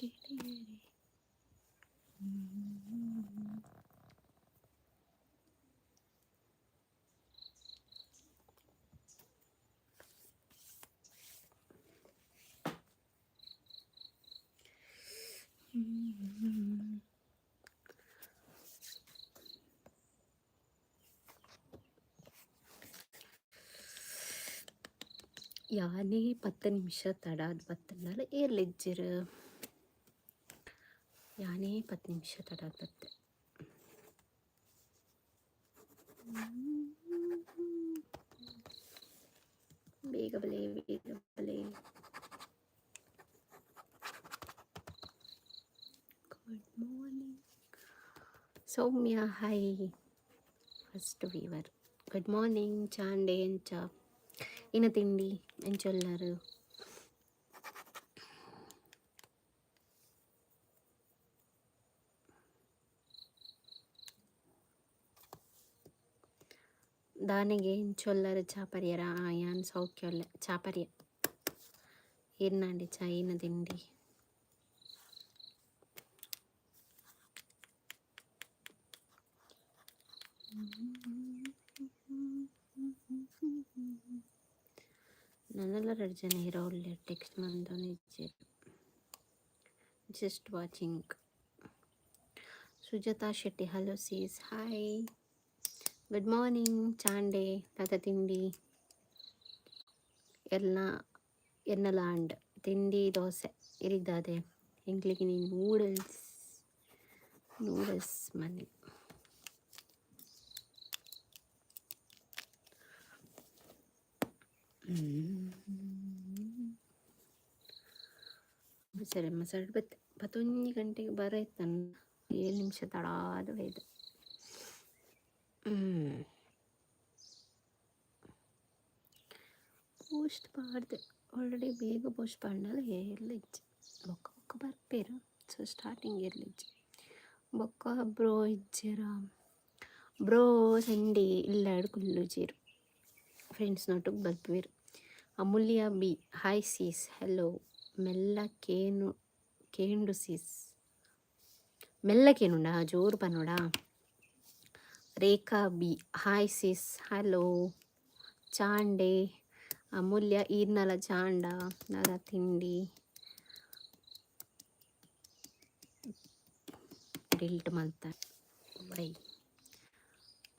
ಗೆಳೆಯರೇ. ಯಾನೇ 10 ನಿಮಿಷ ತಡ ಆದ್ ಬತ್ತಂಡಲ ಏರ್ಲೆಜ್ಜೆರ್? ಯಾನೇ 10 ನಿಮಿಷ ತಡ ಆದ್ ಬತ್ತೆ. ಬೇಗ ಬಲೆ, ಬೇಗ ಬಲೆ. Good morning Soumya. Hi, first viewer. Good morning ಚಾಂಡೆ. ಎಂಚ ಇನ ತಿಂಡಿ? ಎಂಚೊಲ್ಲರು? ದಾನೆಗೆ ಎಂಚೊಲ್ಲರು? ಚಾ ಪರಿಯರ? ಯಾನ್ ಸೌಖ್ಯ ಉಲ್ಲೆ. ಚಾ ಪರಿಯ. ಈರ್ನಾಂಡಿ ಚಾ ಇನ ತಿಂಡಿ? ನನಲ ರಡ್ಡ್ ಜನ ಹೀರೋ ಉಲ್ಲೆರ್, ಟೆಕ್ಸ್ಟ್ ಮಂತೊಂದಿಜ್ಜೆರ್. Just watching. Sujata Shetty, hello sis. Hi, good morning. ಚಾಂಡೆ ದಾದ ತಿಂಡಿ? ಎಲ್ಲ ಎನ್ನಲ ಆಂಡ್. ತಿಂಡಿ ದೋಸೆ. ಇರಿಗ್ ದಾದೆ? ಎಂಕ್ಲೆಗ್ ನೂಡಲ್ಸ್, ನೂಡಲ್ಸ್ ಮನೆ. ಸರಿ ಮಸಾಲೆ ಬತ್ತೆ. 11 ಗಂಟೆಗೆ ಬರ ಇತ್ತನ್ನ, 7 ನಿಮಿಷ ತಡ ಆದ್ ಬೈದ. ಪೋಸ್ಟ್ ಪಾಡ್ದೆ ಆಲ್ರೆಡಿ. ಬೇಗ ಪೋಸ್ಟ್ ಪಾಡ್ಂಡಲ ಏರ್ಲ ಇಜ್ಜಿ. ಬೊಕ್ಕ ಬೊಕ್ಕ ಬರ್ಪೇರು. ಸೊ ಸ್ಟಾರ್ಟಿಂಗ್ ಏರ್ಲ ಇಜ್ಜಿ. ಬೊಕ್ಕ ಬ್ರೋ ಇಜ್ಜೆರ? ಬ್ರೋ ಸಂಡೇ ಇಲ್ಲಾಡ್ ಕುಲ್ಲುಜೆರ್, ಫ್ರೆಂಡ್ಸ್ ನೊಟ್ಟುಗು ಬರ್ಪೆರ್. ಅಮೂಲ್ಯ ಬಿ, ಹಾಯ್ ಸೀಸ್. ಹಲೋ. ಮೆಲ್ಲ ಕೇನು ಕೇಂಡು ಸೀಸ್. ಮೆಲ್ಲ ಕೇನುಂಡಾ? ಜೋರು ಪನೋಡಾ? Rekha B, hi sis. Hello ಚಾಂಡೆ. ಅಮೂಲ್ಯ, ಈರ್ನಲ ಚಾಂಡ? ದಾದ ತಿಂಡಿ? ಡಿಲ್ಟ್ ಮಲ್ತ ವೈ.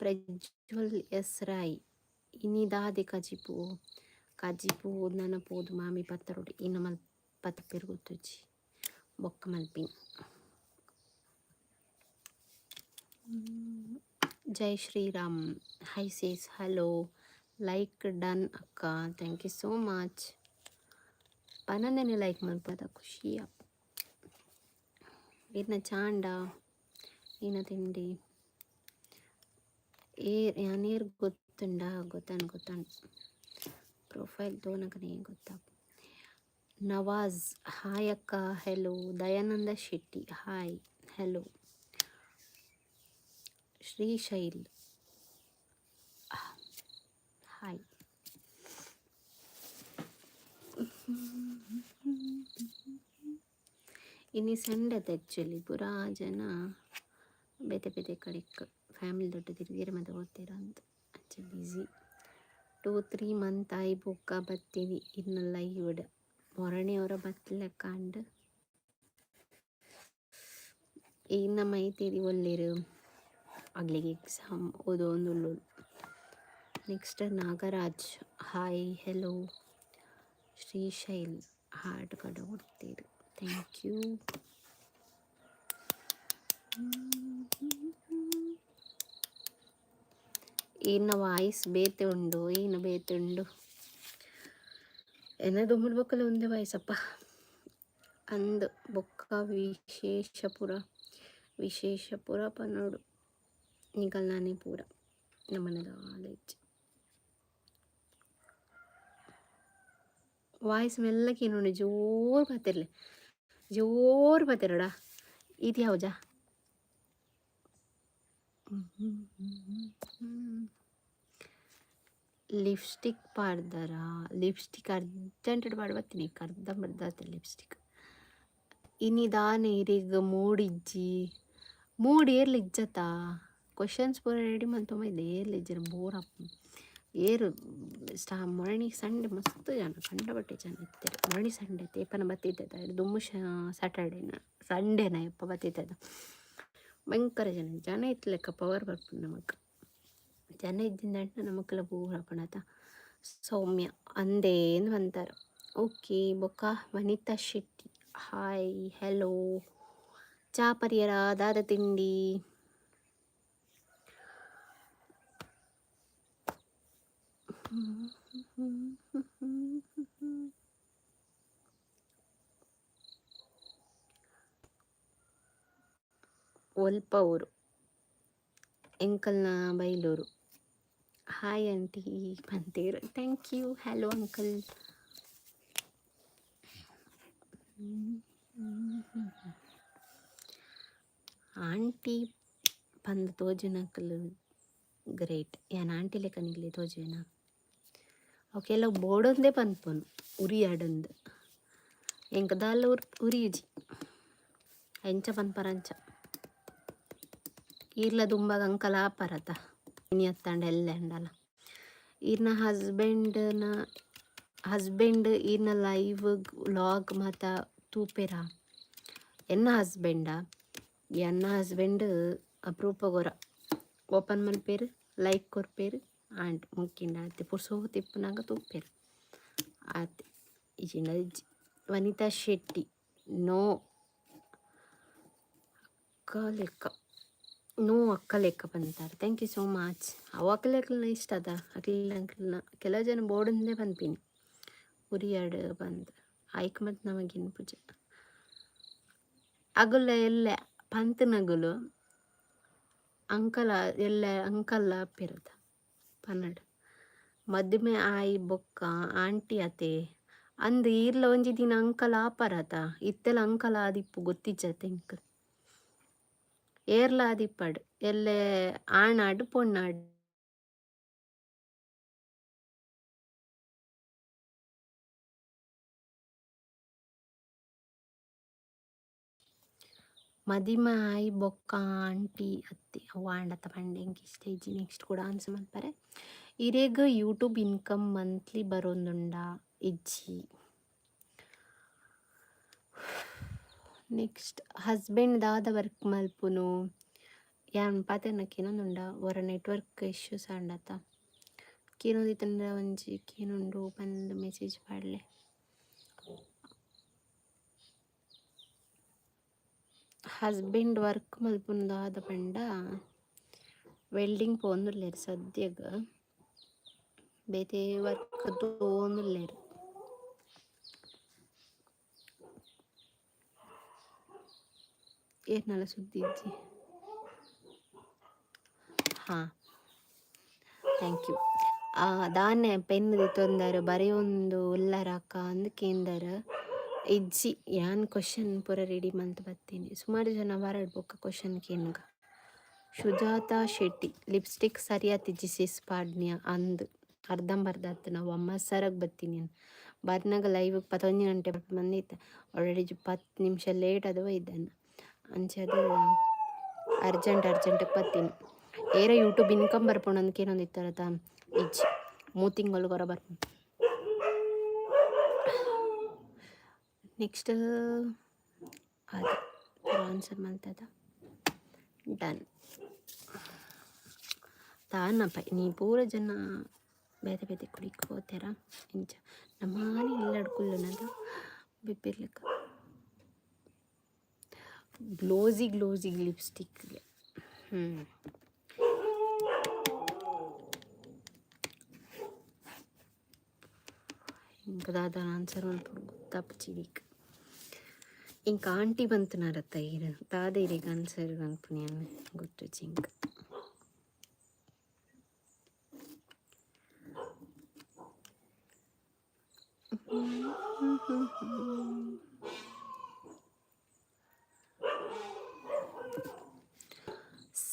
ಪ್ರಜ್ವಲ್ ಎಸ್ ರಾಯ್, ಇನಿ ದಾದೆ ಕಜಿಪು? ಕಜಿಪು ನನ ಪೋದು ಮಾಮಿ ಪತ್ತರೊಡು. ಇನ್ನ ಮಲ್ ಪತ್ತಪೆರ್ ಗೊತ್ತುಜ್ಜಿ, ಬೊಕ್ಕ ಮಲ್ಪಿನಿ. ಜೈ Shriram. Hi sis. Hello. Like done ಅಕ್ಕ. Thank you so much. ಪನಂದನೆ ಲೈಕ್ ಮಲ್ಪದ ಖುಷಿಯ. ಇರ್ನ ಚಾಂಡ ಇನ ತಿಂಡಿ? ಏರ್ ಯಾನೇರ್ ಗೊತ್ತುಂಡ? ಗೊತ್ತಾನ್, ಗೊತ್ತಾನ್. ಪ್ರೊಫೈಲ್ ತೋನಗನೇ ಗೊತ್ತಾ. ನವಾಜ್, ಹಾಯ್ ಅಕ್ಕ. Hello. Dayananda Shetty, hi, hello. Srishail, hi. ಇನಿ ಸಂಡೆ ಆ್ಯಕ್ಚುಲಿ. ಪೂರಾ ಜನ ಬೇತೆ ಬೇತೆ ಕಡೆಕ್ ಫ್ಯಾಮಿಲಿ ದೊಡ್ಡ ತಿರುಗಿರ ಮತ್ತೆ ಓದ್ತೀರ ಅಂತ ಅಂಚ ಬ್ಯುಸಿ. 2-3 ಮಂತ್ ಆಯಿ ಬೊಕ್ಕ ಬತ್ತೀನಿ ಇರ್ನ ಲೈವ್ಡ್. ಮೊರಣೆಯವರ ಬತ್ತಲೆಕ್ಕ ಈರ್ನ ಮೈತಿದಿ ಒಲ್ಲೆರ್? ಅಗ್ಲಿಗೆ exam ಓದೊಂದುಲ್ಲೊಲು. Next Nagaraj, hi, hello. Srishail, heart ಕಡ ಕೊಡ್ತೀರಿ. Thank you. ಈರ್ನ ವಾಯ್ಸ್ ಬೇತೆ ಉಂಡು, ಈನ ಬೇತೆ ಉಂಡು. ಎನ್ನ ದುಂಬುಡು ಬೊಕ್ಕಲ ಒಂದೇ ವಾಯ್ಸಪ್ಪ ಅಂದ್. ಬೊಕ್ಕ ವಿಶೇಷ ಪೂರ, ವಿಶೇಷ ಪೂರ ಪನೊಡು. ನಿಕಲ್ನಾನೆ ಪೂರ, ನಮನ ದಾಲ ಇಜ್ಜಿ. ವಾಯ್ಸ್ ಮೆಲ್ಲ ಕೇನುಂಡು, ಜೋರು ಪಾತೆರ್ಲೆ. ಜೋರು ಪಾತೆರೊಡ? ಈತ್ ಯಾವುಜಾ? ಲಿಪ್ಸ್ಟಿಕ್ ಪಾಡ್ದಾರ? ಲಿಪ್ಸ್ಟಿಕ್ ಅರ್ಜೆಂಟ್ ಪಾಡ್ ಬತ್ತೀನಿ. ಅರ್ಧ ಬರ್ದಾತ ಲಿಪ್ಸ್ಟಿಕ್. ಇನಿ ದಾನೆ ಇರೆಗ್ ಮೂಡಿಜ್ಜಿ? ಮೂಡ್ ಏರ್ಲ ಇಜ್ಜತ? ಕ್ವಶನ್ಸ್ ಪೂರ ರೆಡಿ ಮಂತೊಂಬೈದೆ, ಏರ್ಲ ಇಜ್ಜೆರ್, ಬೋರ್ ಆಪುಂಡು. ಏರು ಸ್ಟಾ ಮೊರಣಿ ಸಂಡೆ ಮಸ್ತ್ ಜನ, ಕಂಡಪಟ್ಟೆ ಜನ ಇತ್ತೆರ್. ಮೊರಣಿ ಸಂಡೆ ಏಪನ ಬತ್ತಿತ್ತೆ, ದುಂಬು ಸ್ಯಾಟರ್ಡೇನ ಸಂಡೇನ ಎಪ್ಪ ಬತ್ತಿತ್ತದ. ಭಯಂಕರ ಜನ ಜನ ಇತ್ತಲೆಕ್ಕ ಪವರ್ ಬರ್ಪುಂಡು ನಮಕ್. ಜನ ಇದ್ದಿಂದಂಟ ನಮಕ್ಲ ಬೋರ್ ಆಪುಂಡತ. ಸೌಮ್ಯ ಅಂದೇಂದ್ ಪಂತರ್. ಓಕೆ, ಬೊಕ್ಕ ವನಿತಾ ಶೆಟ್ಟಿ, ಹಾಯ್, ಹೆಲೋ. ಚಾ ಪರಿಯರ? ದಾದ ತಿಂಡಿ? ಒಲ್ಪ ಊರು? ಎಂಕಲ್ನ ಬೈಲೂರು. ಹಾಯ್ ಆಂಟಿ ಪಂತೇರ್. Thank you. Hello uncle. Aunty ಪಂದ್ ತೋಜುನಕುಲು ಗ್ರೇಟ್. ಯಾನ್ ಆಂಟಿ ಲೆಕ್ಕ ನಿಕ್ಲೆ ತೋಜುವೆನಾ? ಅವು ಕೆಲವು ಬೋಡೊಂದೇ ಪನ್ಪುನು ಉರಿಯಾಡಂದ್. ಎಂಕ್ ದಾಲ ಉರ್ ಉರಿಯುಜಿ, ಎಂಚ ಪನ್ಪರ ಅಂಚ. ಈರ್ಲ ದುಂಬಗ್ ಅಂಕಲ್ ಆಪರತ, ಇನಿ ಅತ್ತಾಂಡ ಎಲ್ಲೆ ಆಂಡಲ. ಈರ್ನ ಹಸ್ಬೆಂಡ್ನ ಹಸ್ಬೆಂಡ್ ಈರ್ನ ಲೈವ್ ವ್ಲಾಗ್ ಮಾತ ತೂಪೆರಾ? ಎನ್ನ ಹಸ್ಬೆಂಡಾ? ಎನ್ನ ಹಸ್ಬೆಂಡ್ ಅಪರೂಪಗೊರ ಓಪನ್ ಮಲ್ಪೆರ್, ಲೈಕ್ ಕೊರ್ಪೆರ್ ಆಂಡ್ ಮುಕ್ಕಿಂಡ ಆತೆ. ಪುರ್ಸೋತು ಇಪ್ಪುನಗ ತೂಪೆರ್, ಆತೆ. ಇಜ್ಜಿಂಡ ಇಜ್ಜಿ. ವನಿತಾ ಶೆಟ್ಟಿ, ನೋ ಅಕ್ಕ ಲೆಕ್ಕ, ನೋ ಅಕ್ಕ ಲೆಕ್ಕ ಪಂತಾರೆ. Thank you so much. ಅವು ಅಕ್ಲೆಕ್ಲೆನ ಇಷ್ಟ ಅದ, ಅಕ್ಲೆನ ಅಕ್ಲೆನ. ಕೆಲವು ಜನ ಬೋಡಂದೇ ಪನ್ಪಿನಿ ಉರಿಯಾಡ್ ಪಂದ್. ಆಯ್ಕ್ ಮತ್ತು ನಮಗಿನ್ಪುಜ. ಅಗುಲ ಎಲ್ಲೆ ಪಂತನಗುಲು ಅಂಕಲ ಎಲ್ಲೆ ಅಂಕಲ್ ಆಪೆರದ ಪನಡ್. ಮದಿಮೆ ಆಯಿ ಬೊಕ್ಕ ಆಂಟಿ ಅತೆ? ಅಂದ್, ಈರ್ಲ ಒಂಜಿ ದಿನ ಅಂಕಲ್ ಆಪರತ. ಇತ್ತೆಲ ಅಂಕಲ್ ಆದಿಪ್ಪು, ಗೊತ್ತಿಜ್ಜತ ಎಂಕ್. ಏರ್ಲ ಆದಿಪ್ಪಡ್, ಎಲ್ಲೆ ಆಣಾಡ್ ಪೊಣ್ಣಾಡ್. ಮದಿಮೆ ಆಯಿ ಬೊಕ್ಕ ಆಂಟಿ ಅತ್ತೆ? ಅವು ಆಂಡತ್ತ ಪಂಡೆ, ಎಂಕ್ ಇಷ್ಟ ಇಜ್ಜಿ. ನೆಕ್ಸ್ಟ್ ಕೂಡ ಆನ್ಸರ್ ಮಲ್ಪರೆ. ಇರೆಗ್ ಯೂಟ್ಯೂಬ್ ಇನ್ಕಮ್ ಮಂತ್ಲಿ ಬರೊಂದುಂಡಾ? ಇಜ್ಜಿ. ನೆಕ್ಸ್ಟ್, ಹಸ್ಬೆಂಡ್ ದಾದ ವರ್ಕ್ ಮಲ್ಪುನು? ಯಾನ್ ಪಾತೆರ್ನ ಕೇನೊಂದುಂಡ? ಒರ ನೆಟ್ವರ್ಕ್ ಇಶ್ಯೂಸ್ ಆಂಡತ? ಕೇನೊಂದಿತ್ತಂಡ ಒಂಜಿ ಕೇನುಂಡು ಪಂದ್ ಮೆಸೇಜ್ ಪಾಡ್ಲೆ. ಹಸ್ಬೆಂಡ್ ವರ್ಕ್ ಮಲ್ಪುನು ದಾದ ಪಂಡ, ವೆಲ್ಡಿಂಗ್ ಪೋವೊಂದುಲ್ಲೆರ್ ಸದ್ಯಗ್. ಬೇತೆ ವರ್ಕ್ ತೂವೊಂದುಲ್ಲೆರ್. ಏರ್ನಲ ಸುದ್ದಿ ಇಜ್ಜಿ. ಹಾಂ, thank you. ದಾನೆ ಪೆನ್ ದೆತೊಂದರ್, ಬರೆಯೊಂದು ಉಲ್ಲರ ಅಕ್ಕ ಅಂದ್ ಕೇಂದರ್. ಇಜ್ಜಿ, ಯಾನ್ ಕ್ವಶನ್ ಪೂರ ರೆಡಿ ಮಂತ್ ಬತ್ತೀನಿ. ಸುಮಾರು ಜನ ಬರಡ್ ಬೊಕ್ಕ ಕ್ವಶನ್ ಕೇನ್ಗ. ಸುಜಾತಾ ಶೆಟ್ಟಿ, ಲಿಪ್ಸ್ಟಿಕ್ ಸರಿಯಾತಿಜ್ಜಿ ಸಿಸ್ ಪಾಡ್ನ್ಯ? ಅಂದ್, ಅರ್ಧಂಬರ್ಧ ನಾವು ಅಮ್ಮಸರಗ್ ಬತ್ತೀನಿ. ಬರ್ನಾಗ ಲೈವ್ 11 ಗಂಟೆ ಬಂದಿತ್ತೆ. ಆಲ್ರೆಡಿ 10 ನಿಮಿಷ ಲೇಟ್ ಅದು ಇದ್ದಾನೆ. ಅಂಚಾದ್ ಅರ್ಜೆಂಟ್ ಅರ್ಜೆಂಟಿಗೆ ಬತ್ತೀನಿ. ಏರ ಯೂಟ್ಯೂಬ್ ಇನ್ಕಮ್ ಬರ್ಪುಂಡು ಅಂದ್ ಕೇನೊಂದಿತ್ತಾರತ? ಇಜ್ಜಿ, 3 ತಿಂಗಳು ಹೊರ ಬರ್ಪುಂಡು. ನೆಕ್ಸ್ಟ್ ಅದು ಆನ್ಸರ್ ಮಲ್ತದ, ಡನ್. ದಾನ್ನಪ್ಪ, ನೀ ಪೂರ ಜನ ಬೇತೆ ಬೇತೆ ಕುಡಿಕ್ ಪೋತೆರ ಇಂಚ ನಮಾನಿ ಇಲ್ಲಡ್ ಕುಲ್ಲುನದ ಬಿಪ್ಪಿರ್ಲೆಕ್ಕ. Glossy glossy lipstick. ಹ್ಞೂ, ಇಂಕ ದಾದ ಆನ್ಸರ್ ಮಲ್ಪೊಡು ಗೊತ್ತಾಪುಜಿ ವೀಕ್. ಇಂಕ ಆಂಟಿ ಬಂತುನಾರತ್ತ ಈರ್, ದಾದ ಇರೆಗ್ ಆನ್ಸರ್ ಮಲ್ಪುನಿ ಗೊತ್ತುಜ್ಜಿ ಇಂಕ್.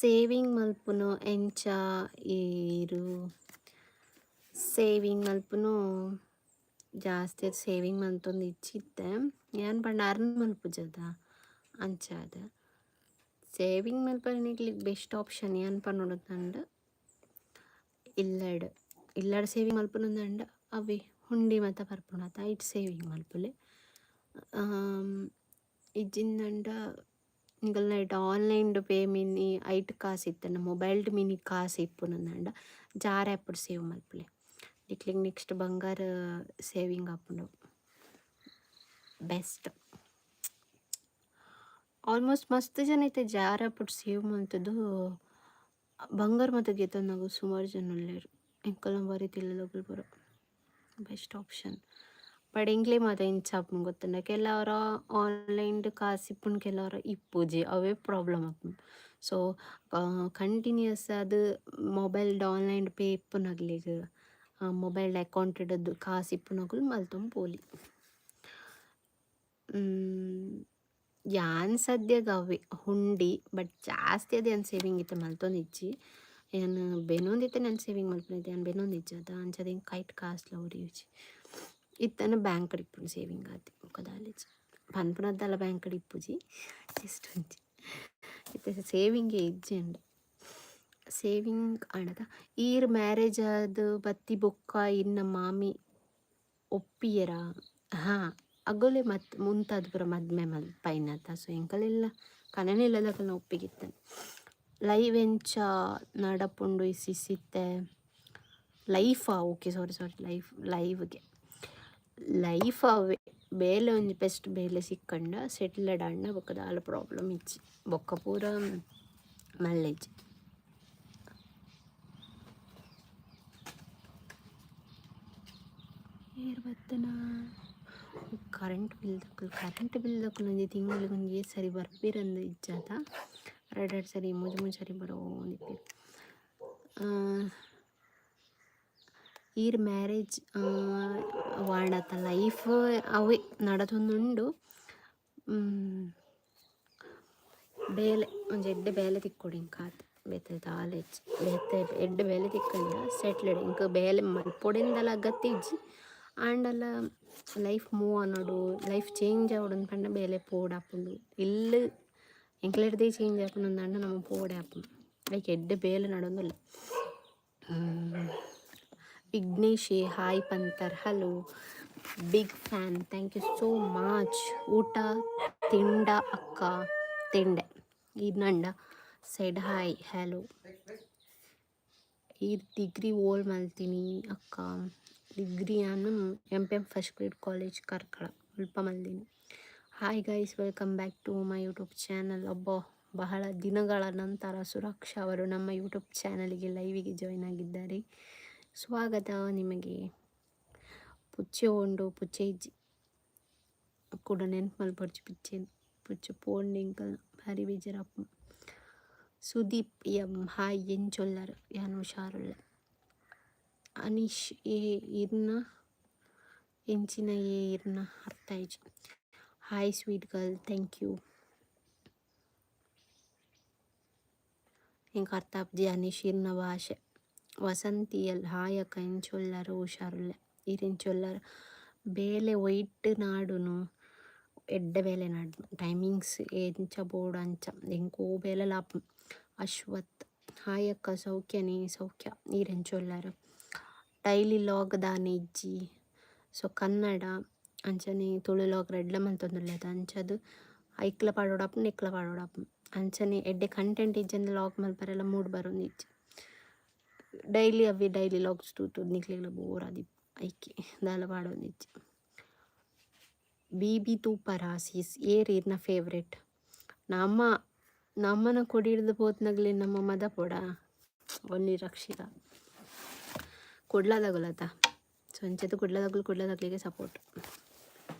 ಸೇವಿಂಗ್ ಮಲ್ಪುನು ಎಂಚ ಈರು? ಸೇವಿಂಗ್ ಮಲ್ಪುನು ಜಾಸ್ತಿ ಸೇವಿಂಗ್ ಮಂತೊಂದು ಇಜ್ಜಿ ಇತ್ತೆ. ಯಾನ್ ಪಂಡ ಅರ್ನ್ ಮಲ್ಪುಜದ. ಅಂಚಾದ್ ಸೇವಿಂಗ್ ಮಲ್ಪರೆ ನಿಕ್ಲೆಗ್ ಬೆಸ್ಟ್ ಆಪ್ಷನ್ ಯಾನ್ ಪನೊಡುಂದು ಇಲ್ಲಡ್ ಇಲ್ಲಡ್ ಸೇವಿಂಗ್ ಮಲ್ಪುನಂದಂಡ ಅವೆ ಹುಂಡಿ ಮಾತ ಬರ್ಪುಂಡು ಅತ ಐಟ್ ಸೇವಿಂಗ್ ಮಲ್ಪುಲೆ. ಇಜ್ಜಿಂದಂಡ ನಿಕಲ್ನ ಐಟ್ ಆನ್ಲೈನ್ ಪೇ ಮಿನಿ ಐಟ್ ಕಾಸು ಇತ್ತಂಡ ಮೊಬೈಲ್ಡ್ ಮಿನಿ ಕಾಸು ಇಪ್ಪುನಂದಂಡ ಜಾರ್ ಆ್ಯಪ್ ಸೇವ್ ಮಲ್ಪುಲೆ. ನಿಕ್ಲೆಗ್ ನೆಕ್ಸ್ಟ್ ಬಂಗಾರ ಸೇವಿಂಗ್ ಆಪುಂಡು. ಬೆಸ್ಟ್. ಆಲ್ಮೋಸ್ಟ್ ಮಸ್ತ್ ಜನ ಇತ್ತೆ ಜಾರ್ ಆ್ಯಪ್ ಸೇವ್ ಮಲ್ತುದು ಬಂಗಾರ ಮಾತ ಗೆತೊನ್ನಗ ಸುಮಾರು ಜನ ಉಲ್ಲೆರ್. ಎಂಕಲ್ನ ಬರೀತ್ ಇಲ್ಲದಕುಲು ಪೂರ ಬೆಸ್ಟ್ ಆಪ್ಷನ್. ಬಟ್ ಎಂಕ್ಲೆ ಮಾತ ಎಂಚ ಆಪುಂಡು ಗೊತ್ತುಂಡ ಕೆಲವರ ಆನ್ಲೈನ್ ಕಾಸು ಇಪ್ಪುಂಡು ಕೆಲವರ ಇಪ್ಪುಜಿ ಅವೇ ಪ್ರಾಬ್ಲಮ್ ಆಪುಂಡು. ಸೊ ಕಂಟಿನ್ಯೂಸ್ ಆದ್ ಮೊಬೈಲ್ಡ್ ಆನ್ಲೈನ್ ಪೇ ಇಪ್ಪುನಗ್ಲೆಗ್ ಮೊಬೈಲ್ ಅಕೌಂಟ್ ಕಾಸು ಇಪ್ಪುನಕುಲು ಮಲ್ತೊಂದು ಪೋಲಿ. ಯಾನ್ ಸದ್ಯಗ್ ಅವೇ ಹುಂಡಿ ಬಟ್ ಜಾಸ್ತಿ ಅದು ಯಾನ್ ಸೇವಿಂಗ್ ಇತ್ತೆ ಮಲ್ತೊಂದಿಜ್ಜಿ. ಯಾನ್ ಬೆನೊಂದಿತ್ತೆ ನಾನು ಸೇವಿಂಗ್ ಮಲ್ಪುನಿತ್ತೆ ಯಾನ್ ಬೆನೊಂದಿಜ್ಜಿ ಅತ ಅಂಚಾದ್ ಎಂಕ್ ಕೈಟ್ ಕಾಸ್ಲ ಒರಿಯುಜಿ. ಇತ್ತನ ಬ್ಯಾಂಕ್ಡ್ ಇಪ್ಪುಂಡು ಸೇವಿಂಗ್ ಆತೆ ಬೊಕ ದಾಲ ಇಜ್ಜಿ. ಪನ್ಪುನದ್ದಲ ಬ್ಯಾಂಕ್ಡ್ ಇಪ್ಪುಜಿ ಜಸ್ಟ್ ಒಂಜಿ ಇತ್ತೆ ಸೇವಿಂಗೇ ಇಜ್ಜಂಡ. ಸೇವಿಂಗ್ ಆಂಡತ ಈರ್ ಮ್ಯಾರೇಜ್ ಆದ್ ಬತ್ತಿ ಬೊಕ್ಕ ಇರ್ನ ಮಾಮಿ ಒಪ್ಪಿಯೆರಾ? ಹಾಂ, ಅಗುಲೆ ಮತ್ ಮುಂತಾದ್ ಪೂರ ಮದ್ಮೆ ಮಲ್ಪೈನತ. ಸೊ ಎಂಕಲೆಲ್ಲ ಕನನೆ ಇಲ್ಲದಕಲ್ನ ಒಪ್ಪಿಗೆ ಇತ್ತಂಡ್. ಲೈವ್ ಎಂಚ ನಡಪುಂಡು ಇಸಿಸಿತ್ತೆ ಲೈಫಾ? ಓಕೆ, ಸಾರಿ ಸಾರಿ, ಲೈಫ್ ಲೈವ್ಗೆ ಲೈಫ್ ಅವೇ ಬೇಲೆ ಒಂಜಿ ಬೆಸ್ಟ್ ಬೇಲೆ ಸಿಕ್ಕಂಡ ಸೆಟ್ಲ್ಡ್ ಆಂಡ ಬೊಕ್ಕ ದಾಲ ಪ್ರಾಬ್ಲಮ್ ಇಜ್ಜಿ. ಬೊಕ್ಕ ಪೂರ ಮಲ್ಲೆಜ್ಜಿ. ಏರ್ ಬತ್ತನಾ? ಕರೆಂಟ್ ಬಿಲ್ ದಕುಲು, ಕರೆಂಟ್ ಬಿಲ್ ದಕುಲು ಒಂಜಿ ತಿಂಗೊಳಿಗೆ ಒಂಜಿ ಏತ್ ಸರಿ ಬರ್ಪೆರಂದ್ ಇಜ್ಜಾತ. ರಡ್ಡ್ ರಡ್ಡ್ ಸರಿ ಮೂಜಿ ಮೂಜಿ ಸರಿ ಬರೋಂದಿಪ್ಪೆರ್. ಈರ್ ಮ್ಯಾರೇಜ್ ವಾಂಡತ ಲೈಫ್ ಅವೇ ನಡತೊಂದುಂಡು. ಬೇಲೆ ಒಂಜಿ ಎಡ್ಡೆ ಬೇಲೆ ತಿಕ್ಕೊಡು ಎಂಕ್ ಆತೆ ಬೇತೆ ದಾಲ ಇಜ್ಜಿ. ಬೇತೆ ಎಡ್ಡೆ ಬೇಲೆ ತಿಕ್ಕಂಡ ಸೆಟ್ಲ್ಡ್. ಎಂಕ್ ಬೇಲೆ ಮಲ್ಪೊಡೆಂದಲ ಅಗತ್ಯ ಇಜ್ಜಿ. ಆಂಡಲ ಲೈಫ್ ಮೂವ್ ಆನೊಡು, ಲೈಫ್ ಚೇಂಜ್ ಆವೊಡು ಪಂಡ ಬೇಲೆ ಪೋಡಾಪುಂಡು. ಇಲ್ಲ್ ಎಂಕ್ಲೆಡ್ದೇ ಚೇಂಜ್ ಆಪುಂಡು ಅಂಡ ನಮ ಪೋವೊಡೆ ಆಪುಂಡು. ಐಕ್ ಎಡ್ಡೆ ಬೇಲೆ ನಡೊಂದುಲ್ಲ. ವಿಘ್ನೇಶ್ ಹಾಯ್ ಪಂತರ್, hello, big fan, thank you so much. ಊಟ ತಿಂಡ ಅಕ್ಕ? ತಿಂಡೆ. ಈರ್ನಂಡ ಸೈಡ್ ಹಾಯ್ ಹಲೋ. ಈರ್ ಡಿಗ್ರಿ ಓಲ್ ಮಲ್ತೀನಿ ಅಕ್ಕ? ಡಿಗ್ರಿ ಯಾನ್ M P M first grade college Karkala ಮುಲ್ಪ ಮಲ್ದಿನಿ. Hi guys, welcome back to my YouTube channel. ಅಬ್ಬಾ, ಬಹಳ ದಿನಗಳ ನಂತರ ಸುರಕ್ಷಾ ಅವರು ನಮ್ಮ ಯೂಟ್ಯೂಬ್ ಚಾನಲ್ಗೆ ಲೈವಿಗೆ ಜಾಯ್ನ್ ಆಗಿದ್ದಾರೆ. ಸ್ವಾಗತ ನಿಮಗೆ. ಪುಚ್ಚೆ ಉಂಡು, ಪುಚ್ಚೆ ಇಜ್ಜಿ. ಕುಡ ನೆನ್ಪು ಮಲ್ಪೊಡ್ಚಿ ಪುಚ್ಚೆನ್. ಪುಚ್ಚೆ ಪೋಂಡು ಎಂಕಲ್ನ ಭಾರಿ ಬೇಜಾರಾಪುಂಡು. ಸುದೀಪ್ ಎಂ ಹಾಯ್, ಎಂಚೊಲ್ಲರ್? ಯಾನ್ ಹುಷಾರುಲ್ಲೆ. ಅನೀಶ್ ಎ ಇರ್ನ ಎಂಚಿನ ಎ ಇರ್ನ ಅರ್ಥ ಆಯಿಜಿ. Hi sweet girl, thank you. ಎಂಕ್ ಅರ್ಥ ಆಪುಜಿ ಅನೀಶ್ ಇರ್ನ ಭಾಷೆ. ವಸಂತಿ ಎಲ್ ಹಾಯ್ ಅಕ್ಕ, ಎಂಚೊಲ್ಲರ್? ಹುಷಾರುಲ್ಲೆ. ಈರ್ ಎಂಚೊಲ್ಲರ್? ಬೇಲೆ ಒಯ್ಟ್ ನಾಡುನು? ಎಡ್ಡೆ ಬೇಲೆ ನಾಡುನು. ಟೈಮಿಂಗ್ಸ್ ಎಂಚ ಬೋಡು ಅಂಚ ಎಂಕ್ ಒವು ಬೇಲೆಲ ಆಪುಂಡು. ಅಶ್ವಥ್ ಹಾಯ್ ಅಕ್ಕ, ಸೌಖ್ಯನೇ? ಸೌಖ್ಯ. ಈರ್ ಎಂಚೊಲ್ಲರ್? ಡೈಲಿ ಲಾಗ್ ದಾನೆ ಇಜ್ಜಿ? ಸೊ ಕನ್ನಡ ಅಂಚನೆ ತುಳು ಲಾಗ್ ರಡ್ಡ್ಲ ಮಲ್ತೊಂದುಲ್ಲೆತ ಅಂಚಾದ್ ಐಕ್ಲ ಪಾಡೊಡಾಪುಂಡು ನೆಕ್ಲ ಪಾಡೊಡಾಪುಂಡು. ಅಂಚನೆ ಎಡ್ಡೆ ಕಂಟೆಂಟ್ ಇಜ್ಜಂದೆ ಲಾಗ್ ಮಲ್ಪರೆಲ ಮೂಡ್ ಬರೊಂದಿಜ್ಜಿ. ಡೈಲಿ ಅವೇ ಡೈಲಿ ಲಾಗ್ಸ್ ತೂತು ನಿಕ್ಲೆಗ್ಲ ಬೋರ್ ಆದಿಪ್ಪು ಐಕೆ ದಾಲ ಪಾಡೊಂದಿಜ್ಜಿ. ಬಿ ಬಿ ತೂಪರಾ ಸೀಸ್? ಏರ್ ಇರ್ನ ಫೇವ್ರೆಟ್? ನಮ್ಮ ನಮ್ಮನ ಕೊಡಿ ಹಿಡ್ದು ಪೋತ್ನಗ್ಲೆ ನಮ್ಮ ಮದಪೊಡ ಓನ್ಲಿ ರಕ್ಷಿತಾ. ಕುಡ್ಲದಗುಲತ. ಸೊ ಅಂಚದ ಕುಡ್ಲದಗುಲು ಕುಡ್ಲದಗ್ಲಿಗೆ ಸಪೋರ್ಟ್.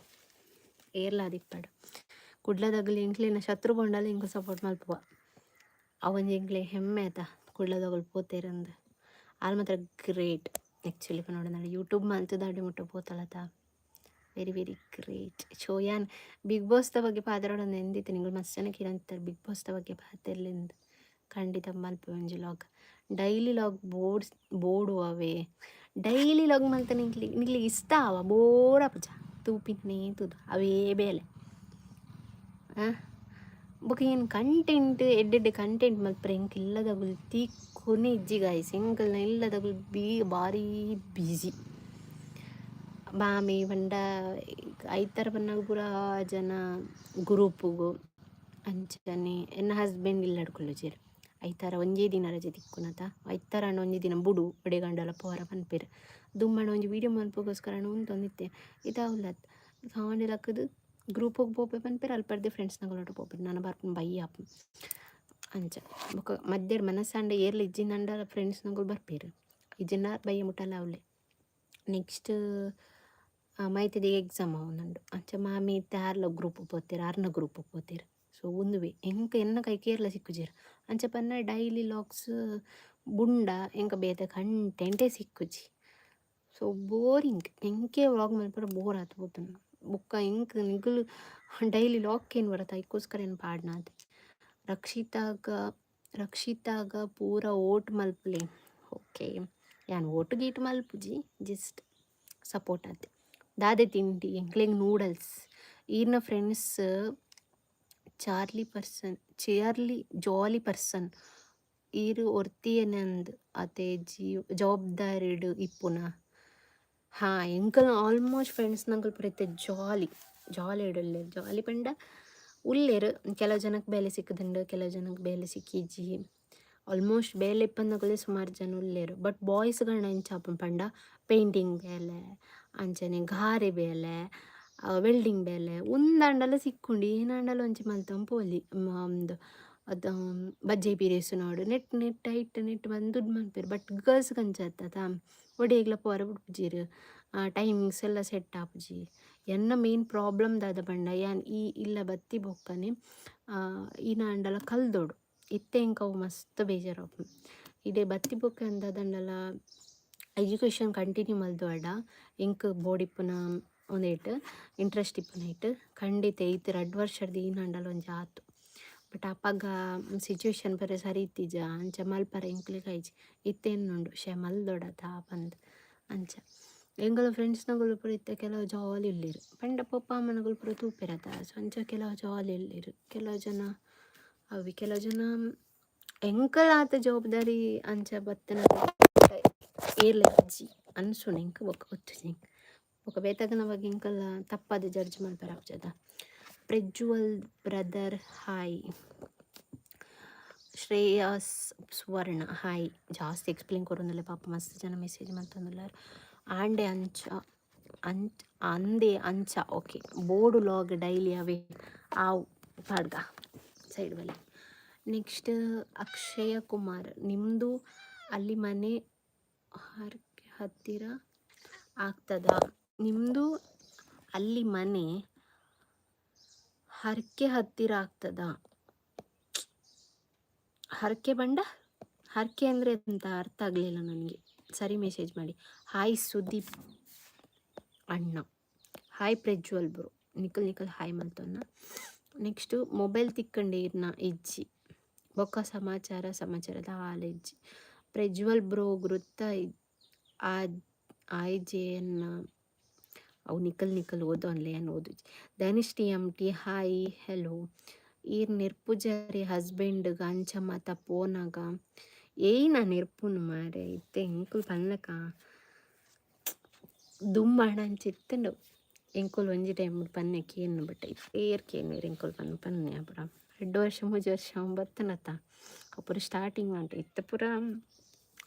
ಏರ್ಲ ಆದಿಪ್ಪಡ್ ಕುಡ್ಲದಗುಲು ಎಂಕ್ಲೆನ ಶತ್ರು ಪಂಡಲ ಎಂಕುಲು ಸಪೋರ್ಟ್ ಮಲ್ಪುವ. ಅವೊಂಜಿ ಎಂಕ್ಲೆ ಹೆಮ್ಮೆ ಆತ ಕುಡ್ಲದಗುಲು ಪೋತೆರಂದ್. ಆಲ್ ಮಾತ್ರ ಗ್ರೇಟ್ ಆ್ಯಕ್ಚುಲಿ ಪನೊಡಂದಾಂಡ ಯೂಟ್ಯೂಬ್ ಮಲ್ತುದು ಮುಟ್ಟ ಪೋತಲತ. Very very great. ಸೊ ಯಾನ್ ಬಿಗ್ ಬಾಸ್ದ ಬಗ್ಗೆ ಪಾತೆರೊಡಂದು ಎಂದಿತ್ತೆ ನಿಕುಲು ಮಸ್ತ್ ಜನ ಕೇನೊಂದಿತ್ತರ್ ಬಿಗ್ ಬಾಸ್ದ ಬಗ್ಗೆ ಪಾತೆರ್ಲೆಂದ್. ಖಂಡಿತ ಮಲ್ಪುವೆ ಒಂಜಿ ಲಾಗ್. ಡೈಲಿ ಲಾಗ್ ಬೋರ್ಡ್ಸ್ ಬೋಡು ಅವೇ. ಡೈಲಿ ಲಾಗ್ ಮಲ್ತ ನಿಕ್ಲೆಗ್ ನಿಕ್ಲೆಗ್ ಇಷ್ಟ ಆವ? ಬೋರ್ ಆಪುಜ ತೂಪಿನೇ ತೂದು ಅವೇ ಬೇಲೆ? ಬೊಕ ಏನ್ ಕಂಟೆಂಟ್, ಎಡ್ಡೆ ಎಡ್ಡೆ ಕಂಟೆಂಟ್ ಮಲ್ಪರೆ ಎಂಕ್ ಇಲ್ಲದಗುಲು ತಿಕ್ಕುನೆ ಇಜ್ಜಿ ಗಾಯ್ಸ್. ಎಂಕಲ್ನ ಇಲ್ಲದಗುಲು ಬಿ ಬಾರಿ ಬ್ಯುಸಿ. ಮಾಮಿ ಪಂಡ ಐತಾರ ಬನ್ನಗ ಪೂರ ಜನ ಗ್ರೂಪುಗು. ಅಂಚನೆ ಎನ್ನ ಹಸ್ಬೆಂಡ್ ಇಲ್ಲಡ್ ಕುಲ್ಲುಜೆರ್. ಐತಾರ ಒಂಜೇ ದಿನ ರಜೆ ತಿಕ್ಕುನತ. ಐತಾರ ಆಂಡ ಒಂಜಿ ದಿನ ಬುಡು, ಒಡೆಗಾಂಡಲ ಪೋರ ಪನ್ಪೆರ್. ದುಂಬಾಂಡ ಒಂಜಿ ವೀಡಿಯೋ ಮನ್ಪುಗೋಸ್ಕರ ಉಂತೊಂದಿತ್ತೆ. ಇತ್ತೆ ಅವ್ಲತ್ ಕಾಂಡೆ ಲಕ್ಕುದು ಗ್ರೂಪುಗು ಪೋಪೆ ಪನ್ಪೆರ್, ಅಲ್ಪರ್ದೆ ಫ್ರೆಂಡ್ಸ್ನಕುಲೊಟ್ಟು ಪೋಪೆರ್. ನನ ಬರ್ಪುನು ಬಯ್ಯ ಆಪುಂಡು ಅಂಚ. ಬೊಕ ಮಧ್ಯಾಹ್ನ ಮನಸ್ಸಾಂಡ ಏರ್ಲ ಇಜ್ಜಿಂದಂಡ ಫ್ರೆಂಡ್ಸ್ನಕುಲು ಬರ್ಪೆರ್. ಇಜ್ಜಿಂಡ ಬಯ್ಯ ಮುಟ್ಟಲ ಅವ್ಲೆ. ನೆಕ್ಸ್ಟ್ ಮೈತಿದಿಗ್ ಎಕ್ಸಾಮ್ ಆವೊಂದುಂಡು. ಅಂಚ ಮಾಮಿ ಇತ್ತೆ ಆರ್ಲ ಗ್ರೂಪ್ ಪೋತೆರ್, ಆರ್ನ ಗ್ರೂಪ್ ಪೋತೆರ್. ಸೊ ಉಂದುವೆ ಎಂಕ್ ಎನ್ನ ಕೈಕ್ ಏರ್ಲ ಸಿಕ್ಕುಜೆರ್. ಅಂಚ ಪನ್ನ ಡೈಲಿ ಲಾಗ್ಸ್ ಬುಂಡ ಎಂಕ್ ಬೇತೆ ಕಂಟೆಂಟೇ ಸಿಕ್ಕುಜಿ. ಸೊ ಬೋರಿಂಗ್. ಎಂಕೇ ವ್ಲಾಗ್ ಮಲ್ಪರೆ ಬೋರ್ ಆತ್ ಪೋತುಂಡು. ಬೊಕ್ಕ ಎಂಕ್ ನಿಕುಲು ಡೈಲಿ ಲಾಗ್ ಕೇನ್ವರತ, ಐಕೋಸ್ಕರ ಏನ್ ಪಾಡ್ನಾತೆ. ರಕ್ಷಿತಾಗ ರಕ್ಷಿತಾಗ ಪೂರ ವೋಟ್ ಮಲ್ಪುಲೆ. ಓಕೆ, ಯಾನ್ ವೋಟ್ ಗೀಟ್ ಮಲ್ಪುಜಿ, ಜಸ್ಟ್ ಸಪೋರ್ಟ್ ಆತೆ. ದಾದೆ ತಿಂಡಿ? ಎಂಕ್ಲೆಗ್ ನೂಡಲ್ಸ್. ಈರ್ನ ಫ್ರೆಂಡ್ಸ್ ಚಾರ್ಲಿ ಪರ್ಸನ್, ಚೇರ್ಲಿ ಜಾಲಿ ಪರ್ಸನ್. ಈರ್ ಒರ್ತಿಯೆನಂದ್ ಅತೆ ಜೀವ್ ಜವಾಬ್ದಾರಿಡ್ ಇಪ್ಪುನ? ಹಾ, ಎಂಕಲ್ನ ಆಲ್ಮೋಸ್ಟ್ ಫ್ರೆಂಡ್ಸ್ನಕುಲು ಪೂರ ಇತ್ತೆ ಜಾಲಿ ಜಾಲಿಡ್ ಉಲ್ಲೆರ್. ಜಾಲಿ ಪಂಡ ಉಲ್ಲೆರ್. ಕೆಲವು ಜನಕ್ಕೆ ಬೇಲೆ ಸಿಕ್ಕುದುಂಡು, ಕೆಲವು ಜನಕ್ಕೆ ಬೇಲೆ ಸಿಕ್ಕಿಜ್ಜಿ. ಆಲ್ಮೋಸ್ಟ್ ಬೇಲೆ ಇಪ್ಪಂದಕುಲೇ ಸುಮಾರು ಜನ ಉಲ್ಲೆರ್. ಬಟ್ ಬಾಯ್ಸ್‌ಗಳ್ನ ಎಂಚ ಆಪುಂಡು ಪಂಡ, ಪೇಂಟಿಂಗ್ ಬೇಲೆ, ಅಂಚನೆ ಗಾರೆ ಬೇಲೆ, ವೆಲ್ಡಿಂಗ್ ಬೇಲೆ ಉಂದಾಂಡಲ ಸಿಕ್ಕುಂಡು. ಏನಾಂಡಲ ಒಂಜಿ ಮಲ್ತೊಂದು ಪೋಲಿ. ಉಂದು ಅದು ಬಜ್ಜೈ ಪಿರೇಸುನವಡ್ ನೆಟ್ ನೆಟ್ ಐಟ್ ನೆಟ್ ಬಂದು ದುಡ್ಡು ಮನ್ಪೆರ್. ಬಟ್ ಗರ್ಲ್ಸ್‌ಗ್ ಅಂಚ ಅತ್ತತ, ಒಡೆಗ್ಲ ಪೋರೆ ಬುಡ್ಪುಜೆರ್. ಟೈಮಿಂಗ್ಸ್ ಎಲ್ಲ ಸೆಟ್ ಆಪುಜಿ. ಎನ್ನ ಮೇನ್ ಪ್ರಾಬ್ಲಮ್ ದಾದ ಪಂಡ, ಯಾನ್ ಈ ಇಲ್ಲ ಬತ್ತಿ ಬೊಕ್ಕನೆ ಈನಾಂಡಲ ಕಲ್ದೊಡು. ಇತ್ತೆ ಎಂಕ್ ಅವು ಮಸ್ತ್ ಬೇಜಾರಾಪುಂಡು. ಇಡೆ ಬತ್ತಿ ಬೊಕ್ಕ ಯಾನ್ ದಾದಂಡಲ ಎಜುಕೇಷನ್ ಕಂಟಿನ್ಯೂ ಮಲ್ದುವಡ, ಎಂಕ್ ಬೋಡಿಪ್ಪುನ ಉಂದೆಟ್ ಇಂಟ್ರೆಸ್ಟ್ ಇಪ್ಪುನೈಟ್ ಖಂಡಿತ ಇತ್ತೆ 2 ವರ್ಷರ್ದ್ ಈನಾಂಡಲ ಒಂಜಿ ಆತು. ಬಟ್ ಅಪಗ ಸಿಚುವೇಶನ್ ಪೂರ ಸರಿ ಇತ್ತಿಜ, ಅಂಚ ಮಲ್ಪರೆ ಎಂಕ್ಲೆಗ್ ಆಯ್ಜಿ. ಇತ್ತೆ ಎನ್ನುಂಡು, ಶೇ ಮಲ್ದೊಡತ ಪಂದ್. ಅಂಚ ಎಂಕಲ್ನ ಫ್ರೆಂಡ್ಸ್ನಕುಲು ಪೂರ ಇತ್ತೆ ಕೆಲವು ಜಾಲಿ ಉಲ್ಲೆರ್. ಪಂಡ ಪೊಪ್ಪ ಅಮ್ಮನಕುಲು ಪೂರ ತೂಪೆರತ, ಸೊ ಅಂಚ ಕೆಲವು ಜಾಲಿ ಉಲ್ಲೆರ್. ಕೆಲವು ಜನ ಅವಿ ಕೆಲವು ಜನ ಎಂಕಲಾತ ಜವಾಬ್ದಾರಿ ಅಂಚ ಬತ್ತನ ಏರ್ಲ ಇಜ್ಜಿ ಅನ್ಸುಂಡು ಎಂಕ್. ಬೊಕ್ಕ ಗೊತ್ತುಜಿ ಎಂಕ್. ಬೊಕ್ಕ ಬೇತಕಲ್ನ ಬಗ್ಗೆ ಎಂಕಲ್ಲ ತಪ್ಪಾದ್ ಜಡ್ಜ್ ಮಲ್ಪೆರೆ ಆಪುಜತ. Prajwal brother hi. Shreyas Suvarna hi. ಜಾಸ್ತಿ ಎಕ್ಸ್ಪ್ಲೇನ್ ಕೊರೊಂದುಲ್ಲೆ ಪಾಪ, ಮಸ್ತ್ ಜನ ಮೆಸೇಜ್ ಮಲ್ತೊಂದುಲ್ಲೆರ್. ಆಂಡೆ ಅಂಚ ಅಂಚ ಅಂದೆ ಅಂಚ. ಓಕೆ, ಬೋಡು ಲಾಗ್ ಡೈಲಿ ಅವೇ ಆವು, ಪಾಡ್ಗ ಸೈಡ್ ಬಲ್ಲಿ. ನೆಕ್ಸ್ಟ್ ಅಕ್ಷಯ ಕುಮಾರ್, ನಿಮ್ಮದು ಅಲ್ಲಿ ಮನೆ ಹರಕೆ ಹತ್ತಿರ ಆಗ್ತದಾ? ನಿಮ್ಮದು ಅಲ್ಲಿ ಮನೆ ಹರಕೆ ಹತ್ತಿರ ಆಗ್ತದಾ? ಹರಕೆ ಬಂಡ, ಹರಕೆ ಅಂದರೆ ಎಂತ ಅರ್ಥ ಆಗಲಿಲ್ಲ ನನಗೆ. ಸರಿ ಮೆಸೇಜ್ ಮಾಡಿ. ಹಾಯ್ ಸುದೀಪ್ ಅಣ್ಣ. Hi Prajwal bro. ನಿಕಲ್ ನಿಕಲ್ ಹಾಯ್ ಮಲ್ತೊನ್ನ. ನೆಕ್ಸ್ಟು ಮೊಬೈಲ್ ತಿಕ್ಕಂಡೆ ಇರ್ನ? ಇಜ್ಜಿ. ಬೊಕ್ಕ ಸಮಾಚಾರ? ಸಮಾಚಾರ ದಾಲ ಇಜ್ಜಿ. ಪ್ರಜ್ವಲ್ ಬ್ರೋ ಗುರುತ ಆಯ್ಜೆಯನ್ನ. ಅವು ನಿಕಲ್ ನಿಕಲ್ ಓದೋನ್ಲೆ, ಏನು ಓದುಜಿ. ಧನಿಷ್ T M T hi, hello. ಈರ್ ನೆರ್ಪುಜಾರಿ ಹಸ್ಬೆಂಡ್ಗ್ ಅಂಚ ಮಾತ ಪೋನಾಗ? ಏಯ್ನ ನೆರ್ಪುನು ಮಾರೆ. ಇತ್ತೆ ಎಂಕುಲು ಪನ್ಲಕ ದುಂಬಾಂಡ ಅಂಚ ಇತ್ತುಂಡು. ಎಂಕುಲು ಒಂಜಿ ಟೈಮ್ ಪನ್ನೆ ಕೇನು, ಬಟ್ ಇತ್ತೆ ಏರ್ ಕೇನುವೆರ್? ಎಂಕುಲು ಪನ್ ಪನ್ನೆ ಪೂರ 2 ವರ್ಷ 3 ವರ್ಷ ಬತ್ತನತ್ತ, ಅವು ಪೂರ ಸ್ಟಾರ್ಟಿಂಗ್ ಉಂಟು. ಇತ್ತೆ ಪೂರ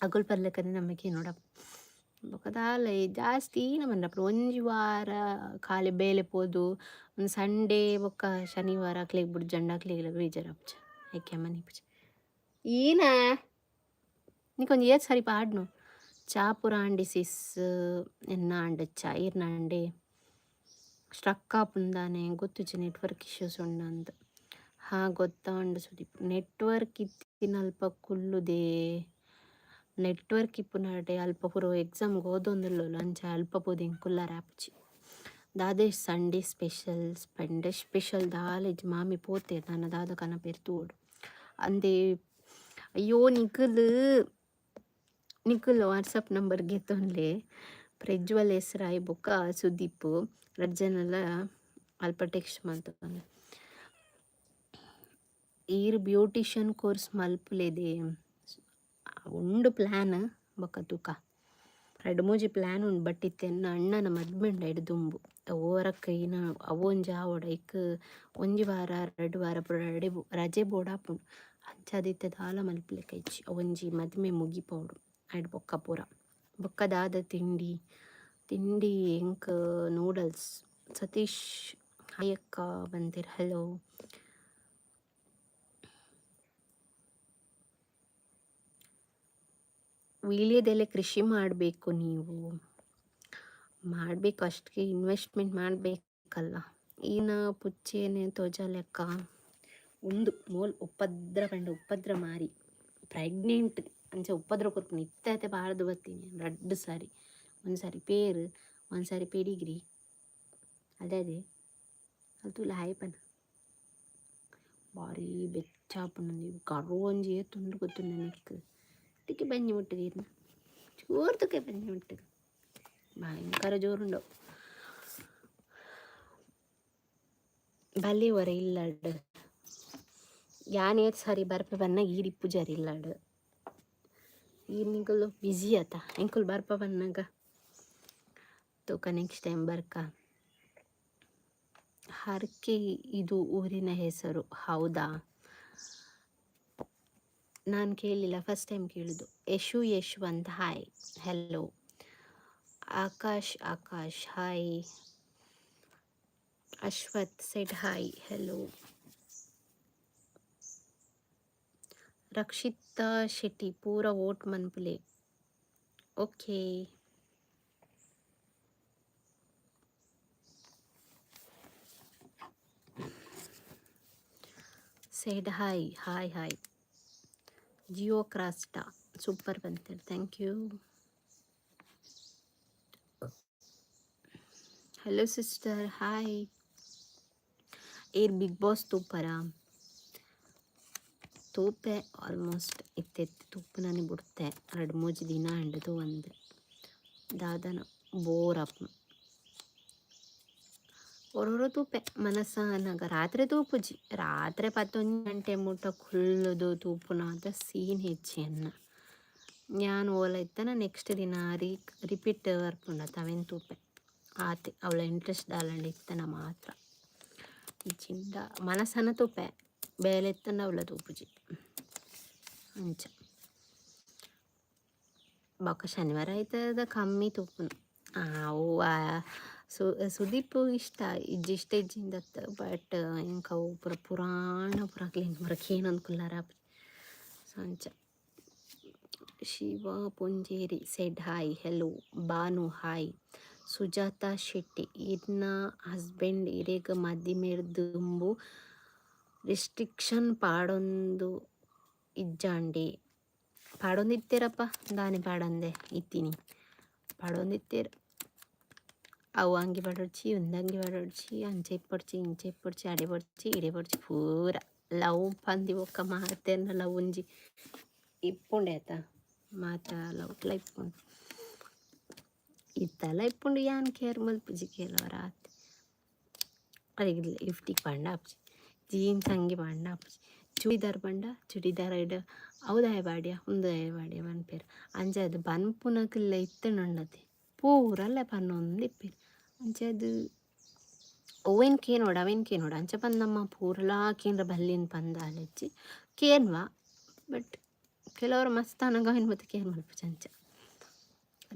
ಅಗುಲ್ ಪರ್ಲೆಕ್ಕನೆ ನಮಗೆ ಕೇನೋಡ. ಬೊಕ ದಾಲ ಜಾಸ್ತಿ ಈನ ಪಂಡ, ಒಂಜಿ ವಾರ ಖಾಲಿ ಬೇಲೆ ಪೋದು, ಒಂದು ಸಂಡೇ ಬೊಕ್ಕ ಶನಿವಾರ ಅಕ್ಲೆಗ್ ಬುಡ್ಜಂಡ ಅಕ್ಲೆಗ್ಲ ಬೇಜಾರಾಪುಜ. ಐಕೆ ಮನಿಪುಜಿ. ಈನ ನಿಕೊಂಜಿ ಏತ್ ಸರಿ ಪಾಡ್ನು. ಚಾ ಪೂರ ಆಂಡಿ ಸಿಸ್? ಎನ್ನ ಆಂಡ್ ಚಾ. ಈರ್ನ ಆಂಡೆ? ಸ್ಟ್ರಕ್ ಆಪುಂದಾನೆ ಗೊತ್ತುಜಿ, ನೆಟ್ವರ್ಕ್ ಇಶ್ಯೂಸ್ ಉಂಡಂದ್. ಹಾ, ಗೊತ್ತಾಂಡ್ ಸುದೀಪ್. ನೆಟ್ವರ್ಕ್ ಇತ್ತಿನಲ್ಪ ಕುಲ್ಲುದೆ. ನೆಟ್ವರ್ಕ್ ಇಪ್ಪುನಾಡೆ ಅಲ್ಪ ಪೂರ ಎಕ್ಸಾಮ್ಗೆ ಓದೊಂದುಲ್ಲೊಲು. ಅಂಚ ಅಲ್ಪ ಪೋದು ಎಂಕ್ ಕುಲ್ಲರೆ ಆಪುಜಿ. ದಾದೆ ಸಂಡೇ ಸ್ಪೆಷಲ್? ಸಂಡೇ ಸ್ಪೆಷಲ್ ದಾಲ ಇಜ್ಜಿ. ಮಾಮಿ ಪೋತೆರ್, ನನ ದಾದ ಕನಪೆರ್ ತೂವೊಡು. ಅಂದೆ ಅಯ್ಯೋ, ನಿಕುಲು ನಿಕುಲು ವಾಟ್ಸಪ್ ನಂಬರ್ ಗೆತ್ತೊನ್ಲೆ. ಪ್ರಜ್ವಲ್ ಎಸ್ ರಾಯ್ ಬೊಕ್ಕ ಸುದೀಪ್ ರಡ್ಡ್ ಜನಲ ಅಲ್ಪ ಟೆಕ್ಸ್ಟ್ ಮಲ್ತೊನ್ಲೆ. ಈರ್ ಬ್ಯೂಟಿಷಿಯನ್ ಕೋರ್ಸ್ ಮಲ್ಪುಲೆದೆ? ಉಂಡು ಪ್ಲ್ಯಾನ್, ಬೊಕ್ಕ ತೂಕ. ರಡ್ಡ್ ಮೂಜಿ ಪ್ಲ್ಯಾನ್ ಉಂಡು, ಬಟ್ ಇತ್ತೆ ಎನ್ನ ಅಣ್ಣನ ಮದ್ಮೆ ಉಂಡು ಐಡ್ ದುಂಬು. ಓರಕ್ಕೆ ಇನ ಅವೊಂಜಿ ಆವೊಡು, ಐಕ್ ಒಂಜಿ ವಾರ 2 ವಾರ ಪೂರ ರಜೆ ಬೋಡಾಪುಂಡು. ಅಂಚಾದ್ ಇತ್ತೆ ದಾಲ ಮಲ್ಪುಲೆಕ ಇಜ್ಜಿ. ಅವೊಂಜಿ ಮದ್ಮೆ ಮುಗಿಪೊಡು, ಐಡ್ ಬೊಕ್ಕ ಪೂರ. ಬೊಕ್ಕ ದಾದ ತಿಂಡಿ? ತಿಂಡಿ ಎಂಕ್ ನೂಡಲ್ಸ್. ಸತೀಶ್ ಹಾಯ್ ಅಕ್ಕ ಬಂದಿರ್. ಹಲೋ. ವೀಳ್ಯದೆಲೆ ಕೃಷಿ ಮಾಡಬೇಕು ನೀವು. ಮಾಡಬೇಕು, ಅಷ್ಟಕ್ಕೆ ಇನ್ವೆಸ್ಟ್ಮೆಂಟ್ ಮಾಡಬೇಕಲ್ಲ. ಈನ ಪುಚ್ಚೆನೆ ತೋಜಾಲೆಕ್ಕ ಉಂದು ಮೋಲ್ ಉಪದ್ರ ಪಂಡ ಉಪದ್ರ ಮಾರಿ. ಪ್ರೆಗ್ನೆಂಟ್, ಅಂಚ ಉಪದ್ರ ಕೊರ್ಪುನು. ಇತ್ತೆ ಆತೆ ಪಾಡ್ದ್ ಬತ್ತೀನಿ ರಡ್ಡ್ ಸಾರಿ. ಒಂಜಿ ಸಾರಿ ಪೇರ್, ಒಂಜಿ ಸಾರಿ ಪೆಡಿಗ್ರಿ. ಅದೇ ಅದೇ ಅಲ್ ತೂಲ, ಹಾಯ್ ಪನ. ಬಾರಿ ಬೆಚ್ಚ ಆಪುಂಡು. ಗರು ಒಂಜಿ ಏತ್ ಉಂಡು ಗೊತ್ತುಂಡ ನಿಕ್ಕ್? ಇಟ್ಟಿಗೆ ಬಂಜಿ ಮುಟ್ಟುಗೆ ಇರ್ನ ಚೂರ್ತುಕೆ ಬಂಜಿ ಮುಟ್ಟುಗೆ. ಭಯಂಕರ ಜೋರುಂಡು. ಬಲಿ ಒರ ಇಲ್ಲಡ್. ಯಾನ್ ಏತ್ ಸಾರಿ ಬರ್ಪೆ ಬನ್ನಗ ಈರ್ ಇಪ್ಪುಜರ್ ಇಲ್ಲಡ್. ಈರ್ ನಿಕುಲು ಬ್ಯುಸಿ ಅತ, ಎಂಕುಲು ಬರ್ಪ ಬನ್ನಗ. ತೂಕ, ನೆಕ್ಸ್ಟ್ ಟೈಮ್ ಬರ್ಕ. ಹರಕೆ ಇದು ಊರಿನ ಹೆಸರು. ಹೌದಾ? ನಾನು ಕೇಳಿಲ್ಲ, ಫಸ್ಟ್ ಟೈಮ್ ಕೇಳುದು. Yashu Yashwant hi, hello. Akash Akash hi. Ashwath said hi, hello. Rakshita Shetty ಪೂರ ವೋಟ್ ಮನ್ಪುಲೆ. Okay. Said hi, hi hi. Jio Crasta super ಬಂತೇಳಿ. Thank you. Hello sister, hi. ಈರ್ ಬಿಗ್ ಬಾಸ್ ತೂಪರಾ? ತೂಪೆ ಆಲ್ಮೋಸ್ಟ್. ಇತ್ತೆ ತೂಪುನನೆ ಬುಡ್ತೆ. ರಡ್ಡ್ ಮೂಜಿ ದಿನ ಆಂಡ್ ತೂವಂದೆ. ದಾದನ ಬೋರ್ ಆಪುಂಡು. ಒರೊರ ತೂಪೆ ಮನಸ್ಸಾನಗ. ರಾತ್ರೆ ತೂಪುಜಿ. ರಾತ್ರೆ 11 ಗಂಟೆ ಮುಟ್ಟ ಕುಲ್ಲುದು ತೂಪುನಾತ ಸೀನ್ ಹೆಚ್ಚಿ ಎನ್ನ. ಯಾನ್ ಓಲ ಇತ್ತನ ನೆಕ್ಸ್ಟ್ ದಿನ ರಿಪೀಟ್ ಬರ್ಪುಂಡತ, ಅವೆನ್ ತೂಪೆ. ಆತೆ, ಅವಳ ಇಂಟ್ರೆಸ್ಟ್ ದಾಲಂಡ ಇತ್ತನ ಮಾತ್ರ. ಇಜ್ಜಿಂಡ ಮನಸ್ಸನ ತೂಪೆ, ಬೇಲೆ ಇತ್ತಂಡ ಅವಳ ತೂಪುಜಿ ಅಂಚ. ಬೊಕ ಶನಿವಾರ ಐತದ ಕಮ್ಮಿ ತೂಪುನು. ಅವು ಸುದೀಪ್ ಇಷ್ಟ ಇಜ್ಜಿ, ಇಷ್ಟ ಇಜ್ಜಿಂದತ್. ಬಟ್ ಎಂಕ್ ಅವು ಪೂರ ಪುರಾಣ ಪೂರ ಅಕ್ಲೆನ್ ಪೂರ ಕೇನೊಂದು ಕುಲ್ಲರ ಆಪುಜಿ. ಸೊ ಅಂಚ. ಶಿವ ಪೊಂಜೇರಿ said hi, hello. Banu hi. Sujata Shetty, ಇರ್ನ ಹಸ್ಬೆಂಡ್ ಇರೆಗ್ ಮದಿಮೆರ್ದ್ ದುಂಬು ರಿಸ್ಟ್ರಿಕ್ಷನ್ ಪಾಡೊಂದು ಇಜ್ಜಾಂಡೆ? ಪಾಡೊಂದಿತ್ತೆರಪ್ಪ. ದಾನೆ ಪಾಡಂದೆ ಇತ್ತೀನಿ? ಪಾಡೊಂದಿತ್ತೆರ್. ಅವು ಅಂಗಿ ಪಾಡೊಡ್ಚಿ, ಉಂದು ಅಂಗಿ ಪಾಡೊಡ್ಚಿ, ಅಂಚ ಇಪ್ಪೊಡ್ಚಿ, ಇಂಚ ಇಪ್ಪೊಡ್ಚಿ, ಅಡೆ ಬೊಡ್ಚಿ, ಇಡೆ ಬೊಡ್ಚಿ, ಪೂರ ಲವ್ ಪಂದಿ ಬೊಕ್ಕ ಮಾತೆರ್ನಲ ಒಂಜಿ ಇಪ್ಪುಂಡೆ ಆತ. ಮಾತ ಲವ್ಟ್ಲ ಇಪ್ಪುಂಡು, ಇತ್ತಲ ಇಪ್ಪುಂಡು. ಯಾನ್ ಕೇರ್ ಮಲ್ಪುಜಿ ಕೆಲವರ ಆತೆ. ಅರೆಗ್ ಲಿಪ್ಸ್ಟಿಕ್ ಪಾಂಡ ಆಪುಜಿ, ಜೀನ್ಸ್ ಅಂಗಿ ಪಾಂಡ ಆಪುಜಿ. ಚೂಡಿದಾರ್ ಪಂಡ ಚೂಡಿದಾರ್ ಇಡ್ ಅವು ದಾಯೆ ಪಾಡ್ಯ, ಉಂದು ದಾಯೆ ಪಾಡ್ಯ ಪನ್ಪೆರ್. ಅಂಚಾದ್ ಪನ್ಪುನಕುಲ್ಲ ಇತ್ತ್ಂಡ ಪೂರಲ್ಲ ಪನೊಂದು ಇಪ್ಪೆರ್. ಅಂಚಾದ್ ಒವ್ವೆನ್ ಕೇನೋಡು, ಅವೆನ್ ಕೇನೋಡು. ಅಂಚ ಪಂದ್ ನಮ್ಮ ಪೂರಲಾ ಕೇಂದ್ರ ಬಲ್ಲಿಂದ್ ಪಂದ್ ಕೇನ್ವ. ಬಟ್ ಕೆಲವರು ಮಸ್ತ್ ಆನಗ ಅವೆನ್ ಮಾತ ಕೇರ್ ಮಲ್ಪುಜಿ. ಅಂಚ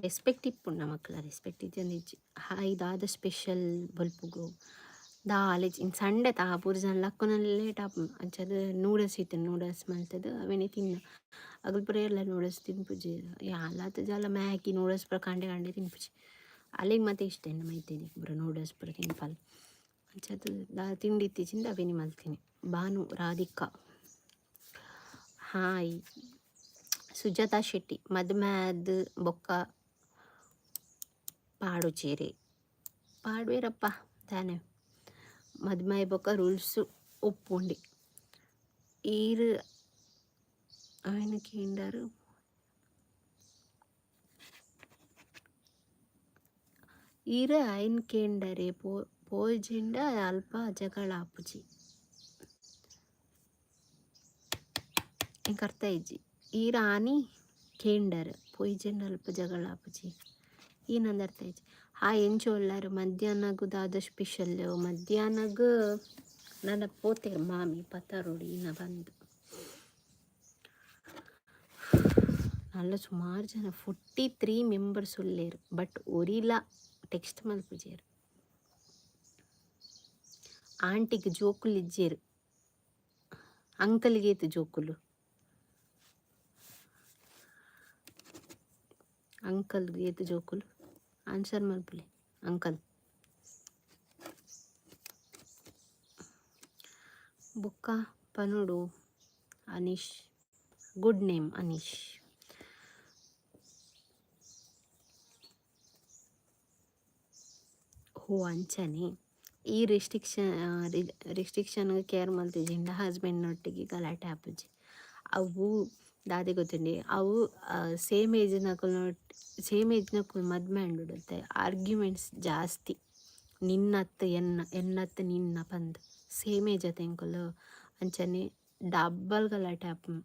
ರೆಸ್ಪೆಕ್ಟ್ ಇಪ್ಪುಂಡು ನಮಕ್ಲ, ರೆಸ್ಪೆಕ್ಟ್ ಇಜ್ಜಂದೆ ಇಜ್ಜಿ. ಹಾಯ್, ದಾದ ಸ್ಪೆಷಲ್ ಬೊಲ್ಪುಗು? ದಾಲ ಇಜ್ಜಿ. ಇನ್ ಸಂಡೆ ತಾ, ಪೂರ ಜನ ಲಕ್ಕುನ ಲೇಟ್ ಆಪುಂಡು. ಅಂಚಾದ್ ನೂಡಲ್ಸ್ ಇತ್ತ್ಂಡ್, ನೂಡಲ್ಸ್ ಮಲ್ತ್‌ದ್ ಅವೆನೆ ತಿನ್ನ. ಅಗುಲು ಪೂರ ಏರ್ಲ ನೂಡಲ್ಸ್ ತಿನ್ಪುಜೆರ್. ಯಾನ್ಲ ದಾಲ ಮ್ಯಾಗಿ ನೂಡಲ್ಸ್ ಪೂರ ಕಾಂಡೆ ಕಾಂಡೆ ತಿನ್ಪುಜಿ. ಅಲೆಗ್ ಮಾತ ಇಷ್ಟ, ಎನ್ನ ಮೈತೆದಿಗ್ ಪೂರ ನೂಡಲ್ಸ್ ಪೂರ ತಿನ್ಪಲ್. ಅಂಚಾದ್ ದಾಲ ತಿಂಡಿ ಇತ್ತಿಜಿಂಡ ಅವೆನೆ ಮಲ್ತಿನಿ. ಬಾನು ರಾಧಿಕಾ ಹಾಯ್. ಸುಜಾತಾ ಶೆಟ್ಟಿ, ಮದ್ಮೆ ಆದ್ ಬೊಕ್ಕ ಪಾಡುಜೆರೆ? ಪಾಡುವೆರಪ್ಪ ದಾನೆ, ಮದ್ಮೆ ಆಯಿ ಬೊಕ್ಕ ರೂಲ್ಸ್ ಉಪ್ಪುಂಡಿ. ಈರ್ ಅವೆನ್ ಕೇಂಡರ್. ಈರ್ ಐನ್ ಕೇಂಡರೆ ಪೋಜಿಂಡ ಅಲ್ಪ ಜಗಳ ಆಪುಜಿ. ಎಂಕ್ ಅರ್ಥ ಇಜ್ಜಿ. ಈರ್ ಆನಿ ಕೇಂಡರ್ ಪೋಯಿಜೆಂಡ ಅಲ್ಪ ಜಗಳ ಆಪುಜಿ. ಈನಂದ್ ಅರ್ಥ ಇಜ್ಜಿ. ಹಾಯ್, ಎಂಚ ಉಲ್ಲರ್? ಮಧ್ಯಾಹ್ನಗ್ ದಾದ ಸ್ಪೆಷಲ್? ಮಧ್ಯಾಹ್ನಗ್ ನನ ಪೋತೆರ್ ಮಾಮಿ ಪತರೋಡು ಈನ ಬಂದ್. ನಲ್ಲ ಸುಮಾರು ಜನ 43 ಮೆಂಬರ್ಸ್ ಉಲ್ಲೆರ್, ಬಟ್ ಒರಿಲ ಟೆಕ್ಸ್ಟ್ ಮಲ್ಪುಜೆರ್. ಆಂಟಿಗ್ ಜೋಕುಲು ಇಜ್ಜೆರ್, ಅಂಕಲ್ಗ್ ಏತ್ ಜೋಕುಲು? ಅಂಕಲ್ಗ್ ಏತ್ ಜೋಕುಲು? ಆನ್ಸರ್ ಮಲ್ಪುಲೆ ಅಂಕಲ್. ಬೊಕ್ಕ ಪನೊಡು. Anish, good name Anish. ಹೋ, ಅಂಚನೆ. ಈ ರಿಸ್ಟ್ರಿಕ್ಷನ್ ರಿಸ್ಟ್ರಿಕ್ಷನ್ ಕೇರ್ ಮಲ್ತಿಜಿಂಡ ಹಸ್ಬೆಂಡ್ ಒಟ್ಟಿಗೆ ಗಲಾಟೆ ಆಪುಜಿ. ಅವು ದಾದೆ ಗೊತ್ತುಂಡೆ, ಅವು ಸೇಮ್ ಏಜ್ನಕುಲು, ಸೇಮ್ ಏಜ್ನಕುಲು ಮದ್ಮೆ ಆಂಡುಡತ್ತೆ ಆರ್ಗ್ಯುಮೆಂಟ್ಸ್ ಜಾಸ್ತಿ. ನಿನ್ನತ್ತು ಎನ್ನ, ಎನ್ನತ್ತು ನಿನ್ನ ಪಂದ್. ಸೇಮ್ ಏಜ್ ಅತ್ತ ಎಂಕುಲು, ಅಂಚನೆ ಡಬ್ಬಲ್ ಗಲಾಟೆ ಆಪುಂಡು.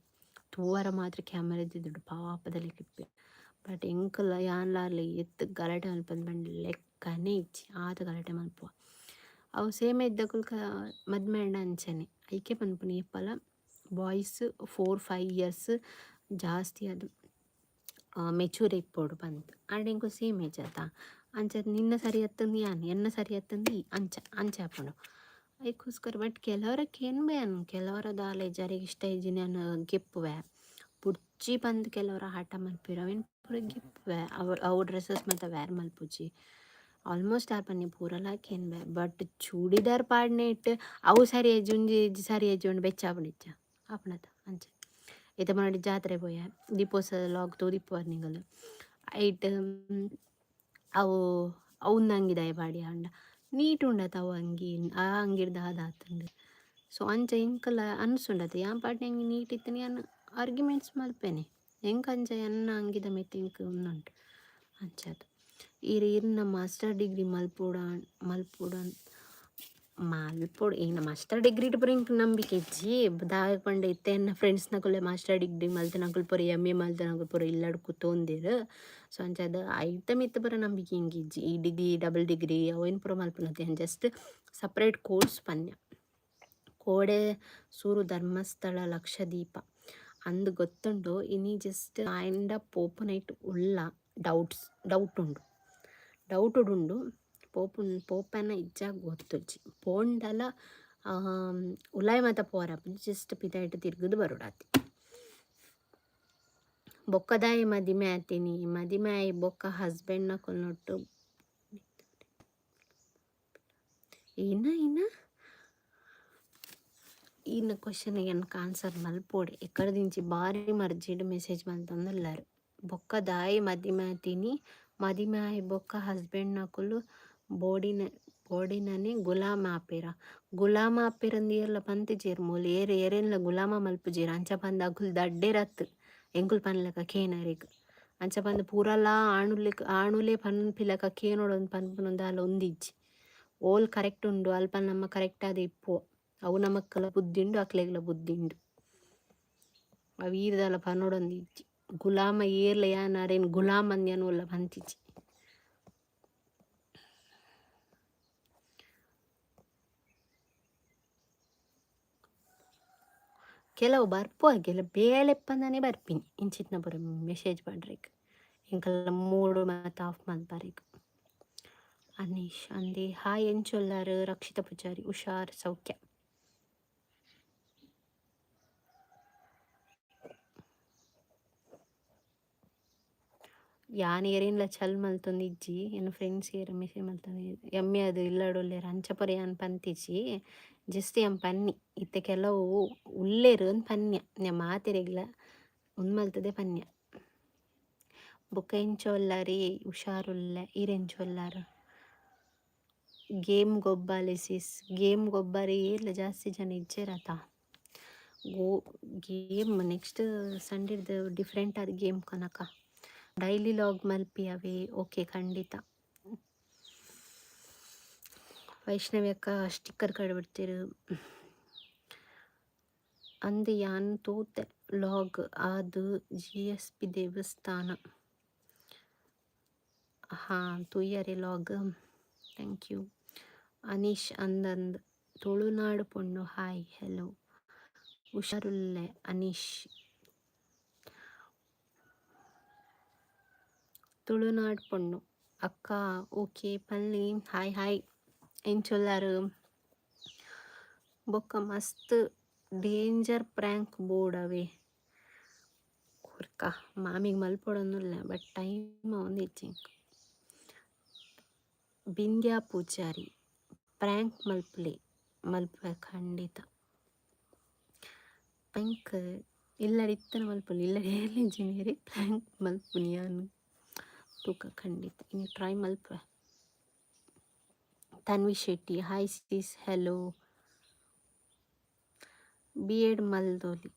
ತೂವರ ಮಾತ್ರ ಕ್ಯಾಮರಾ ದೀದುಂಡು ಪಾಪದ ಲೆಕ್ಕ. ಬಟ್ ಎಂಕುಲ ಯಾನ್ಲ ಏತ್ ಗಲಾಟೆ ಮಲ್ಪಂದ್ ಪಂಡ ಲೆಕ್ಕನೇ ಇಜ್ಜಿ, ಆತ್ ಗಲಾಟೆ ಮಲ್ಪುವ. ಅವು ಸೇಮ್ ಏಜ್ದಕುಲು ಮದ್ಮೆ ಆಂಡ ಅಂಚನೆ. ಐಕೆ ಪನ್ಪುನಿ, ಏಪಲ ಬಾಯ್ಸ್ 4-5 ಇಯರ್ಸ್ ಜಾಸ್ತಿ ಅದು ಮೆಚೂರ್ ಇಪ್ಪೊಡು ಪಂದ್. ಆಂಡ ಎಂಕುಲು ಸೇಮ್ ಏಜ್ ಅತ್ತ, ಅಂಚ ನಿನ್ನ ಸರಿ ಅತ್ತಂದು ಯಾನ್, ಎನ್ನ ಸರಿ ಅತ್ತಂದು ಈ, ಅಂಚ ಅಂಚ ಆಪುಂಡು. ಐಕೋಸ್ಕರ. ಬಟ್ ಕೆಲವರ ಕೇನ್ಬೆ ಯಾನ್, ಕೆಲವರ ದಾಲ ಇಜ್ಜಿ, ಇಷ್ಟ ಇಜ್ಜಿ, ನಾನು ಗೆಪ್ಪುವೆ, ಬುಡ್ಚಿ ಪಂದ್. ಕೆಲವರ ಹಠ ಮಲ್ಪುವೆರ್, ಅವೆನ್ ಪೂರ ಗೆಪ್ಪುವೆ. ಅವು ಅವು ಡ್ರೆಸ್ಸಸ್ ಮಾತ ವೇರ್ ಮಲ್ಪುಜಿ ಆಲ್ಮೋಸ್ಟ್. ಆರ್ ಪನ್ನಿ ಪೂರಲ ಕೇನ್ಬೆ. ಬಟ್ ಚೂಡಿದಾರ್ ಪಾಡ್ನೆಟ್ ಅವು ಸರಿ ಇಜ್ಜಿ, ಒಂಜಿ ಸರಿ ಇಜ್ಜಿ, ಉಂಡು ಬೆಚ್ಚ ಆಪುಂಡಿಜ್ಜ ಆಪುಂಡತ ಅಂಚ. ಇತ್ತೆ ಮೊನ್ನೆ ಜಾತ್ರೆ ಪೋಯೆ, ದೀಪೋತ್ಸವ ಲಾಗ್ ತೂದಿಪ್ಪುವರ್ ನಿಗಲು. ಐಟ್ ಅವು ಅವು ಅಂಗಿ ದಾಯೆ ಪಾಡಿ ಆಂಡ ನೀಟ್ ಉಂಡತ ಅವು ಅಂಗಿ, ಆ ಅಂಗಿಡ್ ದಾದ ಆತುಂಡು. ಸೊ ಅಂಚ ಎಂಕಲ ಅನ್ಸುಂಡತ, ಯಾನ್ ಪಾಡ್ನೆ ಅಂಗಿ ನೀಟ್ ಇತ್ತುಂಡು, ಯಾನ್ ಆರ್ಗ್ಯುಮೆಂಟ್ಸ್ ಮಲ್ಪೇನೆ. ಎಂಕ್ ಅಂಚ ಎನ್ನ ಅಂಗಿದ ಮಿತ್ತ್ ಎಂಕ್ ಉಂದುಂಡು ಅಂಚಾದ್. ಈರ್ ಇರ್ನ ಮಾಸ್ಟರ್ ಡಿಗ್ರಿ ಮಲ್ಪೊಡ ಮಲ್ಪೊಡ ಮಲ್ಪೊಡು. ಈನ ಮಾಸ್ಟರ್ ಡಿಗ್ರಿ ಪೂರ ಎಂಕ್ ನಂಬಿಕೆ ಇಜ್ಜಿ. ದಾಯೆ ಪಂಡ ಇತ್ತೆ ಎನ್ನ ಫ್ರೆಂಡ್ಸ್ನಕುಲೆ ಮಾಸ್ಟರ್ ಡಿಗ್ರಿ ಮಲ್ತಿನಕುಲು ಪೂರ, ಎಮ್ ಎ ಮಲ್ತಿನಕುಲು ಪೂರ ಇಲ್ಲಡ್ ಕುತೊಂದೆರ್. ಸೊ ಅಂಚಾದ್ ಐತ ಮಿತ್ತ್ ಪೂರ ನಂಬಿಕೆ ಎಂಕ್ ಇಜ್ಜಿ. ಈ ಡಿಗ್ರಿ, ಡಬಲ್ ಡಿಗ್ರಿ ಅವೇನ್ ಪೂರ ಮಲ್ಪುನತೆ, ಜಸ್ಟ್ ಸಪ್ರೇಟ್ ಕೋರ್ಸ್ ಪನ್ಯ. ಕೋಡೆ ಸೂರು ಧರ್ಮಸ್ಥಳ ಲಕ್ಷದೀಪ ಅಂದ್ ಗೊತ್ತುಂಡು. ಇನಿ ಜಸ್ಟ್ ಆಯಿಂಡ ಪೋಪುನೈಟ್ ಉಲ್ಲ ಡೌಟ್ಸ್, ಡೌಟ್ ಉಂಡು, ಡೌಟ್ ಉಂಡು. ಪೋಪುನ್ ಪೋಪೆನ ಇಜ್ಜ ಗೊತ್ತುಜ್ಜಿ. ಪೋಂಡಲ ಉಲಾಯಿ ಮಾತ ಪೋರ, ಜಸ್ಟ್ ಪಿದಾಯಿಟ್ ತಿರ್ಗುದು ಬರೋಡಾತೆ. ಬೊಕ್ಕದಾಯಿ ಮದಿಮೆ ಆತೀನಿ? ಮದಿಮೆ ಆಯಿ ಬೊಕ್ಕ ಹಸ್ಬೆಂಡ್ ನಕುಲ್ನೊಟ್ಟು ಏನ ಏನ? ಈನ ಕ್ವಶನ್ ಎನ್ಕ್ ಆನ್ಸರ್ ಮಲ್ಪೊಡೆ. ಎಕ್ಕಡದಿಂಚಿ ಬಾರಿ ಮರ್ಜಿಡ್ ಮೆಸೇಜ್ ಮಲ್ತೊಂದುಲ್ಲೆರ್. ಬೊಕ್ಕ ದಾಯಿ ಮದಿಮೆ ಆತೀನಿ? ಮದಿಮೆ ಆಯಿ ಬೊಕ್ಕ ಹಸ್ಬೆಂಡ್ ನಕುಲು ಬೋಡಿನ ಬೋಡಿನನೆ ಗುಲಾಮ ಆಪೆರ? ಗುಲಾಮ ಆಪೆರಂದ್ ಏರ್ಲ ಪಂತಿಜೆರ್ ಮೂಲು. ಏರ್ ಏರೆನ್ಲ ಗುಲಾಮ ಮಲ್ಪುಜೆರ್. ಅಂಚ ಪಂದ್ ಅಕುಲು ದಡ್ಡೆರತ್ತ್ ಎಂಕುಲು ಪನ್ಲೆಕ ಕೇನರೆಗ್. ಅಂಚ ಪಂದ್ ಪೂರಲಾ ಆಣುಲೆಗ್ ಆಣುಲೇ ಪನ್ಪಿಲೆಕ ಕೇನೊಡು ಪನ್ಪುನ ದಾಲ ಉಂದಿಜ್ಜಿ. ಓಲ್ ಕರೆಕ್ಟ್ ಉಂಡು ಅಲ್ಪ ನಮ್ಮ ಕರೆಕ್ಟ್ ಆದ್ ಇಪ್ಪುವ. ಅವು ನಮಕ್ಲ ಬುದ್ಧಿ ಉಂಡು, ಅಕ್ಲೆಗ್ಲ ಬುದ್ಧಿ ಉಂಡು. ಅವು ಈರ್ದಾಲ ಪನೊಡೊಂದು ಇಜ್ಜಿ. ಗುಲಾಮ ಏರ್ಲ ಯಾನ್ ಅರೆನ್ ಗುಲಾಮ್ ಅಂದ್ ಯಾನ್ ಒಲ್ಲ ಪಂತಿಜಿ. ಕೆಲವು ಬರ್ಪುವ ಬೇಲೆಪ್ಪಂದಾನೆ ಬರ್ಪಿನಿ. ಇಂಚಿತ್ನ ಪೂರ ಮೆಸೇಜ್ ಪಾಡ್ರೆಗ್ ಎಂಕಲ್ನ ಮೂಡು ಮಾತ ಆಫ್ ಮಲ್ಪರೆಗ್. ಅನೀಶ್ ಅಂದೆ ಹಾಯ್, ಎಂಚೊಲ್ಲಾರ್? ರಕ್ಷಿತ ಪೂಜಾರಿ ಹುಷಾರ್, ಸೌಖ್ಯ. ಯಾನ್ ಏರೆನ್ಲ ಚಲ್ ಮಲ್ತೊಂದಿಜ್ಜಿ. ಎನ್ನ ಫ್ರೆಂಡ್ಸ್ ಏರ್ ಮೆಸೇಜ್ ಮಲ್ತೊಂದು ಎಮ್ಮೆ ಅದು ಇಲ್ಲಡೊಲ್ಲೆರ್, ಅಂಚ ಪೂರ ಯಾನ್ ಪಂತಿಜಿ. ಜಸ್ಟ್ ಯಾನ್ ಪನ್ನಿ, ಇತ್ತೆ ಕೆಲವು ಉಲ್ಲೆರ್ ಅಂದ್ ಪನ್ಯ. ಮಾತೆರೆಗ್ಲ ಉಂದು ಮಲ್ತದೆ ಪನ್ಯ. ಬೊಕ್ಕ ಎಂಚ ಉಲ್ಲರಿ? ಹುಷಾರುಲ್ಲೆ. ಈರ್ ಎಂಚ ಉಲ್ಲರ್? ಗೇಮ್ ಗೊಬ್ಬಾಲೆ ಸಿಸ್. ಗೇಮ್ ಗೊಬ್ಬರೆ ಏರ್ಲ ಜಾಸ್ತಿ ಜನ ಇಜ್ಜೆರತ. ಗೋ ಗೇಮ್ ನೆಕ್ಸ್ಟ್ ಸಂಡೇದ ಡಿಫ್ರೆಂಟ್ ಆದ್ ಗೇಮ್ ಕನಕ. ಡೈಲಿ ಲಾಗ್ ಮಲ್ಪಿ ಅವೇ. ಓಕೆ, ಖಂಡಿತ. ವೈಷ್ಣವಿ ಅಕ್ಕ ಸ್ಟಿಕ್ಕರ್ ಕಡೆ ಬಿಡ್ತೀರು. ಅಂದ್ ಯಾನ್ ತೂತೆ ವ್ಲಾಗ್ ಆದ್ ಜಿಎಸ್‌ಪಿ ದೇವಸ್ಥಾನ. ಹಾಂ, ತೂಯರೆ ವ್ಲಾಗ್. Thank you. Anish ಅಂದಂದ್ ತುಳುನಾಡು ಪೊಣ್ಣು ಹಾಯ್ ಹೆಲೋ ಹುಷಾರುಲ್ಲೆ ಅನೀಶ್. ತುಳುನಾಡ್ ಪೊಣ್ಣು ಅಕ್ಕ ಓಕೆ ಪನ್ಲೆ ಹಾಯ್ ಹಾಯ್ ಎಂಚ ಉಲ್ಲರ್. ಬೊಕ್ಕ ಮಸ್ತ್ ಡೇಂಜರ್ ಪ್ರ್ಯಾಂಕ್ ಬೋಡವೇ ಕೊರ್ಕ ಮಾಮಿಗ್ ಮಲ್ಪೊಡೊಂದುಲ್ಲೆ ಬಟ್ ಟೈಮ್ ಆವೊಂದಿಜ್ಜಿ ಎಂಕ್. ಬಿಂದ್ಯಾ ಪೂಜಾರಿ ಪ್ರ್ಯಾಂಕ್ ಮಲ್ಪುಲೆ ಮಲ್ಪುವೆ ಖಂಡಿತ. ಪ್ರ್ಯಾಂಕ್ ಇಲ್ಲಡ್ ಇತ್ತುಂಡ ಮಲ್ಪೊಲಿ ಇಲ್ಲಡ್ ಏರ್ಲ ಇಜ್ಜಿ ಪ್ರ್ಯಾಂಕ್ ಮಲ್ಪುನಿ ಯಾನ್ ತೂಕ ಖಂಡಿತ ಇನಿ ಟ್ರೈ ಮಲ್ಪುವೆ. Tanvi Shetty hi sis hello. B Ed ಮಲ್ದೊಲಿ.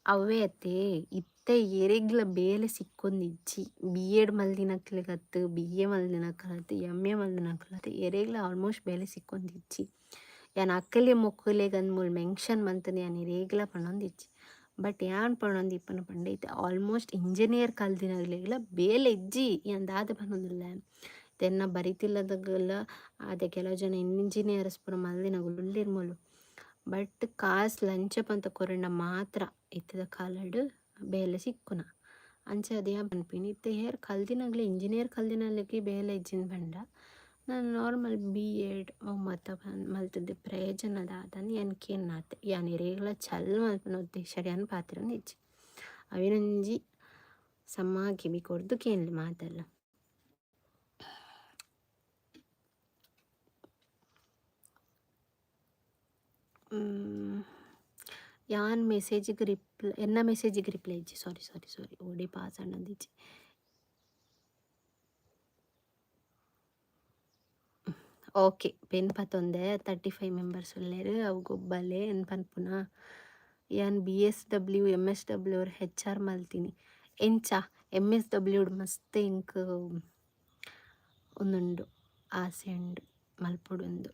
ಅವ್ವೇ ಅತ್ತೆ ಇತ್ತೆ ಏರೆಗ್ಲ ಬೇಲೆ ಸಿಕ್ಕೊಂದಿಜ್ಜಿ ಬಿ ಎಡ್ ಮಲ್ದಿನಕ್ಲೆಗತ್ತ್ ಬಿ ಎ ಮಲ್ದಿನಕ್ಲತ್ತ್ ಎಮ್ ಎ ಮಲ್ದಿನಕ್ಲತ್ತ್ ಏರೆಗ್ಲ ಆಲ್ಮೋಸ್ಟ್ ಬೇಲೆ ಸಿಕ್ಕೊಂದಿಜ್ಜಿ. ಯಾನ್ ಅಕಲೆ ಮೊಕಲೆಗ್ ಮೂಲು ಮೆನ್ಷನ್ ಮಂತುದು ಯಾನ್ ಏರೆಗ್ಲ ಪನೊಂದಿಜ್ಜಿ. ಬಟ್ ಯಾನ್ ಪನೊಂದಿಪ್ಪುನ ಪಂಡ ಇತ್ತೆ ಆಲ್ಮೋಸ್ಟ್ ಇಂಜಿನಿಯರ್ ಕಲ್ದಿನಕ್ಲೆಗ್ಲ ಬೇಲೆ ಇಜ್ಜಿ ಯಾನ್ ದಾದ ಪನೊಂದುಲ್ಲೆ. ಎನ್ನ ಬರಿತಿಲ್ಲದಗಲ ಅದೇ ಕೆಲವು ಜನ ಇಂಜಿನಿಯರ್ಸ್ ಪೂರ ಮಲ್ದಿನಕುಲು ಉಲ್ಲೆರ್ ಮೂಲು. ಬಟ್ ಕಾಸ್ ಲಂಚ ಪಂತ ಕೊರಂಡ ಮಾತ್ರ ಇತ್ತೆದ ಕಾಲಡ್ ಬೇಲೆ ಸಿಕ್ಕುನ. ಅಂಚಾದ್ ಯಾನ್ ಪನ್ಪಿನಿ ಇತ್ತೆ ಏರ್ ಕಲ್ದಿನಕ್ಲೆ ಇಂಜಿನಿಯರ್ ಕಲ್ದಿನಕ್ಲೆಗ್ ಬೇಲೆ ಇಜ್ಜಿಂದ್ ಪಂಡ ನನ ನಾರ್ಮಲ್ ಬಿ ಎಡ್ ಅವು ಮಾತ ಮಲ್ತುದು ಪ್ರಯೋಜನ ದಾದಂದ್ ಯಾನ್ ಕೇನ್ನಾತೆ. ಯಾನ್ ಏರೆಗ್ಲ ಚಲ್ ಮಲ್ಪುನ ಉದ್ದೇಶಡ್ ಯಾನ್ ಪಾತೆರೊಂದಿಜ್ಜಿ. ಅವೆನೊಂಜಿ ಸಮ ಕೆಬಿ ಕೊರ್ದು ಕೇನ್ಲೆ ಮಾತೆರ್ಲ. ಯಾನ್ ಮೆಸೇಜ್ಗ್ ರಿಪ್ಲೈ ಎನ್ನ ಮೆಸೇಜ್ಗ್ ರಿಪ್ಲೈ ಇಜ್ಜಿ ಸಾರಿ ಸಾರಿ ಸಾರಿ ಓಡೆ ಪಾಸ್ ಆಂಡಂದಿಜ್ಜಿ. ಓಕೆ ಪೆನ್ ಪತೊಂದೆ 35 ಮೆಂಬರ್ಸ್ ಉಲ್ಲೆರ್ ಅವು ಗೊಬ್ಬಲೆ ಏನ್ ಪನ್ಪುನ ಯಾನ್ B S W M S W H R ಮಲ್ತಿನಿ ಎಂಚ ಎಮ್ ಎಸ್ ಡಬ್ಲ್ಯೂ ಡ್ ಮಸ್ತ್ ಎಂಕ್ ಉಂದುಂಡು ಆಸೆ ಉಂಡು ಮಲ್ಪೊಡುಂದು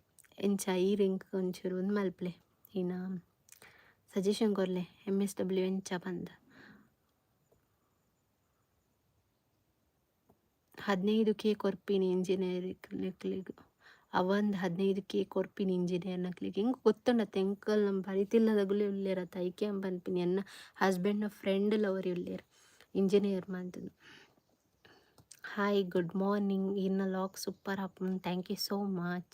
ಎಂಚ ಈರ್ ಎಂಕ್ ಒಂಚೂರು ಉಂದು ಮಲ್ಪುಲೆ ಇನ ಸಜೆಷನ್ ಕೊರ್ಲೆ ಎಮ್ ಎಸ್ ಡಬ್ಲ್ಯೂ ಎಂಚ ಪಂದ್. 15 ಕೆ ಕೊರ್ಪಿನಿ ಇಂಜಿನಿಯರಿಂಗ್ ಅವಂದ್ 15 ಕೆ ಕೊರ್ಪಿನಿ ಇಂಜಿನಿಯರ್ ನಕ್ಲೆಗ್ ಎಂಕ್ ಗೊತ್ತುಂಡತ್ತೆ ಎಂಕಲ್ನ ಬರಿತಿಲ್ಲದಗುಲೇ ಉಲ್ಲೆರತ್ತ ಐಕೆ ಯಾನ್ ಪನ್ಪಿನಿ ಎನ್ನ ಹಸ್ಬೆಂಡ್ ನ ಫ್ರೆಂಡ್ ಲ ಒರಿ ಉಲ್ಲೆರ್ ಇಂಜಿನಿಯರ್ ಮಂತುದು. ಹಾಯ್ ಗುಡ್ ಮಾರ್ನಿಂಗ್ ಇರ್ನ ಲಾಗ್ ಸೂಪರ್ ಆಪುಂಡು thank you so much.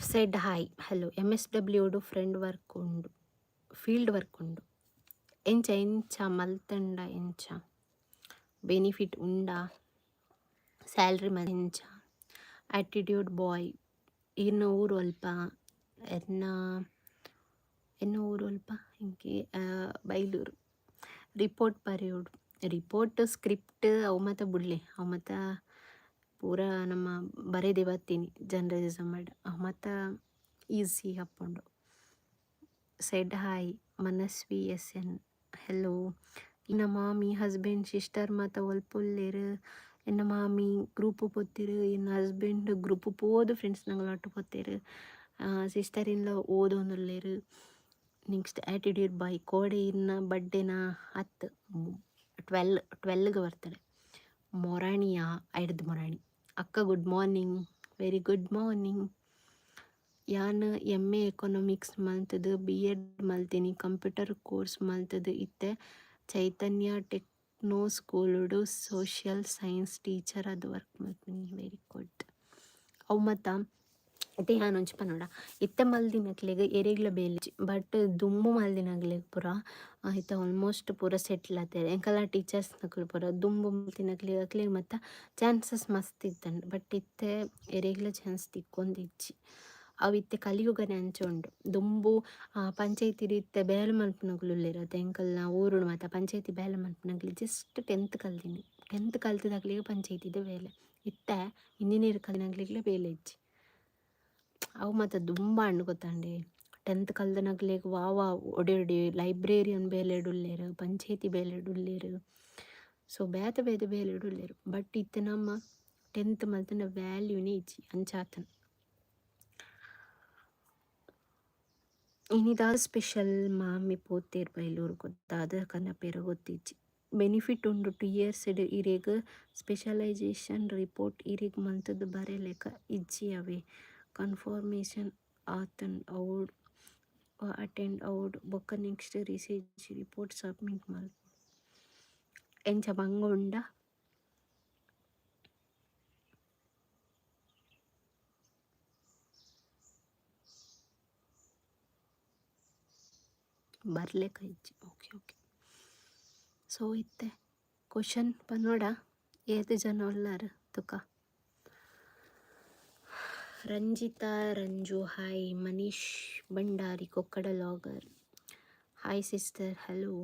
Said hi hello M S W ಡ್ ಫ್ರೆಂಡ್ ವರ್ಕ್ ಉಂಡು ಫೀಲ್ಡ್ ವರ್ಕ್ ಉಂಡು ಎಂಚ ಎಂಚ ಮಲ್ತಂಡ ಎಂಚ ಬೆನಿಫಿಟ್ ಉಂಡಾ ಸ್ಯಾಲ್ರಿ ಎಂಚ ಆಟಿಟ್ಯೂಡ್ ಬಾಯ್ ಇರ್ನ ಊರು ಒಲ್ಪ ಎನ್ನ ಎನ್ನ ಊರು ಒಲ್ಪ ಎಂಕೆ ಬೈಲೂರು ರಿಪೋರ್ಟ್ ಬರೆಯೋಡು ರಿಪೋರ್ಟ್ ಸ್ಕ್ರಿಪ್ಟ್ ಅವು ಮಾತ ಬುಡ್ಲೆ ಅವು ಮಾತ ಪೂರ ನಮ್ಮ ಬರೆದೇ ಬತ್ತೀನಿ ಜರ್ನಲಿಸಮ್ ಅವು ಮಾತ ಈಸಿ ಆಪುಂಡು. Said hi Manasvi S N hello ಇನ್ನ ಮಾಮಿ ಹಸ್ಬೆಂಡ್ ಸಿಸ್ಟರ್ ಮಾತ ಒಲ್ಪ ಉಲ್ಲೆರ್ ಎನ್ನ ಮಾಮಿ ಗ್ರೂಪ್ ಪೋತೆರ್ ಎನ್ನ ಹಸ್ಬೆಂಡ್ ಗ್ರೂಪ್ ಪೋದು ಫ್ರೆಂಡ್ಸ್ ನಕಲ್ನ ಒಟ್ಟು ಪೋತೆರ್ ಸಿಸ್ಟರ್ ಇನ್ ಲಾ ಓದೊಂದುಲ್ಲೆರ್ ನೆಕ್ಸ್ಟ್ ಆಟಿಟ್ಯೂಡ್ ಬಾಯ್ ಕೋಡೆ ಇರ್ನ ಬರ್ಡೇನ ಅತ್ತ್ 12 12ಗ್ ಬರ್ತಡೆ ಮೊರಾಣಿಯಾ ಐಡ್ದ್ ಮೊರಾಣಿ ಅಕ್ಕ good morning very good morning. ಯಾನ್ ಎಮ್ ಎ ಎಕನಾಮಿಕ್ಸ್ ಮಲ್ತುದು ಬಿ ಎಡ್ ಮಲ್ತಿನಿ ಕಂಪ್ಯೂಟರ್ ಕೋರ್ಸ್ ಮಲ್ತುದು ಇತ್ತೆ ಚೈತನ್ಯ ಟೆಕ್ನೋ ಸ್ಕೂಲುಡು ಸೋಶಿಯಲ್ ಸೈನ್ಸ್ ಟೀಚರ್ ಆದ್ ವರ್ಕ್ ಮಲ್ಪುನಿ ವೆರಿ ಗುಡ್. ಅವು ಮಾತ ಇತ್ತೆ ಯಾನ್ ಒಂಜಿ ಪನೊಡ ಇತ್ತೆ ಮಲ್ದಿನಕ್ಲೆಗ್ ಏರೆಗ್ಲ ಬೇಲೆ ಇಜ್ಜಿ ಬಟ್ ದುಂಬು ಮಲ್ದಿನಕ್ಲೆಗ್ ಪೂರ ಇತ್ತೆ ಆಲ್ಮೋಸ್ಟ್ ಪೂರ ಸೆಟ್ಲ್ ಆತೆರ್ ಎಂಕಲ್ನ ಟೀಚರ್ಸ್ ನಕುಲು ಪೂರ ದುಂಬು ಮಲ್ತಿನಕ್ಲೆಗ್ ಅಕ್ಲೆಗ್ ಮಾತ ಚಾನ್ಸಸ್ ಮಸ್ತ್ ಇತ್ತ್ಂಡ್ ಬಟ್ ಇತ್ತೆ ಏರೆಗ್ಲ ಚಾನ್ಸ್ ತಿಕ್ಕೊಂದಿಜ್ಜಿ. ಅವು ಇತ್ತೆ ಕಲಿಯುಗನೆ ಅಂಚ ಉಂಡು ದುಂಬು ಪಂಚಾಯ್ತಿಡ್ ಇತ್ತೆ ಬೇಲೆ ಮಲ್ಪುನಕುಲು ಉಲ್ಲೆರ್ ಅತೆ ಎಂಕಲ್ನ ಊರುಡು ಮಾತ ಪಂಚಾಯ್ತಿ ಬೇಲೆ ಮಲ್ಪುನಕ್ಲು ಜಸ್ಟ್ ಟೆಂತ್ ಕಲ್ದಿನಿ ಟೆಂತ್ ಕಲ್ತಿನಕ್ಲೆಗ್ ಪಂಚಾಯ್ತಿದ ಬೇಲೆ ಇತ್ತೆ ಇಂಜಿನಿಯರ್ ಕಲ್ತಿನಕ್ಲೆಗ್ಲ ಬೇಲೆ ಇಜ್ಜಿ. ಅವು ಮಾತ ದುಂಬಾಂಡ್ ಗೊತ್ತಂಡೆ ಟೆಂತ್ ಕಲ್ದಿನಕ್ಲೆಗ್ ವಾ ವಾ ಒಡೆ ಒಡೆ ಲೈಬ್ರೇರಿಯನ್ ಬೇಲೆಡ್ ಉಲ್ಲೆರ್ ಪಂಚಾಯ್ತಿ ಬೇಲೆಡ್ ಉಲ್ಲೆರ್. ಸೊ ಬೇತೆ ಬೇತೆ ಬೇಲೆಡ್ ಉಲ್ಲೆರ್. ಬಟ್ ಇತ್ತೆ ನಮ್ಮ ಟೆಂತ್ ಮಲ್ತ್ಂಡ ವ್ಯಾಲ್ಯೂನೇ ಇಜ್ಜಿ ಅಂಚಾತ್ಂಡ್. ಇನಿ ದಾದ ಸ್ಪೆಷಲ್ ಮಾಮಿ ಪೋತೆರ್ ಬೈಲೂರುಗು ದಾದ ಕನಪೆರ್ ಗೊತ್ತಿಜ್ಜಿ. ಬೆನಿಫಿಟ್ ಉಂಡು ಟು ಇಯರ್ಸ್ ಡ್ ಇರೆಗ್ ಸ್ಪೆಷಲೈಸೇಷನ್ ರಿಪೋರ್ಟ್ ಇರೆಗ್ ಮಲ್ತುದು ಬರೆಲೆಕ ಇಜ್ಜಿ ಅವ್ವೆ ಕನ್ಫರ್ಮೇಷನ್ ಆತುಂಡ್ ಅಟೆಂಡ್ ಅವೊಡ್ ಬೊಕ ನೆಕ್ಸ್ಟ್ ರಿಸರ್ಚ್ ರಿಪೋರ್ಟ್ ಸಬ್ಮಿಟ್ ಮಲ್ಪೊಡು. ಎಂಚ ಬಂಗ ಉಂಡ. ಬರ್ಲೆಕ ಇಜ್ಜಿ ಓಕೆ ಓಕೆ. ಸೊ ಇತ್ತೆ ಕ್ವಶನ್ ಪನೊಡ ಏತ್ ಜನ ಉಲ್ಲರ್ ತುಕ. Ranjitha Ranju hi Manish Bhandari Kokkada logger hi sister hello.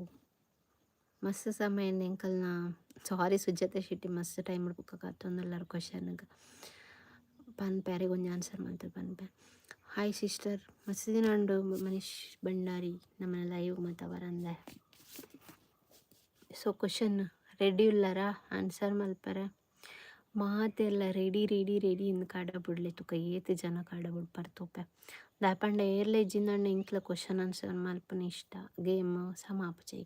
ಮಸ್ತ್ ಸಮಯ ಎಂಕಲ್ನ ಸಾರಿ ಸುಜಾತ ಶೆಟ್ಟಿ ಮಸ್ತ್ ಟೈಮ್ ಬುಕ್ಕ ಕಾತೊಂದುಲ್ಲೆರ್ ಕ್ವಶನ್ಗ್ ಪನ್ಪೆ ಅರೆಗ್ ಒಂಜಿ ಆನ್ಸರ್ ಮಲ್ತ್ ಪನ್ಪೆ. ಹಾಯ್ ಸಿಸ್ಟರ್ ಮಸ್ತ್ ದಿನ ಉಂಡು ಮನೀಶ್ ಭಂಡಾರಿ ನಮ್ಮನ ಲೈವ್ ಮಾತ ಬರಂದೆ. ಸೊ ಕ್ವಶನ್ ರೆಡಿ ಉಲ್ಲರಾ ಆನ್ಸರ್ ಮಲ್ಪರೆ. ಮಾತೆರ್ಲ ರೆಡಿ ರೆಡಿ ರೆಡಿ ಇಂದ್ ಕಡಪುಡ್ಲೆ ತುಕ ಏತ್ ಜನ ಕಡಪುಡ್ಪರ್ ತೂಪೆ. ದಾಯೆ ಪಂಡ ಏರ್ಲ ಇಜ್ಜಿಂದಾಂಡ ಎಂಕ್ಲ ಕ್ವಶನ್ ಆನ್ಸರ್ ಮಲ್ಪುನ ಇಷ್ಟ ಗೇಮ್ ಸಮ ಆಪುಜಿ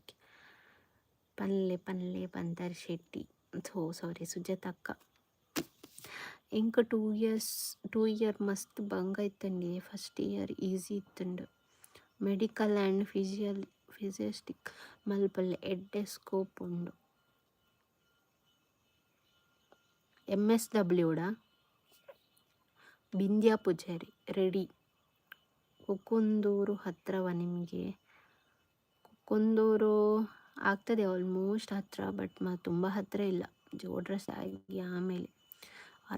ಪನ್ಲೆ ಪನ್ಲೆ ಪಂತರ್ ಶೆಟ್ಟಿ ಥೋ ಸಾರಿ ಸುಜಾತಕ್ಕ. ಎಂಕ್ ಟೂ ಇಯರ್ಸ್ ಟೂ ಇಯರ್ ಮಸ್ತ್ ಬಂಗ ಇತ್ತುಂಡು ಫಸ್ಟ್ ಇಯರ್ ಈಸಿ ಇತ್ತುಂಡು. ಮೆಡಿಕಲ್ ಆ್ಯಂಡ್ ಫಿಸಿಯಲ್ ಫಿಸಿಯಸ್ಟಿಕ್ ಮಲ್ಪಲೆ ಎಡ್ಡೆ ಸ್ಕೋಪ್ ಉಂಡು. ಎಮ್ ಎಸ್ ಡಬ್ಲ್ಯೂಡ ಬಿಂದ್ಯಾ ಪೂಜಾರಿ ರೆಡಿ. ಕುಕ್ಕುಂದೂರು ಹತ್ರವ ನಿಮಗೆ? ಕುಕ್ಕುಂದೂರು ಆಗ್ತದೆ ಆಲ್ಮೋಸ್ಟ್ ಹತ್ರ ಬಟ್ ತುಂಬ ಹತ್ತಿರ ಇಲ್ಲ. ಜೋಡ್ರಸ್ ಆಗಿ ಆಮೇಲೆ.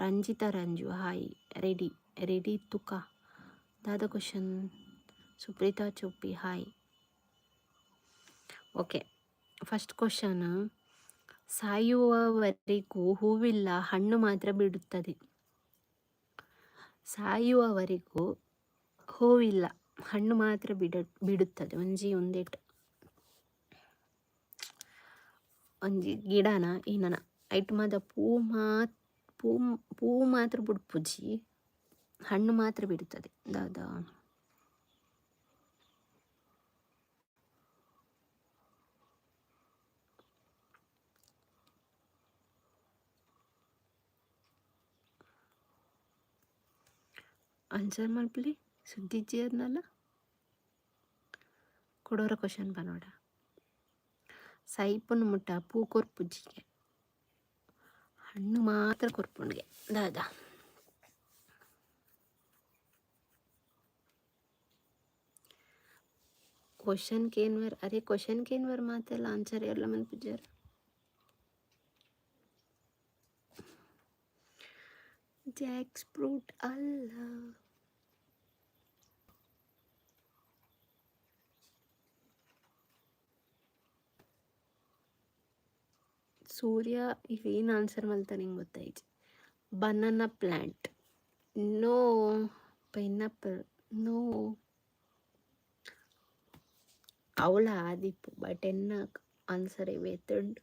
Ranjitha Ranju hi ready ready ತುಕ ದಾದ question. Supreetha Choppi hi. Okay first question, ಸಾಯುವವರೆಗೂ ಹೂವಿಲ್ಲ ಹಣ್ಣು ಮಾತ್ರ ಬಿಡುತ್ತದೆ. ಸಾಯುವವರೆಗೂ ಹೂವಿಲ್ಲ ಹಣ್ಣು ಮಾತ್ರ ಬಿಡುತ್ತದೆ. ಒಂಜಿ ಒಂದೆಟ್ ಒಂಜಿ ಗಿಡನ ಏನನ ಐಟ್ ಮಾತ ಪೂ ಮಾತ್ ಪೂ ಪೂ ಮಾತ್ರ ಬುಡ್ಪುಜಿ ಹಣ್ಣು ಮಾತ್ರ ಬಿಡುತ್ತದೆ. ದಾದ ಆನ್ಸರ್ ಮಲ್ಪುಲೆ ಸುದ್ದಿ ಇಜ್ಜಿಯರ್ನಲ ಕುಡೊರ ಕ್ವಶನ್ ಪನೊಡ. ಸೈಪುನ ಮುಟ್ಟ ಪೂ ಕೊರ್ಪುಜ್ಜಿಗೆ ಹಣ್ಣು ಮಾತ್ರ ಕೊರ್ಪುಂಡುಗೆ ದಾದ. ಕ್ವಶನ್ ಕೇನ್ವರ್ ಅರೆ ಕ್ವಶನ್ ಕೇನ್ವರ್ ಮಾತೆಲ್ಲ ಆನ್ಸರ್ ಏರ್ಲ ಮನ್ಪುಜೆರ್. ಜಾಕ್ಸ್ ಫ್ರೂಟ್ ಅಲ್ಲ. ಸೂರ್ಯ ಇವೇನು ಆನ್ಸರ್ ಮಲ್ತ ನಿಂಗೆ ಗೊತ್ತಾಯ್ತು. Banana plant no, pineapple no. ಅವಳ ಆದಿಪ್ಪು ಬಟ್ ಎನ್ನ ಆನ್ಸರ್ ಇವೇತುಂಡು.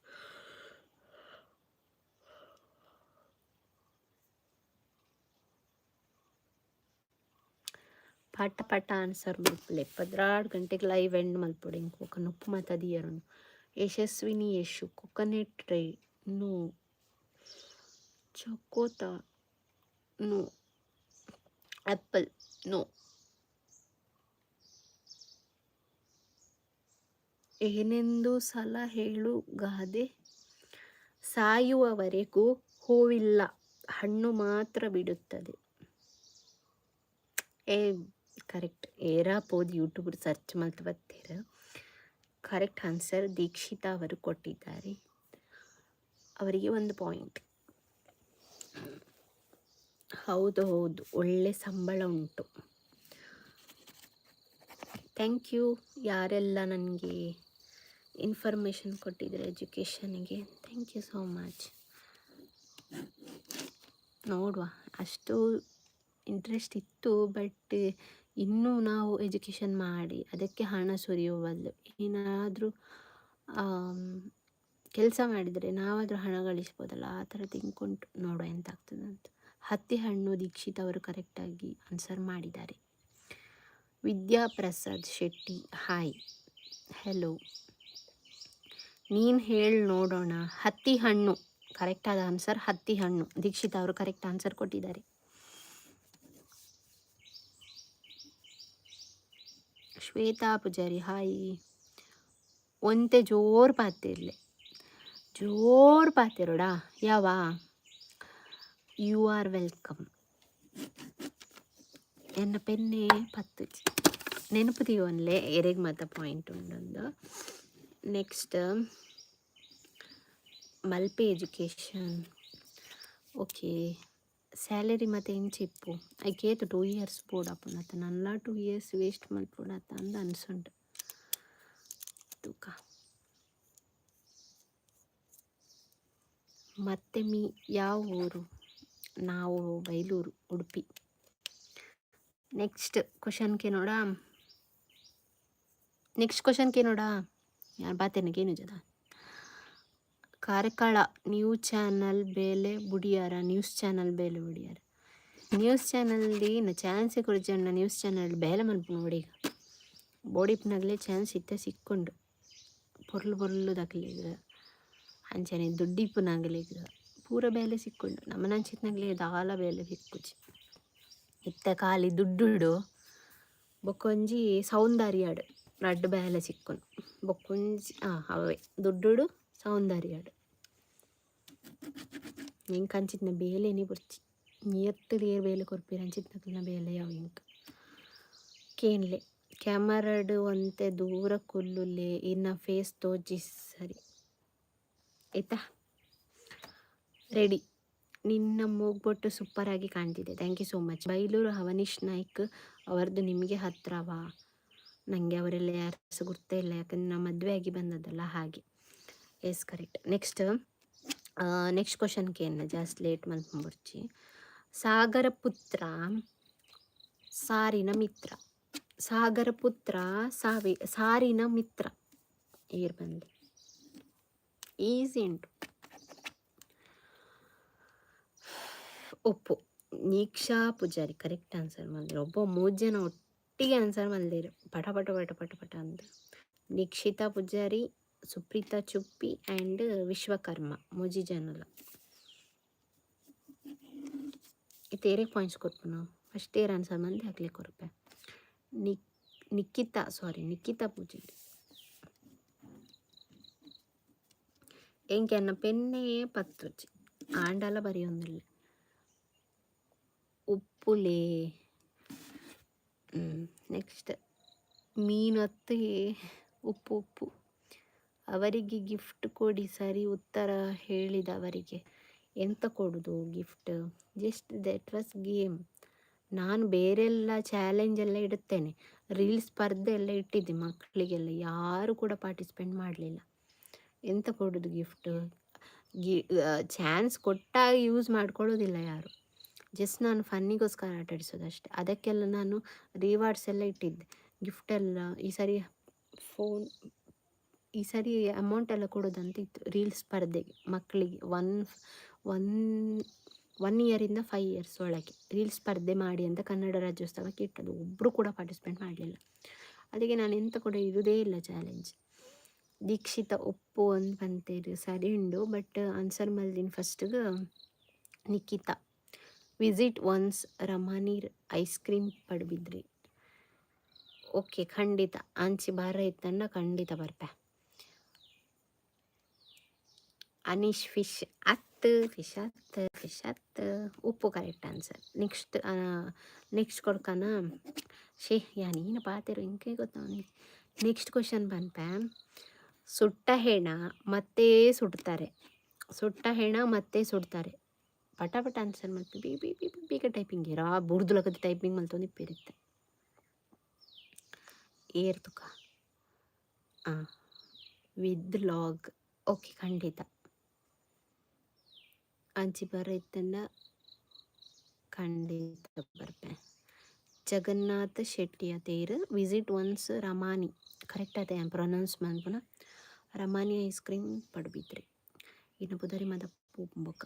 ಪಟ ಪಟ ಆನ್ಸರ್ ಮಲ್ಪುಲೆ 12 ಗಂಟೆಗೆ ಲೈವ್ ಎಂಡ್ ಮಲ್ಪೊಡು ಎಂಕ್ ಬೊಕ ನುಪ್ಪು ಮಾತ ದೀಯರುಂಡು. Yashaswini Yashu coconut tree no, ಚಕೋತ no, apple no. ಏನೆಂದು ಸಲ ಹೇಳು ಗಾದೆ? ಸಾಯುವವರೆಗೂ ಹೂವಿಲ್ಲ ಹಣ್ಣು ಮಾತ್ರ ಬಿಡುತ್ತದೆ. ಏ ಕರೆಕ್ಟ್ ಏರಾ ಪೋದು ಯೂಟ್ಯೂಬ್ ಸರ್ಚ್ ಮಲ್ತ್ ಬತ್ತೆರ್. ಕರೆಕ್ಟ್ ಆನ್ಸರ್ ದೀಕ್ಷಿತಾ ಅವರು ಕೊಟ್ಟಿದ್ದಾರೆ, ಅವರಿಗೆ ಒಂದು ಪಾಯಿಂಟ್. ಹೌದು ಹೌದು ಒಳ್ಳೆ ಸಂಬಳ ಉಂಟು. Thank you ಯಾರೆಲ್ಲ ನನಗೆ ಇನ್ಫಾರ್ಮೇಷನ್ ಕೊಟ್ಟಿದ್ದಾರೆ ಎಜುಕೇಷನಿಗೆ, thank you so much. ನೋಡುವ, ಅಷ್ಟು ಇಂಟ್ರೆಸ್ಟ್ ಇತ್ತು ಬಟ್ ಇನ್ನೂ ನಾವು ಎಜುಕೇಷನ್ ಮಾಡಿ ಅದಕ್ಕೆ ಹಣ ಸುರಿಯುವ ಬದಲು ಏನಾದರೂ ಕೆಲಸ ಮಾಡಿದರೆ ನಾವಾದರೂ ಹಣ ಗಳಿಸ್ಬೋದಲ್ಲ, ಆ ಥರ ಥಿಂಕ್ ಉಂಟು. ನೋಡುವ ಎಂತ ಆಗ್ತದೆ ಅಂತ. ಹತ್ತಿ ಹಣ್ಣು, ದೀಕ್ಷಿತ್ ಅವರು ಕರೆಕ್ಟಾಗಿ ಆನ್ಸರ್ ಮಾಡಿದ್ದಾರೆ. ವಿದ್ಯಾಪ್ರಸಾದ್ ಶೆಟ್ಟಿ, ಹಾಯ್, ಹೆಲೋ. ನೀನು ಹೇಳಿ ನೋಡೋಣ. ಹತ್ತಿ ಹಣ್ಣು ಕರೆಕ್ಟಾದ ಆನ್ಸರ್. ಹತ್ತಿ ಹಣ್ಣು, ದೀಕ್ಷಿತ್ ಅವರು ಕರೆಕ್ಟ್ ಆನ್ಸರ್ ಕೊಟ್ಟಿದ್ದಾರೆ. ಶ್ವೇತಾ ಪೂಜಾರಿ, ಹಾಯ್. ಒಂತೆ ಜೋರು ಪಾತಿರ್ಲೆ, ಜೋರು ಪಾತಿರೋಡಾ ಯಾವ. You are welcome. ಎನ್ನ ಪೆನ್ನೆ ಪತ್ತುಜಿ ನೆನಪು ದೀವೊನ್ಲೆ ಎರೆಗ್ ಮಾತ point ಉಂಡೊಂದು. Next Malpe education. Okay, salary ಮತ್ತು ಇಂಚಿಪ್ಪು ಐಕೇತು 2 ಇಯರ್ಸ್ ಬೋಡಾಪುಂಡು ನಲ್ಲ, 2 ಇಯರ್ಸ್ ವೇಸ್ಟ್ ಮಲ್ಪೊಡಾತ ಅಂದ್ ಅನ್ಸುಂಡು. ತೂಕ. ಮತ್ತೆ ಮೀ ಯಾವ ಊರು? ನಾವು ಬೈಲೂರು, ಉಡುಪಿ. ನೆಕ್ಸ್ಟ್ ಕ್ವಶನ್ಗೆ ನೋಡ, ನೆಕ್ಸ್ಟ್ ಕ್ವಶನ್ಗೆ ನೋಡ. ಯಾರು ಬಾತೇನಗೇನು ಜದ. ಕಾರ್ಕಳ ನ್ಯೂಸ್ ಚಾನಲ್ ಬೇಲೆ ಬುಡಿಯಾರ? ನ್ಯೂಸ್ ಚಾನಲ್ ಬೇಲೆ ಬುಡಿಯಾರ? ನ್ಯೂಸ್ ಚಾನಲ್ದಿ ನ ಚಾನ್ಸೇ ಕೊರ್ಜಣ್ಣ. ನ್ಯೂಸ್ ಚಾನಲ್ ಬೇಲೆ ಮನ್ಪು ನೋಡಿ ಈಗ. ಬೋಡಿಪ್ನಾಗಲೇ ಚಾನ್ಸ್ ಇತ್ತೆ ಸಿಕ್ಕೊಂಡು ಪೊರ್ಲು ಪೊರ್ಲು ದಕ್ಲೆಗ್, ಅಂಚನೆ ದುಡ್ಡಿಪ್ಪುನಾಗಲೆಗ್ ಪೂರ ಬೇಲೆ ಸಿಕ್ಕೊಂಡು. ನಮ್ಮನಂಚಿತ್ನಾಗ್ಲೆ ದಾಲ ಬೇಲೆ ಸಿಕ್ಕುಜಿ. ಇತ್ತೆ ಖಾಲಿ ದುಡ್ಡುಡು ಬೊಕ್ಕೊಂಜಿ ಸೌಂದರ್ಯಡ್ ರಡ್ಡ್ ಬೇಲೆ ಸಿಕ್ಕುನು. ಬೊಕ್ಕೊಂಜಿ ಅವೇ ದುಡ್ಡುಡು ಸೌಂದರ್ಯಡ್. ಎಂಕ್ ಅಂಚಿತ್ತಿನ ಬೇಲೆನೇ ಬೊರ್ಚಿ. ಏತ್ ಏರ್ ಬೇಲೆ ಕೊರ್ಪೆರ್, ಅಂಚಿತ್ತಿನಕಲ್ನ ಬೇಲೆ ಯಾವು ಎಂಕ್. ಕೇನ್ಲೆ. ಕ್ಯಾಮರಾಡ್ ಒಂತೆ ದೂರ ಕುಲ್ಲುಲೆ, ಇನ್ನ ಫೇಸ್ ತೋಜಿ ಸರಿ. ಆಯ್ತಾ? ರೆಡಿ. ನಿನ್ನ ಮೂಗ್ಬೊಟ್ಟು ಸೂಪರಾಗಿ ಕಾಣ್ತಿದೆ. Thank you so much. Bailur Avanish Naik ಅವರದ್ದು ನಿಮಗೆ ಹತ್ರವಾ? ನನಗೆ ಅವರೆಲ್ಲ ಯಾರು ಸಹ ಗುರ್ತೇ ಇಲ್ಲ, ಯಾಕಂದರೆ ನಾನು ಮದುವೆ ಆಗಿ ಬಂದದ್ದಲ್ಲ, ಹಾಗೆ. Yes, correct. Next next ಕ್ವಶನ್ಗೆ ಏನು ಜಾಸ್ತಿ ಲೇಟ್ ಮಲ್ಪೊಂಬೊರ್ಚಿ. ಸಾಗರ ಪುತ್ರ ಸಾರಿನ ಮಿತ್ರ. ಸಾಗರ ಪುತ್ರ ಸಾವಿ ಸಾರಿನ ಮಿತ್ರ ಏರ್ ಬಂದು? ಈಸಿ ಉಂಟು. ಉಪ್ಪು. ನೀಕ್ಷಾ ಪೂಜಾರಿ ಕರೆಕ್ಟ್ ಆನ್ಸರ್ ಮಲ್ದಿರು. ಒಬ್ಬ ಮೂರು ಜನ ಒಟ್ಟಿಗೆ ಆನ್ಸರ್ ಮಲ್ದಿರು, ಪಟ ಪಟ ಪಟ ಪಟ ಪಟ ಅಂತ. ನಿಕ್ಷಿತಾ ಪೂಜಾರಿ, ಸುಪ್ರೀತಾ ಚುಪ್ಪಿ ಆ್ಯಂಡ್ ವಿಶ್ವಕರ್ಮ, ಮೂಜಿ ಜನಲ. ಇತ್ತೆ ಏರೆಗ್ ಪಾಯಿಂಟ್ಸ್ ಕೊರ್ಪುನು? ಫಸ್ಟ್ ಏರ್ ಆನ್ಸರ್ ಮಂದಿ ಅಕ್ಲೆ ಕೊರ್ಪೆ. ನಿಖಿತಾ, ಸಾರಿ, ನಿಖಿತಾ ಪೂಜಾರಿ. ಎಂಕ್ ಎನ್ನ ಪೆನ್ನೇ ಪತ್ತುಜಿ, ಆಂಡಲ ಬರೆಯೊಂದುಲ್ಲೆ. ಉಪ್ಪುಲೆ. ನೆಕ್ಸ್ಟ್ ಮೀನತ್ತೆ. ಉಪ್ಪು ಉಪ್ಪು. ಅವರಿಗೆ ಗಿಫ್ಟ್ ಕೊಡಿ, ಸರಿ ಉತ್ತರ ಹೇಳಿದವರಿಗೆ. ಎಂತ ಕೊಡೋದು gift? Just that was game. ನಾನು ಬೇರೆಲ್ಲ ಚಾಲೆಂಜ್ ಎಲ್ಲ ಇಡುತ್ತೇನೆ. ರೀಲ್ಸ್ ಸ್ಪರ್ಧೆ ಎಲ್ಲ ಇಟ್ಟಿದ್ದೆ ಮಕ್ಕಳಿಗೆಲ್ಲ, ಯಾರು ಕೂಡ ಪಾರ್ಟಿಸಿಪೇಟ್ ಮಾಡಲಿಲ್ಲ. ಎಂತ ಕೊಡೋದು ಗಿಫ್ಟ್? ಗಿ ಚಾನ್ಸ್ ಕೊಟ್ಟಾಗ ಯೂಸ್ ಮಾಡ್ಕೊಳ್ಳೋದಿಲ್ಲ ಯಾರು. ಜಸ್ಟ್ ನಾನು ಫನ್ನಿಗೋಸ್ಕರ ಆಟಾಡಿಸೋದು ಅಷ್ಟೆ. ಅದಕ್ಕೆಲ್ಲ ನಾನು ರಿವಾರ್ಡ್ಸ್ ಎಲ್ಲ ಇಟ್ಟಿದ್ದೆ, ಗಿಫ್ಟ್ ಎಲ್ಲ. ಈ ಸರಿ ಫೋನ್, ಈ ಸರಿ ಅಮೌಂಟ್ ಎಲ್ಲ ಕೊಡೋದಂತ ಇತ್ತು ರೀಲ್ಸ್ ಸ್ಪರ್ಧೆಗೆ ಮಕ್ಕಳಿಗೆ. ಒನ್ ಒನ್ ಒನ್ ಇಯರಿಂದ 5 ಇಯರ್ಸ್ ಒಳಗೆ ರೀಲ್ಸ್ ಸ್ಪರ್ಧೆ ಮಾಡಿ ಅಂತ ಕನ್ನಡ ರಾಜ್ಯೋತ್ಸವಕ್ಕೆ ಇಟ್ಟದ್ದು. ಒಬ್ಬರು ಕೂಡ ಪಾರ್ಟಿಸಿಪೇಟ್ ಮಾಡಲಿಲ್ಲ. ಅದಕ್ಕೆ ನಾನು ಎಂತ ಕೂಡ ಇರುವುದೇ ಇಲ್ಲ ಚಾಲೆಂಜ್. ದೀಕ್ಷಿತ ಒಪ್ಪು ಅಂತ ಪಂತೇರು, ಸರಿ ಉಂಡು. ಬಟ್ ಆನ್ಸರ್ ಮಲ್ದಿನ ಫಸ್ಟ್ಗೆ ನಿಖಿತಾ. ವಿಸಿಟ್ ಒನ್ಸ್ ರಮಾನೀರ್ ಐಸ್ ಕ್ರೀಮ್ ಪಡುಬಿದ್ರಿ. ಓಕೆ, ಖಂಡಿತ. ಅಂಚಿ ಬಾರ ಇತ್ತಂಡ ಖಂಡಿತ ಬರ್ಪೆ. ಅನೀಶ್ ಫಿಶ್ ಅತ್ತು, ಫಿಶ್ ಅತ್ತು, ಫಿಶ್ ಅತ್ತು. ಉಪ್ಪು ಕರೆಕ್ಟ್ ಆನ್ಸರ್. ನೆಕ್ಸ್ಟ್ ನೆಕ್ಸ್ಟ್ ಕೊಡ್ಕನ. ಶೇ ಯಾ ನೀನು ಪಾತೆರು ಇಂಕೆ ಗೊತ್ತ. ನೆಕ್ಸ್ಟ್ ಕ್ವಶನ್ ಪನ್ಪೆ. ಸುಟ್ಟ ಹೆಣ ಮತ್ತೆ ಸುಡ್ತಾರೆ. ಸುಟ್ಟ ಹೆಣ ಮತ್ತೆ ಸುಡ್ತಾರೆ. ಪಟ ಪಟ ಆನ್ಸರ್ ಮಲ್ಪಿ. ಬಿ ಬಿ ಬಿ ಬೇಗ ಟೈಪಿಂಗ್ ಇರಾ ಬುರ್ದುಲಕದ ಟೈಪಿಂಗ್ ಮಲ್ತೊಂದು ಇಪ್ಪಿರುತ್ತೆ. ಏರ್ ತುಕ? ಹಾಂ, ವಿತ್ ಲಾಗ್. ಓಕೆ, ಖಂಡಿತ. ಅಂಚಿ ಬರ ಇತ್ತಂಡ ಖಂಡಿತ ಬರ್ಪೆ. ಜಗನ್ನಾಥ ಶೆಟ್ಟಿಯ ತೇರು. Visit once Ramani. ಕರೆಕ್ಟ್ ಆತೆ ಪ್ರೊನೌನ್ಸ್ ಮನ್ಪುನ. Ramani ice cream Padubidri. ಇನ್ನ ಪುದರಿ ಮದ ಬೊಕ್ಕ.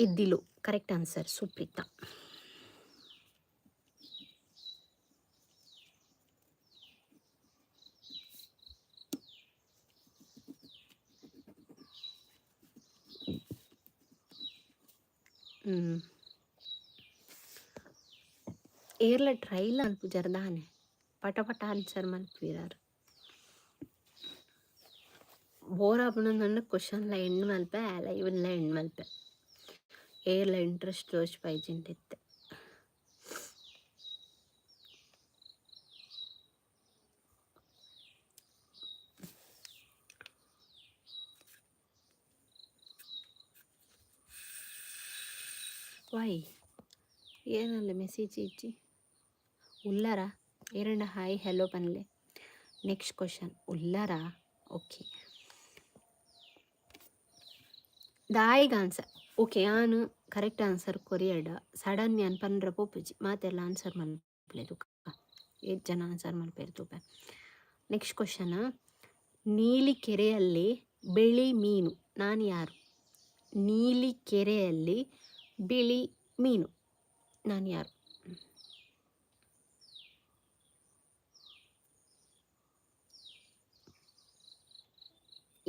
ಇದ್ದಿಲು ಕರೆಕ್ಟ್ ಆನ್ಸರ್ ಸುಪ್ರೀತಾ. ಏರ್ಲ ಟ್ರೈಲ ಮಲ್ಪುಜರ್ ದಾನೆ ಪಟ ಪಟ ಆನ್ಸರ್ ಮಲ್ಪುವೆರ್. ಬೋರ್ ಆಪುಂಡು ಕ್ವಶನ್ಲ ಎಂಡ್ ಮಲ್ಪೆ, ಲೈವ್ಲ ಎಂಡ್ ಮಲ್ಪೆ. ಏರ್ಲ ಇಂಟ್ರೆಸ್ಟ್ ತೋಜಿಪಾಯಿಜಿಂಡ ಇತ್ತೆ. ವೈ ಏನಲ್ಲ ಮೆಸೇಜ್ ಇಜ್ಜಿ ಉಲ್ಲರ? ಏರಂಡ ಹಾಯ್ ಹೆಲೋ ಪನ್ಲೆ. ನೆಕ್ಸ್ಟ್ ಕ್ವಶನ್ ಉಲ್ಲರ? ಓಕೆ, ದಾಯಿಗ್ ಆನ್ಸರ್? ಓಕೆ, ಯಾನ್ ಕರೆಕ್ಟ್ ಆನ್ಸರ್ ಕೊರಿಯಡ ಸಡನ್ ಯಾನ್ ಪನ್ರ ಪೋಪುಜಿ, ಮಾತೆಲ್ಲ ಆನ್ಸರ್ ಮಲ್ಪುಲೆ ತುಕ. ಏತ್ ಜನ ಆನ್ಸರ್ ಮಲ್ಪೆರ್ ತೂಪೆ. ನೆಕ್ಸ್ಟ್ ಕ್ವಶನ್, ನೀಲಿ ಕೆರೆಯಲ್ಲಿ ಬಿಳಿ ಮೀನು ನಾನು ಯಾರು? ನೀಲಿ ಕೆರೆಯಲ್ಲಿ ಬಿಳಿ ಮೀನು ನಾನು ಯಾರು?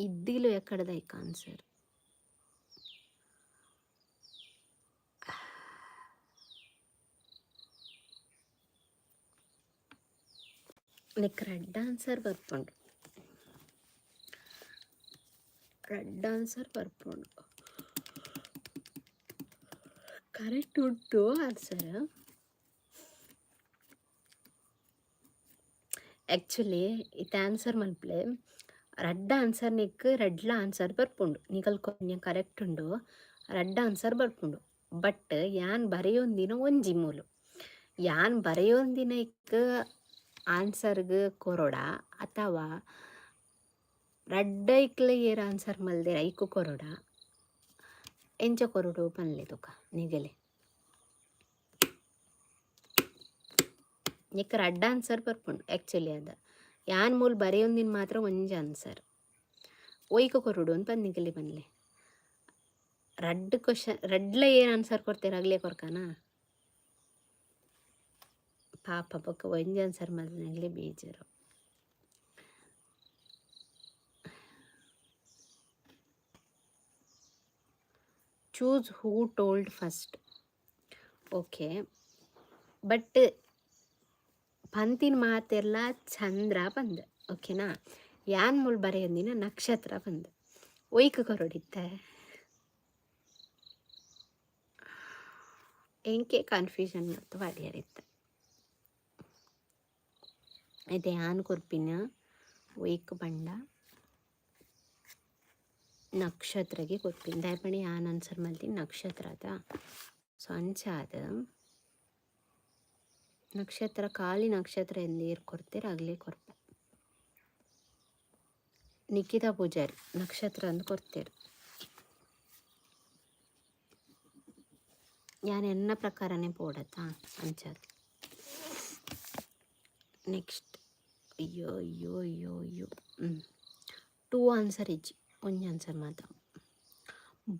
ಇದ್ದಿಲು ಎಕ್ಕಡದ ಐಕ್ ಆನ್ಸರ್? ನೆಕ್ ರಡ್ಡ್ ಆನ್ಸರ್ ಬರ್ಪುಂಡು, ರಡ್ಡ್ ಆನ್ಸರ್ ಬರ್ಪುಂಡು. ಕರೆಕ್ಟ್ ಉಂಟು ಆನ್ಸರ್. ಆ್ಯಕ್ಚುಲಿ ಇತ್ತೆ ಆನ್ಸರ್ ಮಲ್ಪಲೆ. ರಡ್ಡ್ ಆನ್ಸರ್ ನಿಕ್ ರಡ್ಲ ಆನ್ಸರ್ ಬರ್ಪುಂಡು. ನಿಕಲ್ ಕೊರ್ನ ಕರೆಕ್ಟ್ ಉಂಡು, ರಡ್ಡ್ ಆನ್ಸರ್ ಬರ್ಪುಂಡು. ಬಟ್ ಯಾನ್ ಬರೆಯೊಂದಿನ ಒಂಜಿ ಮೂಲು, ಯಾನ್ ಬರೆಯೊಂದಿನ ಇಕ್ ಆನ್ಸರ್ಗ್ ಕೊರೊಡ ಅಥವಾ ರಡ್ಡ್ ಐಕ್ಲ ಏರ್ ಆನ್ಸರ್ ಮಲ್ದೆರ್ ಐಕ್ ಕೊರೊಡ, ಎಂಚ ಕೊರೊಡು ಪನ್ಲೆ ತುಕ ನಿಗಲೆ. ನಿಕ್ ರಡ್ಡ್ ಆನ್ಸರ್ ಬರ್ಪುಂಡು ಆ್ಯಕ್ಚುಲಿ. ಅದ ಯಾನ್ ಮೂಲು ಬರೆಯೊಂದಿನ ಮಾತ್ರ ಒಂಜಿ ಆನ್ಸರ್. ಒಯ್ಕ್ ಕೊರೊಡು ಅಂತ ನಿಗಲೆ ಪನ್ಲೆ. ರಡ್ಡ್ ಕ್ವಶನ್ ರಡ್ಲ ಏರ್ ಆನ್ಸರ್ ಕೊರ್ತೆರ್ ಅಗ್ಲೆ ಕೊರ್ಕನಾ? ಪಾಪ ಬೊಕ್ಕ ಒಂಜಿ ಆನ್ಸರ್ ಮಲ್ದಿನಗ್ಲೆ ಬೇಜಾರು. Choose who told first. Okay, but ಪಂತಿನ ಮಾತೆಲ್ಲ ಚಂದ್ರ ಪಂದ್, ಓಕೆನಾ? ಯಾನ್ ಮೂಲು ಬರೆಯೊಂದಿನ ನಕ್ಷತ್ರ ಪಂದ್. ಒಯ್ಕ್ ಕೊರೊಡಿತ್ತೆ? ಎಂಕೆ ಕನ್ಫ್ಯೂಷನ್ ಮಲ್ತ್ ಪಾಡ್ಯೆರ್ ಇತ್ತೆ. ಇತ್ತೆ ಯಾನ್ ಕೊರ್ಪಿನ ಒಯ್ಕ್ ಪಂಡ ನಕ್ಷತ್ರಗೆ ಕೊರ್ಪಿನ. ದಾಯೆ ಪಂಡ ಯಾನ್ ಆನ್ಸರ್ ಮಲ್ತಿನಿ ನಕ್ಷತ್ರ ಅತ. ಸೊ ಅಂಚಾದ್ ನಕ್ಷತ್ರ, ಖಾಲಿ ನಕ್ಷತ್ರ ಎಂದು ಏರ್ ಕೊರ್ತೆರ್ ಅಗ್ಲೆ ಕೊರ್ಪೆ. ನಿಖಿತಾ ಪೂಜಾರಿ ನಕ್ಷತ್ರ ಅಂದ್ ಕೊರ್ತೆರ್. ಯಾನ್ ಎನ್ನ ಪ್ರಕಾರನೇ ಪೋಡತ್ತಾ, ಅಂಚಾದ್. ನೆಕ್ಸ್ಟ್, ಅಯ್ಯೋ ಅಯ್ಯೋ ಅಯ್ಯೋ ಅಯ್ಯೋ, ಟೂ ಆನ್ಸರ್ ಇಜ್ಜಿ, ಒಂಜಿ ಆನ್ಸರ್ ಮಾತ್ರ.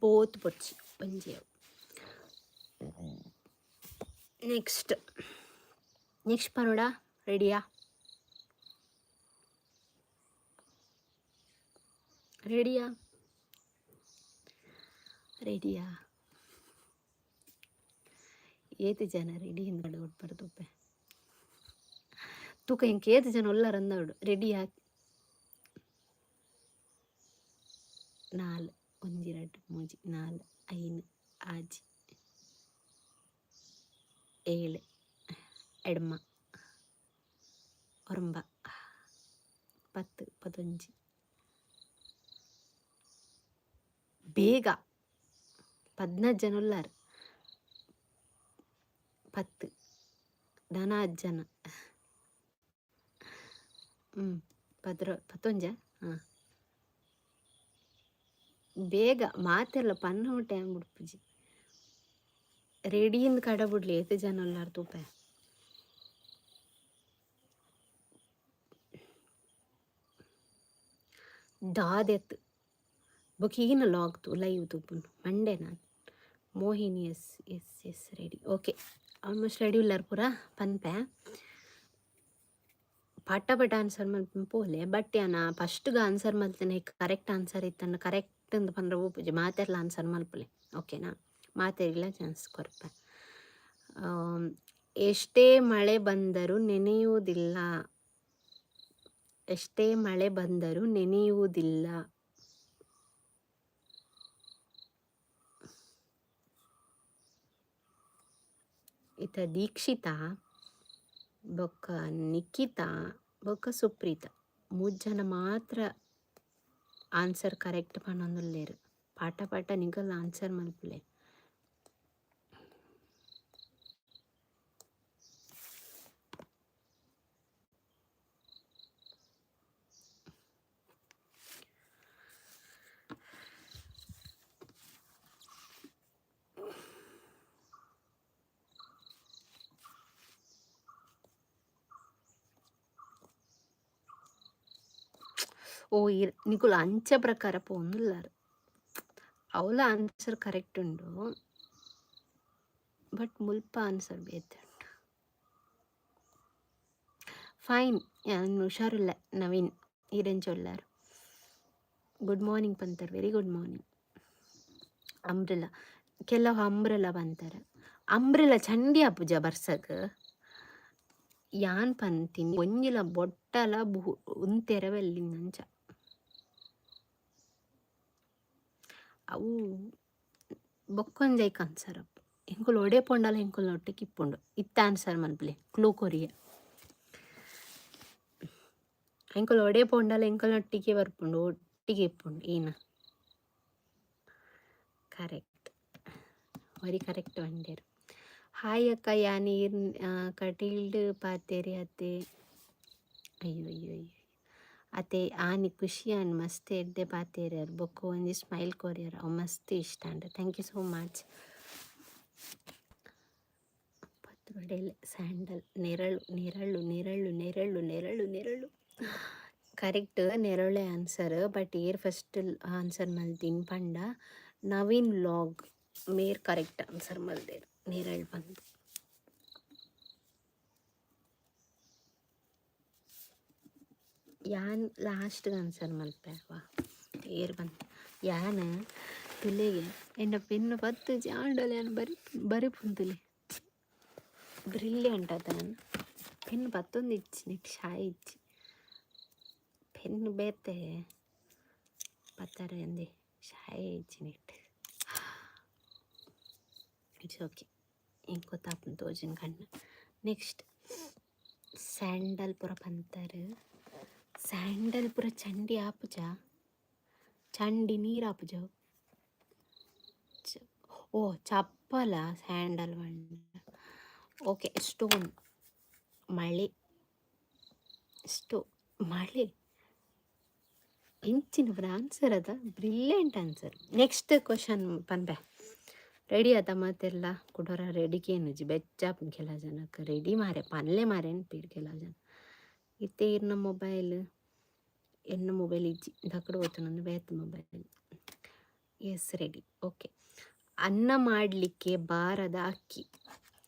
ಬೋತ್ ಬೊಡ್ಚಿ, ಒಂಜಿ. ನೆಕ್ಸ್ಟ್ ನೆಕ್ಸ್ಟ್ ಪನೋಡ? ರೆಡಿಯಾ? ರೆಡಿಯಾ? ರೆಡಿಯಾ? ಏತ್ ಜನ ರೆಡಿ ಇಂದ್ ತೂಪೆ. ತೂಕ ಎಂಕ್ ಏತ್ ಜನ ಉಲ್ಲರ್ ಅಂದವಡು. ರೆಡಿಯಾ? ನಾಲ್, ಒಂಜಿ, ರಡ್ಡ್, ಮೂಜಿ, ನಾಲ್, ಐನ್, ಆಜಿ, ಏಳು, ಎಡ್ಮ, ಒರ್ಂಬ, 10, 11. ಬೇಗ 14 ಜನ ಉಲ್ಲಾರ್. 10 ದಾನ ಜನ. ಪದ್ರ ಪತ್ತೊಂಜ. ಹಾಂ, ಬೇಗ ಮಾತೆರ್ಲ ಪನ್ನ ಟೈಮ್ ಬುಡ್ಪುಜಿ. ರೆಡಿ ಇಂದ್ ಕಡ ಬುಡ್ಲಿ, ಏತ್ ಜನ ಉಲ್ಲಾರ್ ತೂಪೆ. ದಾದೆತ್ ಬೊಕ ಈನ ಲಾಗ್ ತು ಲೈವ್ ತೂಪುನು ಮಂಡೆನಾ Mohini yes yes yes ready okay almost ready ಉಲ್ಲಾರ್ ಪೂರ ಪನ್ಪೆ. ಪಟ ಪಟ ಆನ್ಸರ್ ಮಲ್ಪುನ ಪೋಲೆ ಬಟ್ ಯಾನ ಫಸ್ಟ್ಗೆ ಆನ್ಸರ್ ಮಲ್ತನೆ ಕರೆಕ್ಟ್ ಆನ್ಸರ್ ಇತ್ತಂಡ ಕರೆಕ್ಟ್ ಅಂದ್ ಪಂಡ್ರೆ ಒಪ್ಪುಜಿ ಮಾತೆರ್ಲ ಆನ್ಸರ್ ಮಲ್ಪುಲೆ ಓಕೆನಾ? ಮಾತೆರ್ಗ್ಲ ಚಾನ್ಸ್ ಕೊರ್ಪೆ. ಎಷ್ಟೇ ಮಳೆ ಬಂದರೂ ನೆನೆಯುವುದಿಲ್ಲ. ಎಷ್ಟೇ ಮಳೆ ಬಂದರೂ ನೆನೆಯುವುದಿಲ್ಲ. ಇತ್ತ ದೀಕ್ಷಿತಾ ಬೊಕ್ಕ ನಿಖಿತಾ ಬೊಕ್ಕ ಸುಪ್ರೀತಾ ಮೂಜಿ ಜನ ಮಾತ್ರ ಆನ್ಸರ್ ಕರೆಕ್ಟ್ ಪನೊಂದುಲ್ಲೆರ್. ಪಾಟ ಪಾಟ ನಿಕಲ್ ಆನ್ಸರ್ ಮಲ್ಪುಲೆ. ಓ ಇರ್ ನಿಕುಲು ಅಂಚ ಪ್ರಕಾರ ಪೋವೊಂದುಲ್ಲಾರ್. ಅವ್ಲ ಆನ್ಸರ್ ಕರೆಕ್ಟ್ ಉಂಡು. ಬಟ್ ಮುಲ್ಪ ಆನ್ಸರ್ ಬೇತೆ ಉಂಡು. ಫೈನ್ ಯಾನ್ ಹುಷಾರುಲ್ಲೆ ನವೀನ್ ಈರೆಂಚ ಉಲ್ಲಾರ್. ಗುಡ್ ಮಾರ್ನಿಂಗ್ ಪಂತರ್ ವೆರಿ ಗುಡ್ ಮಾರ್ನಿಂಗ್. ಅಂಬ್ರೆಲಾ ಕೆಲವು ಅಂಬ್ರೆಲಾ ಪಂತರ್. ಅಂಬ್ರೆಲಾ ಚಂಡಿ ಆಪುಜ ಬರ್ಸಗ್. ಯಾನ್ ಪಂತಿನಿ ಒಂಜಿಲ ಬೊಟ್ಟಲ ಉಂತೆರೆ ಬಲ್ಲಿಂದ್ ಅವು ಬೊಕ್ಕೊಂಜಿ ಐಕ್ ಆನ್ಸರ್ ಅಪ್ಪು. ಎಂಕುಲು ಒಡೆ ಪೋಂಡಲ ಎಂಕುಲ್ನ ಒಟ್ಟಿಗೆ ಇಪ್ಪುಂಡು. ಇತ್ತೆ ಆನ್ಸರ್ ಮನ್ಪುಲೆ ಕ್ಲೂ ಕೊರಿಯೆ. ಎಂಕುಲು ಒಡೆ ಪೋಂಡಲ ಎಂಕಲ್ನ ಒಟ್ಟಿಗೆ ಬರ್ಪುಂಡು ಒಟ್ಟಿಗೆ ಇಪ್ಪುಂಡು ಈನ. ಕರೆಕ್ಟ್ ಒರಿ ಕರೆಕ್ಟ್ ಪಂಡೆರ್. ಹಾಯ್ ಅಕ್ಕ ಯಾನ್ ಈರ್ ಕಟೀಲ್ಡ್ ಪಾತೆರಿ ಅತೆ. ಅಯ್ಯೋ ಅಯ್ಯೋ ಅಯ್ಯೋ ಅತೆ ಆನಿ ಖುಷಿ ಆಂಡ್ ಮಸ್ತ್ ಎಡ್ಡೆ ಪಾತೆರ್ಯರ್ ಬೊಕ್ಕ ಒಂಜಿ ಸ್ಮೈಲ್ ಕೊರಿಯರ್ ಅವು ಮಸ್ತ್ ಇಷ್ಟ ಆಂಡ್. Thank you so much. ಪತ್ರೊಡೆಲೆ ಸ್ಯಾಂಡಲ್ ನೆರಳು ನೆರಳು ನೆರಳು ನೆರಳು ನೆರಳು ನೆರಳು. ಕರೆಕ್ಟ್ ನೆರಳೆ ಆನ್ಸರ್ ಬಟ್ ಏರ್ ಫಸ್ಟ್ ಆನ್ಸರ್ ಮಲ್ತಿನ್ ಪಂಡ ನವೀನ್ ವ್ಲಾಗ್ ಮೇರ್ ಕರೆಕ್ಟ್ ಆನ್ಸರ್ ಮಲ್ದೆರ್ ನೆರಳು ಪಂದ್. ಯಾನ್ ಲಾಸ್ಟ್ಗೆ ಆನ್ಸರ್ ಮಲ್ಪೆ ಅವ ಏರ್ ಬಂದ್ ಯಾನ್ ತುಲೆಗೆ ಎನ್ನ ಪೆನ್ ಪತ್ತುಜಿ ಆಂಡಲ ಯಾನ್ ಬರಿ ಬರಿಪುಂತುಲೆ. ಬ್ರಿಲಿಯಂಟ್ ಅತ ನನ್ ಪೆನ್ ಪತ್ತೊಂದಿಜ್ಜಿ ನೆಟ್ ಶಾಯಿ ಇಜ್ಜಿ. ಪೆನ್ ಬೇತೆ ಪತ್ತರ ಅಂದೆ ಶಾಯಿ ಇಜ್ಜಿ ನೆಟ್. It's okay ಎಂಕ್ ಗೊತ್ತಾಪುಂಡು ತೋಜುಂಡು ಕಣ್ಣು. ನೆಕ್ಸ್ಟ್ ಸ್ಯಾಂಡಲ್ ಪೂರ ಪಂತರ್. ಸ್ಯಾಂಡಲ್ ಪೂರ ಚಂಡಿ ಆಪುಜ ಚಂಡಿ ನೀರ್ ಆಪುಜ ಅವು. ಓ ಚಪ್ಪಲ ಸ್ಯಾಂಡಲ್ ಪಂಡ. ಓಕೆ ಸ್ಟೋನ್ ಮಳೆ ಸ್ಟೋ ಮಳೆ ಎಂಚಿನ ಪೂರ ಆನ್ಸರ್ ಅದ ಬ್ರಿಲಿಯಂಟ್ ಆನ್ಸರ್. ನೆಕ್ಸ್ಟ್ ಕ್ವಶನ್ ಪನ್ಪೆ. ರೆಡಿ ಆತ ಮಾತೆರ್ಲ ಕುಡೊರ ರೆಡಿ ಕೇನುಜಿ ಬೆಚ್ಚ ಆಪುಂಡು ಕೆಲ ಜನಕ್ ರೆಡಿ ಮಾರೆ ಪನ್ಲೆ ಮಾರೆ ಅನ್ಪೆರ್ ಕೆಲ ಜನ. ಇತ್ತೆ ಇರ್ನ ಮೊಬೈಲ್ ಎನ್ನ ಮೊಬೈಲ್ ಇಜ್ಜಿ ದಕಡ್ ಪೋತುಂಡು ಬೇತೆ ಮೊಬೈಲ್. Yes ready okay. ಅನ್ನ ಮಾಡಲಿಕ್ಕೆ ಬಾರದ ಅಕ್ಕಿ.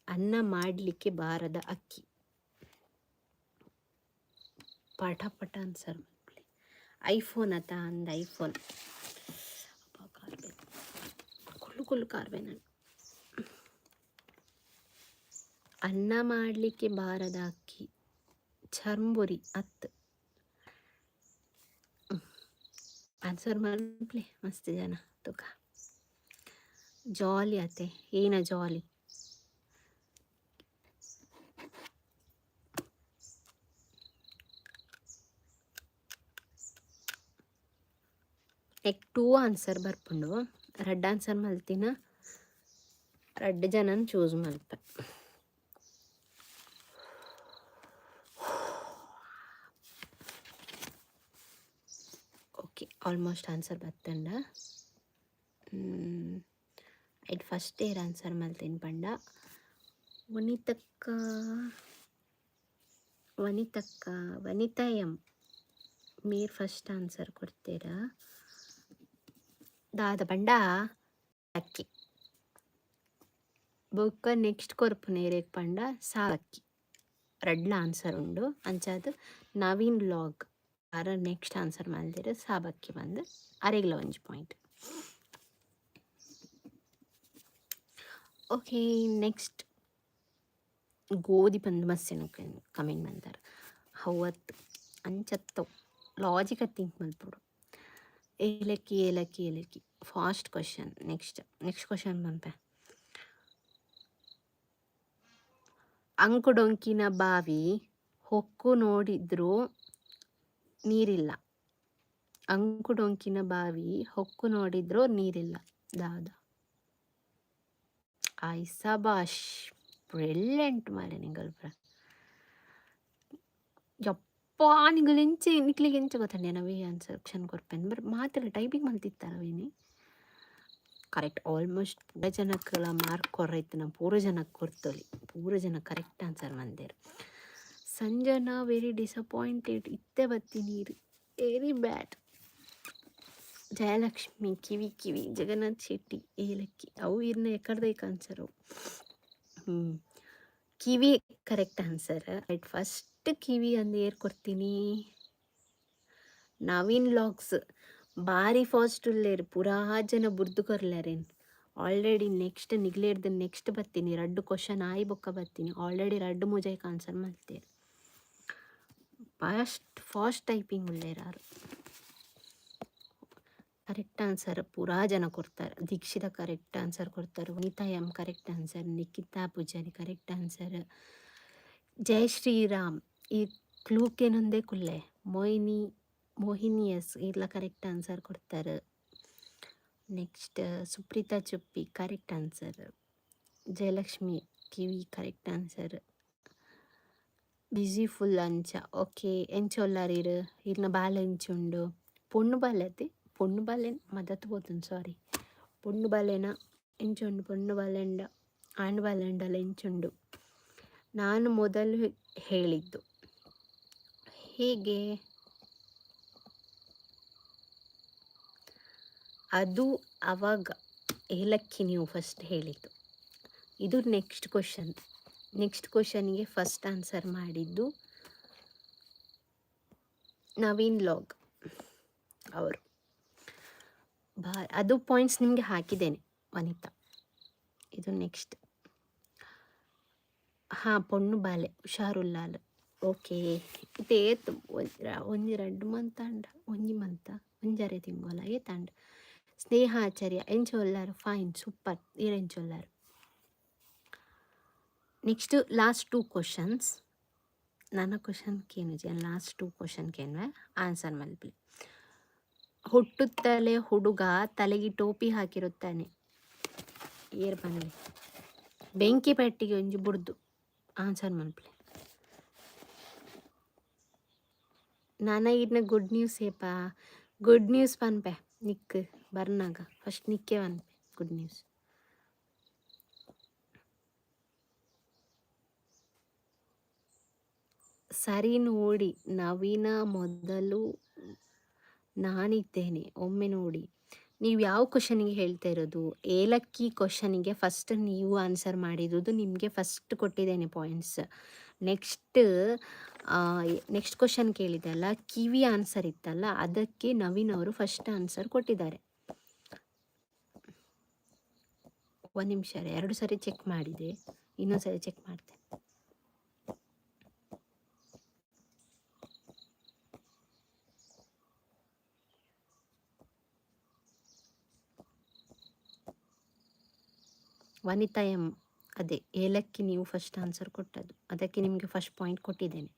ಅನ್ನ ಮಾಡಲಿಕ್ಕೆ ಬಾರದ ಅಕ್ಕಿ. ಪಟ ಪಟ ಆನ್ಸರ್ ಮಲ್ಪುಲೆ. ಐಫೋನ್ ಅತ ಅಂದ್ ಐಫೋನ್. ಅಬ್ಬಾ ಕಾರ್ಬೆ ಕುಲ್ಲು ಕುಲ್ಲು ಕಾರ್ಬೆ ನಾನು. ಅನ್ನ ಮಾಡಲಿಕ್ಕೆ ಬಾರದ ಅಕ್ಕಿ. ಚರ್ಂಬುರಿ ಅತ್. ಆನ್ಸರ್ ಮಲ್ಪುಲೆ ಮಸ್ತ್ ಜನ ತುಕ. ಜಾಲಿ ಅತೆ ಏನ ಜಾಲಿ. ನೆಕ್ ಟೂ ಆನ್ಸರ್ ಬರ್ಪುಂಡು. ರಡ್ಡ್ ಆನ್ಸರ್ ಮಲ್ತಿನ ರಡ್ಡ್ ಜನನ್ ಚೂಸ್ ಮಲ್ಪೆ. ಓಕೆ ಆಲ್ಮೋಸ್ಟ್ ಆನ್ಸರ್ ಬತ್ತಂಡ. ಐಟ್ ಫಸ್ಟ್ ಏರ್ ಆನ್ಸರ್ ಮಲ್ತಿನ ಪಂಡ ವನಿತಕ್ಕ ವನಿತಕ್ಕ ವನಿತಾ ಎಂ ಮೇರ್ ಫಸ್ಟ್ ಆನ್ಸರ್ ಕೊರ್ತೀರಾ? ದಾದ ಪಂಡ ಅಕ್ಕಿ. ಬೊಕ್ಕ ನೆಕ್ಸ್ಟ್ ಕೊರ್ಪುನ ಏರೆಗ್ ಪಂಡ ಸಾಲಕ್ಕಿ. ರಡ್ಲ ಆನ್ಸರ್ ಉಂಡು. ಅಂಚಾದ್ ನವೀನ್ ಲಾಗ್ ಆರ್ ನೆಕ್ಸ್ಟ್ ಆನ್ಸರ್ ಮಲ್ದೆರ್ ಸಾಬಕ್ಕಿ ಪಂದ್ ಅರೆಗ್ಲ ಒಂಜಿ ಪಾಯಿಂಟ್. ಓಕೆ, ನೆಕ್ಸ್ಟ್ ಗೋಧಿ ಪಂದ್ ಮಸ್ತ್ ಕಮೆಂಟ್ ಮಲ್ದೆರ್. ಅವತ್ತು ಅಂಚತ್ತವು ಲಾಜಿಕ್ ಥಿಂಕ್ ಮಲ್ಪೊಡು. ಏಲಕ್ಕಿ ಏಲಕ್ಕಿ ಏಲಕ್ಕಿ. Fast question. Next next question ಪನ್ಪೆ. ಅಂಕುಡೊಂಕಿನ ಬಾವಿ ಹೊಕ್ಕು ನೋಡಿದ್ರೂ ನೀರಿಲ್ಲ. ಅಂಕುಡೊಂಕಿನ ಬಾವಿ ಹೊಕ್ಕು ನೋಡಿದ್ರೂ ನೀರಿಲ್ಲ. ದಾದ? ಆಯ್ ಸಬಾಷ್, ಬ್ರಿಲಿಯಂಟ್ ಮಾರ್ರೆ ನಿಂಗಲ್ ಪೂರ. ಯಪ್ಪಾ, ನಿಗಲ್ ಎಂಚ ನಿಕ್ಲೆಗ್ ಎಂಚ ಗೊತ್ತುಂಡೆ ನವೇ ಆನ್ಸರ್ ಕ್ವಶನ್ ಕೊರ್ಪೆನ್ ಬಟ್ ಮಾತೆರ್ಲ ಟೈಪಿಂಗ್ ಮಲ್ತಿತ್ತಾರ ಅವೇನಿ. ಕರೆಕ್ಟ್, ಆಲ್ಮೋಸ್ಟ್ ಪೂರ ಜನಕ್ಲ ಮಾರ್ಕ್ ಕೊರ್ರೈತಿನ ಪೂರ ಜನಕ್ ಕೊರ್ತೊಲಿ. ಪೂರ ಜನ ಕರೆಕ್ಟ್ ಆನ್ಸರ್ ಮಂದೆರ್. ಸಂಜನಾ ವೆರಿ ಡಿಸಪಾಯಿಂಟೆಡ್, ಇತ್ತೆ ಬತ್ತಿ ನೀರು, ವೆರಿ ಬ್ಯಾಡ್. ಜಯಲಕ್ಷ್ಮಿ ಕಿವಿ ಕಿವಿ. ಜಗನ್ನಾಥ್ ಶೆಟ್ಟಿ ಏಲಕ್ಕಿ. ಅವು ಇರ್ನ ಎಕ್ಕಡ್ದೈಕ್ ಆನ್ಸರ್ ಅವು. Kiwi correct answer. Right, first kiwi ಅಂದ್ ಏರ್ ಕೊರ್ತೀನಿ? ನವೀನ್ ಲಾಗ್ಸ್ ಬಾರಿ ಫಾಸ್ಟ್ ಉಲ್ಲೇರ್. ಪೂರಾ ಜನ ಬುರ್ದು ಕೊರ್ಲೆರೇನ್. ಆಲ್ರೆಡಿ ನೆಕ್ಸ್ಟ್ ನಿಗ್ಲೇರ್ದ್ ನೆಕ್ಸ್ಟ್ ಬತ್ತೀನಿ. ರಡ್ಡ್ ಕ್ವಶನ್ ಆಯಿ ಬೊಕ್ಕ ಬತ್ತೀನಿ. ಆಲ್ರೆಡಿ ರಡ್ಡ್ ಮೂಜೈಕ್ ಆನ್ಸರ್ ಮಲ್ತೇರ್. ಫಾಸ್ಟ್ ಫಾಸ್ಟ್ ಟೈಪಿಂಗ್ ಉಲ್ಲೇರ್ ಆರ್. ಕರೆಕ್ಟ್ ಆನ್ಸರ್ ಪೂರಾ ಜನ ಕೊರ್ತಾರೆ. ದೀಕ್ಷಿತ ಕರೆಕ್ಟ್ ಆನ್ಸರ್ ಕೊರ್ತಾರೆ. Vanitha M correct answer. Nikhitha Poojary correct answer. Jai Shriram ಈ ಕ್ಲೂಕೇನೊಂದೇ ಕುಲ್ಲೆ. ಮೋಹಿನಿ ಮೋಹಿನಿ ಎಸ್ ಇಲ್ಲ ಕರೆಕ್ಟ್ ಆನ್ಸರ್ ಕೊಡ್ತಾರೆ. ನೆಕ್ಸ್ಟ್ ಸುಪ್ರೀತಾ ಚುಪ್ಪಿ ಕರೆಕ್ಟ್ ಆನ್ಸರ್. ಜಯಲಕ್ಷ್ಮಿ ಕಿವಿ ಕರೆಕ್ಟ್ ಆನ್ಸರ್. ಬಿಸಿ ಫುಲ್ ಅಂಚ. ಓಕೆ, ಎಂಚ ಉಲ್ಲಾರ್ ಇರ್? ಇರ್ನ ಬಾಲೆ ಎಂಚುಂಡು? ಪೊಣ್ಣು ಬಾಲೆ ಅತ್ತೆ, ಪೊಣ್ಣು ಬಾಲೆ ಮದತ್ ಪೋತುಂಡು, ಸಾರಿ. ಪೊಣ್ಣು ಬಾಲೆನ ಎಂಚುಂಡು? ಪೊಣ್ಣು ಬಾಲೆಂಡ ಆಣ್ ಬಾಲೆಂಡಲ ಎಂಚುಂಡು? ನಾನು ಮೊದಲು ಹೇಳಿದ್ದು ಹೇಗೆ? ಅದು ಅವಾಗ ಏಲಕ್ಕಿ ನೀವು ಫಸ್ಟ್ ಹೇಳಿದ್ದು. ಇದು ನೆಕ್ಸ್ಟ್ ಕ್ವಶನ್. ನೆಕ್ಸ್ಟ್ ಕ್ವಶನ್ಗೆ ಫಸ್ಟ್ ಆನ್ಸರ್ ಮಾಡಿದ್ದು ನವೀನ್ ಲಾಗ್ ಅವರು. ಬಾ, ಅದು ಪಾಯಿಂಟ್ಸ್ ನಿಮಗೆ ಹಾಕಿದ್ದೇನೆ ವನಿತಾ. ಇದು ನೆಕ್ಸ್ಟ್. ಹಾಂ, ಪೊಣ್ಣು ಬಾಲೆ ಹುಷಾರುಲ್ಲಾಲ್. ಓಕೆ, ಇತ್ತೆ ಏತ್? ಒಂಜಿ ರಡ್ಡ್ ಮಂತ್ ಆಂಡ, ಒಂಜಿ ಮಂತ, ಒಂಜರೆ ತಿಂಗೊಲ ಏತಾಂಡ್? ಸ್ನೇಹ ಆಚಾರ್ಯ ಎಂಚ ಉಲ್ಲಾರ್? Fine, super. ಈರ್ ಎಂಚ ಉಲ್ಲಾರ್? Next last two questions. ನನ್ನ ಕ್ವಶನ್ ಕೇನುಜಿ, ಲಾಸ್ಟ್ ಟೂ ಕ್ವಶನ್ ಕೇನ್ವೆ, ಆನ್ಸರ್ ಮಲ್ಪಿ. ಹುಟ್ಟುತ್ತಲೇ ಹುಡುಗ ತಲೆಗೆ ಟೋಪಿ ಹಾಕಿರುತ್ತಾನೆ. ಏರ್ ಪನ್ಲೆ? ಬೆಂಕಿ ಪೆಟ್ಟಿಗೆ ಒಂಜಿ ಬುಡ್ದು ಆನ್ಸರ್ ಮಲ್ಪಲೆ. ನಾನ ಈರ್ನ ಗುಡ್ ನ್ಯೂಸ್ ಏಪ? ಗುಡ್ ನ್ಯೂಸ್ ಪನ್ಪೆ ನಿಕ್ ಬರ್ನಾಗ. ಫಸ್ಟ್ ನಿಕ್ಕೆ ಪನ್ಪೆ ಗುಡ್ ನ್ಯೂಸ್. ಸರಿ ನೋಡಿ ನವೀನ, ಮೊದಲು ನಾನಿದ್ದೇನೆ, ಒಮ್ಮೆ ನೋಡಿ. ನೀವು ಯಾವ ಕ್ವಶನಿಗೆ ಹೇಳ್ತಾ ಇರೋದು? ಏಲಕ್ಕಿ ಕ್ವಶನಿಗೆ ಫಸ್ಟ್ ನೀವು ಆನ್ಸರ್ ಮಾಡಿರೋದು, ನಿಮಗೆ ಫಸ್ಟ್ ಕೊಟ್ಟಿದ್ದೇನೆ ಪಾಯಿಂಟ್ಸ್. ನೆಕ್ಸ್ಟ್ ನೆಕ್ಸ್ಟ್ ಕ್ವಶನ್ ಕೇಳಿದೆ ಅಲ್ಲ, ಕಿವಿ ಆನ್ಸರ್ ಇತ್ತಲ್ಲ, ಅದಕ್ಕೆ ನವೀನ್ ಅವರು ಫಸ್ಟ್ ಆನ್ಸರ್ ಕೊಟ್ಟಿದ್ದಾರೆ. ಒಂದು ನಿಮಿಷ, ಎರಡು ಸರಿ ಚೆಕ್ ಮಾಡಿದೆ, ಇನ್ನೊಂದು ಸರಿ ಚೆಕ್ ಮಾಡ್ತೇನೆ. ವನಿತಾ ಎಂ, ಅದೇ ಏಲಕ್ಕಿ ನೀವು ಫಸ್ಟ್ ಆನ್ಸರ್ ಕೊಟ್ಟದ್ದು, ಅದಕ್ಕೆ ನಿಮಗೆ ಫಸ್ಟ್ ಪಾಯಿಂಟ್ ಕೊಟ್ಟಿದ್ದೇನೆ.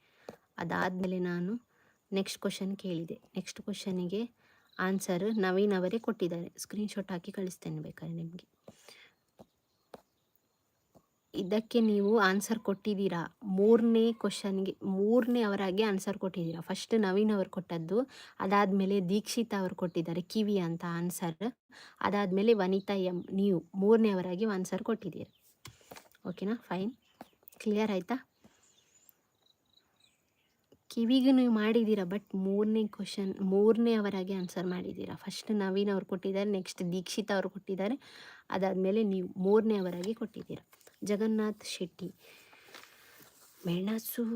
ಅದಾದಮೇಲೆ ನಾನು ನೆಕ್ಸ್ಟ್ ಕ್ವಶನ್ ಕೇಳಿದೆ. ನೆಕ್ಸ್ಟ್ ಕ್ವಶನಿಗೆ ಆನ್ಸರ್ ನವೀನ್ ಅವರೇ ಕೊಟ್ಟಿದ್ದಾರೆ. ಸ್ಕ್ರೀನ್ಶಾಟ್ ಹಾಕಿ ಕಳಿಸ್ತೇನೆ ಬೇಕಾದ್ರೆ ನಿಮಗೆ. ಇದಕ್ಕೆ ನೀವು ಆನ್ಸರ್ ಕೊಟ್ಟಿದ್ದೀರಾ. ಮೂರನೇ ಕ್ವಶನ್ಗೆ ಮೂರನೇ ಅವರಾಗಿ ಆನ್ಸರ್ ಕೊಟ್ಟಿದ್ದೀರಾ. ಫಸ್ಟ್ ನವೀನ್ ಅವರು ಕೊಟ್ಟದ್ದು, ಅದಾದಮೇಲೆ ದೀಕ್ಷಿತಾ ಅವರು ಕೊಟ್ಟಿದ್ದಾರೆ ಕಿವಿ ಅಂತ ಆನ್ಸರ್, ಅದಾದಮೇಲೆ ವನಿತಾ ಎಂ ನೀವು ಮೂರನೇ ಅವರಾಗಿ ಆನ್ಸರ್ ಕೊಟ್ಟಿದ್ದೀರಾ. ಓಕೆನಾ? ಫೈನ್, ಕ್ಲಿಯರ್ ಆಯಿತಾ? ಕಿವಿಗೂ ನೀವು ಮಾಡಿದ್ದೀರಾ, ಬಟ್ ಮೂರನೇ ಕ್ವಶನ್, ಮೂರನೇ ಅವರಾಗಿ ಆನ್ಸರ್ ಮಾಡಿದ್ದೀರಾ. ಫಸ್ಟ್ ನವೀನ್ ಅವ್ರು ಕೊಟ್ಟಿದ್ದಾರೆ, ನೆಕ್ಸ್ಟ್ ದೀಕ್ಷಿತಾ ಅವರು ಕೊಟ್ಟಿದ್ದಾರೆ, ಅದಾದಮೇಲೆ ನೀವು ಮೂರನೇ ಅವರಾಗಿ ಕೊಟ್ಟಿದ್ದೀರಾ. ಜಗನ್ನಾಥ್ ಶೆಟ್ಟಿ, ಮೆಣಸು,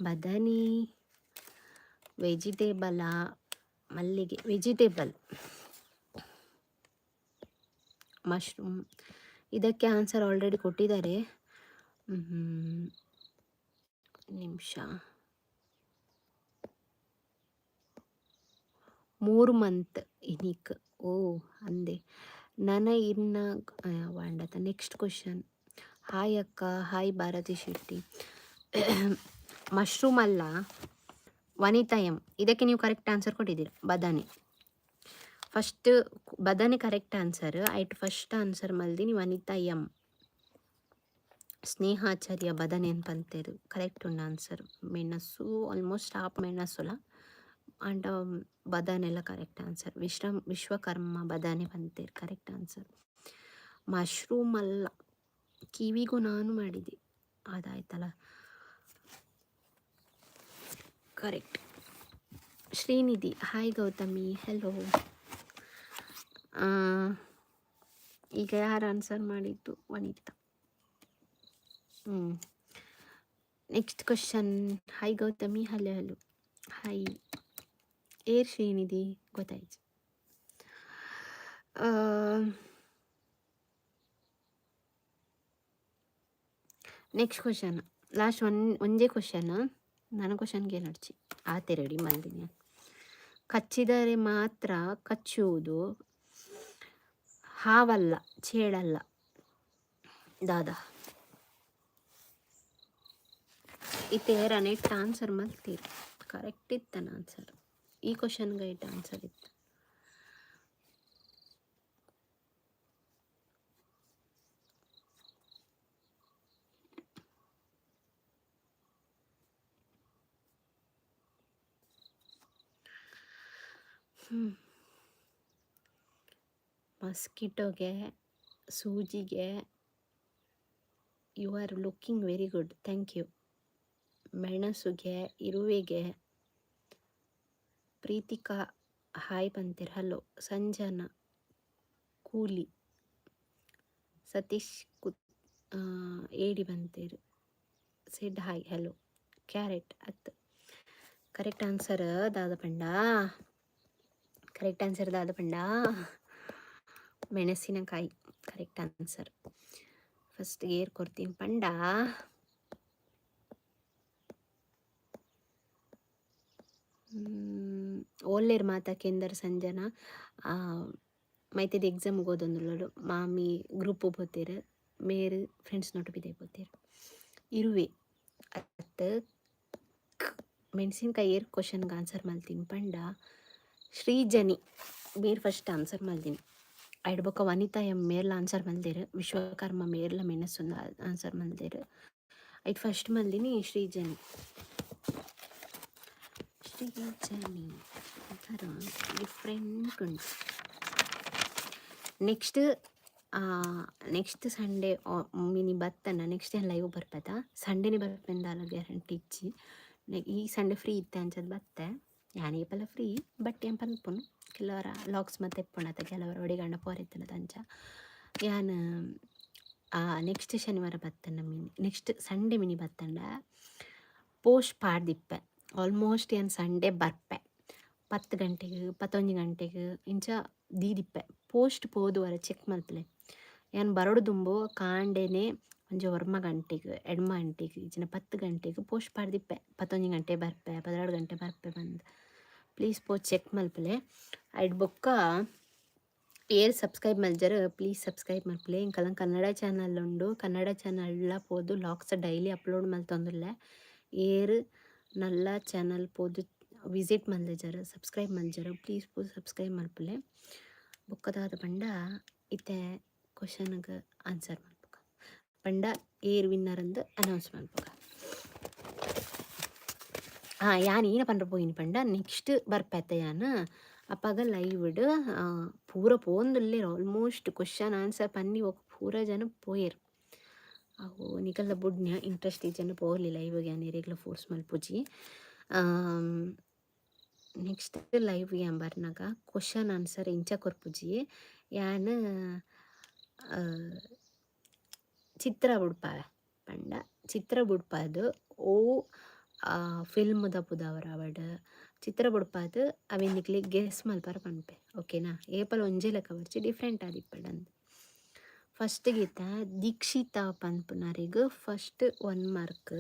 ಬದನಿ, ವೆಜಿಟೇಬಲ, ಮಲ್ಲಿಗೆ, ವೆಜಿಟೇಬಲ್, ಮಶ್ರೂಮ್. ಇದಕ್ಕೆ ಆನ್ಸರ್ ಆಲ್ರೆಡಿ ಕೊಟ್ಟಿದ್ದಾರೆ. ನಿಮಿಷ. 3 ಮಂತ್ ಇನಿಕ್. ಓ ಅಂದೆ ನನ ಇನ್ನ ವಾಂಡತ. Next question. ಹಾಯ್ ಅಕ್ಕ, ಹಾಯ್ ಭಾರತಿ ಶೆಟ್ಟಿ. ಮಶ್ರೂಮ್ ಅಲ್ಲ. ವನಿತಾ ಎಂ, ಇದಕ್ಕೆ ನೀವು ಕರೆಕ್ಟ್ ಆನ್ಸರ್ ಕೊಟ್ಟಿದ್ದೀರಾ. ಬದಾನಿ ಫಸ್ಟ್, ಬದಾನಿ ಕರೆಕ್ಟ್ ಆನ್ಸರ್. ಐಟ್ ಫಸ್ಟ್ ಆನ್ಸರ್ ಮಲ್ದಿನಿ ವನಿತಾ ಎಂ. ಸ್ನೇಹಾಚಾರ್ಯ ಬದನೆ ಪಂತೇರು, ಕರೆಕ್ಟ್ ಉಂಡು ಆನ್ಸರ್. ಮೆಣಸು ಆಲ್ಮೋಸ್ಟ್ ಆಪ್ ಮೆಣಸುಲ ಅಂಡ ಬದಾನೆಲ್ಲ ಕರೆಕ್ಟ್ ಆನ್ಸರ್. ವಿಶ್ರಮ್ ವಿಶ್ವಕರ್ಮ ಬದಾನೆ ಪಂತೇರು, ಕರೆಕ್ಟ್ ಆನ್ಸರ್. ಮಶ್ರೂಮ್ ಅಲ್ಲ. ಕಿವಿಗೂ ನಾನು ಮಾಡಿದೆ, ಅದಾಯ್ತಲ್ಲ, correct. Shrinidhi, hi Gauthami, hello. ಈಗ ಯಾರು ಆನ್ಸರ್ ಮಾಡಿದ್ದು? ವನಿತಾ. ಹ್ಞೂ. Next question. Hi Gautami, hello hello, hi. ಏರ್ ಶ್ರೀನಿಧಿ ಗೊತ್ತಾಯ್ತು. ನೆಕ್ಸ್ಟ್ ಕ್ವಶನ್, ಲಾಸ್ಟ್ ಒನ್ ಒಂಜೇ ಕ್ವಶನ್. ನನ್ನ ಕ್ವಶನ್ಗೆ ನಡ್ಚಿ ಆತೆ ರೆಡಿ ಮಲ್ದಿನಿ. ಕಚ್ಚಿದರೆ ಮಾತ್ರ ಕಚ್ಚುವುದು, ಹಾವಲ್ಲ, ಚೇಳಲ್ಲ, ದಾದಾ? ಇತ್ತೆ ನೆಟ್ ಆನ್ಸರ್ ಮಲ್ತೀರಿ. ಕರೆಕ್ಟ್ ಇತ್ತನ ಆನ್ಸರ್? ಈ ಕ್ವಶನ್ಗೆ it answer ಇತ್ತು. ಮಸ್ಕಿಟೋಗೆ, ಸೂಜಿಗೆ. You are looking very good, thank you. ಮೆಣಸುಗೆ, ಇರುವೆಗೆ. ಪ್ರೀತಿಕಾ ಹಾಯ್ ಪಂತೀರ್, ಹಲೋ. ಸಂಜನಾ ಕೂಲಿ, ಸತೀಶ್ ಕುತ್ ಏಡಿ ಬಂತೀರ್ ಸೆಡ್ ಹಾಯ್ ಹಲೋ. ಕ್ಯಾರೆಟ್ ಅತ್. ಕರೆಕ್ಟ್ ಆನ್ಸರ್ ದಾದ ಪಂಡ? ಕರೆಕ್ಟ್ ಆನ್ಸರ್ ದಾದ ಪಂಡ? ಮೆಣಸಿನಕಾಯಿ ಕರೆಕ್ಟ್ ಆನ್ಸರ್. ಫಸ್ಟ್ ಏರ್ ಕೊಡ್ತೀನಿ ಪಂಡ? ಓಲ್ಲೇರ್ ಮಾತಾ ಕೇಂದರ್ ಸಂಜನಾ. ಮೈತಿದ ಎಕ್ಸಾಮ್ ಓದೊಂದುಲ್ಲೊಡು. ಮಾಮಿ ಗ್ರೂಪ್ ಪೋತೆರ್, ಮೇರ್ ಫ್ರೆಂಡ್ಸ್ ನೊಟ್ಟು ಪಿದಯಿ ಪೋತೆರ್. ಇರುವೆ ಅತ್. ಮೆಣಸಿನ್ಕಾಯಿ ಏರ್ ಕ್ವಶನ್ಗೆ ಆನ್ಸರ್ ಮಲ್ತೀನಿ ಪಂಡ? ಶ್ರೀಜನಿ ಮೇರ್ ಫಸ್ಟ್ ಆನ್ಸರ್ ಮಲ್ದಿನಿ. ಐಡ್ ಬೊಕ್ಕ ವನಿತಾ ಎಂ ಮೇರ್ಲ ಆನ್ಸರ್ ಮಲ್ದೆರ್. ವಿಶ್ವಕರ್ಮ ಮೇರ್ಲ ಮೆಣಸುಂದು ಆನ್ಸರ್ ಮಲ್ದೆರ್. ಐಟ್ ಫಸ್ಟ್ ಮಲ್ದಿನಿ ಶ್ರೀಜನಿ. ಶ್ರೀಜನಿ ಒಂಥರ ಡಿಫ್ರೆಂಟ್ ಉಂಟು. ನೆಕ್ಸ್ಟ್ ನೆಕ್ಸ್ಟ್ ಸಂಡೇ ಮಿನಿ ಬತ್ತನ, ನೆಕ್ಸ್ಟ್ ಏನು ಲೈವ್ ಬರ್ಪದ. ಸಂಡೇನೆ ಬರ್ಪೆಂದಾಲ ಗ್ಯಾರಂಟಿ ಇಜ್ಜಿ. ಈ ಸಂಡೇ ಫ್ರೀ ಇತ್ತೆ ಅಂಚದ ಬತ್ತೆ. ಯಾನ್ ಏಪಲ ಫ್ರೀ, ಬಟ್ ಏನ್ ಪನ್ಪುನು, ಕೆಲವರ ಲಾಗ್ಸ್ ಮತ್ತೆ ಎಪ್ಪುಂಡತ, ಕೆಲವರ ಒಡಿಗಂಡ ಪೋರೆತ್ತನದ. ಅಂಚ ಯಾನ್ ನೆಕ್ಸ್ಟ್ ಶನಿವಾರ ಬತ್ತನ ಮಿನಿ, ನೆಕ್ಸ್ಟ್ ಸಂಡೇ ಮಿನಿ ಬತ್ತಂಡ ಪೋಸ್ಟ್ ಪಾಡ್ದಿಪ್ಪೆ. ಆಲ್ಮೋಸ್ಟ್ ಏನು ಸಂಡೇ ಬರ್ಪೆ. 10 ಗಂಟೆಗೆ, 11 ಗಂಟೆಗೆ ಇಂಚ ದೀದಿಪ್ಪೆ. ಪೋಸ್ಟ್ ಪೋದು ವರ ಚೆಕ್ ಮಲ್ಪಲೆ. ಯಾನ್ ಬರೊಡು ದುಂಬು ಕಾಂಡೆನೆ ಒಂಜಿ 9 ಗಂಟೆಗೆ, 8 ಗಂಟೆಗೆ, ಇಜ್ಜಿಂಡ 10 ಗಂಟೆಗೆ ಪೋಸ್ಟ್ ಪಾಡ್ದಿಪ್ಪೆ. 11 ಗಂಟೆ ಬರ್ಪೆ, 12 ಗಂಟೆ ಬರ್ಪೆ ಪಂದ್. ಪ್ಲೀಸ್ ಪೋದು ಚೆಕ್ ಮಲ್ಪಲೆ. ಐಡ್ ಬೊಕ್ಕ ಏರ್ ಸಬ್ಸ್ಕ್ರೈಬ್ ಮಲ್ಜರ್, ಪ್ಲೀಸ್ ಸಬ್ಸ್ಕ್ರೈಬ್ ಮಲ್ಪಲೆ. ಎಂಕಲ್ನ ಕನ್ನಡ ಚಾನಲ್ ಉಂಡು. ಕನ್ನಡ ಚಾನಲ್ ಪೋದು ಲಾಗ್ಸ್ ಡೈಲಿ ಅಪ್ಲೋಡ್ ಮಲ್ತೊಂದುಲ್ಲೆ. ಏರ್ ನಲ್ಲ ಚಾನಲ್ ಪೋದು ವಿಸಿಟ್ ಮಲ್ದಿಜರ್, ಸಬ್ಸ್ಕ್ರೈಬ್ ಮಲ್ಜರ್, ಪ್ಲೀಸ್ ಪೋದು ಸಬ್ಸ್ಕ್ರೈಬ್ ಮಲ್ಪಲೆ. ಬೊಕ್ಕ ದಾದ ಪಂಡ, ಇತ್ತೆ ಕ್ವಶನ್ಗೆ ಆನ್ಸರ್ ಮಲ್ಪುಗ. ಪಂಡ ಏರ್ ವಿನ್ನರ್ ಅಂದ್ ಅನೌನ್ಸ್ ಮಲ್ಪುಗ. ಹಾಂ, ಯಾನ್ ಈನ ಪಂಡ ಪೋಯಿನಿ ಪಂಡ, ನೆಕ್ಸ್ಟ್ ಬರ್ಪೆತ್ತ ಯಾನ್. ಅಪಗ ಲೈವ್ಡ್ ಪೂರ ಪೋಂದುಲ್ಲೆರ್. ಆಲ್ಮೋಸ್ಟ್ ಕ್ವಶನ್ ಆನ್ಸರ್ ಪನ್ನಿ ಬೊಕ ಪೂರ ಜನ ಪೋಯೆರ್. ಅವು ನಿಕಲ್ನ ಬುಡ್ನ್ಯ ಇಂಟ್ರೆಸ್ಟ್ ಇಜ್ಜಂಡ ಪೋಲಿ ಲೈವ್ಗೆ ಯಾನ್ ಏರೆಗ್ಲ ಫೋರ್ಸ್ ಮಲ್ಪುಜಿ. ನೆಕ್ಸ್ಟ್ ಲೈವ್ ಯಾನ್ ಬರ್ನಗ ಕ್ವಶನ್ ಆನ್ಸರ್ ಇಂಚ ಕೊರ್ಪುಜಿ ಯಾನ್. ಚಿತ್ರ ಬುಡ್ಪಾವೆ ಪಂಡ ಚಿತ್ರ ಬುಡ್ಪಾದ್ ಓ ಫಿಲ್ಮ್ದ ಪುದರ್ ಚಿತ್ರ ಬುಡ್ಪಾದ್ ಅವೆನ್ ನಿಕ್ಲೆಗ್ ಗೆಸ್ ಮಲ್ಪರೆ ಪನ್ಪೆ, ಓಕೆನಾ? ಏಪಲ ಒಂಜೇ ಲೆಕ್ಕ ಬರ್ಚಿ, ಡಿಫ್ರೆಂಟ್ ಆದಿಪ್ಪಡ್ ಅಂದ್. ಫಸ್ಟ್ ಗೀತ ದೀಕ್ಷಿತಾ ಪನ್ಪುನರೆಗ್ first one mark,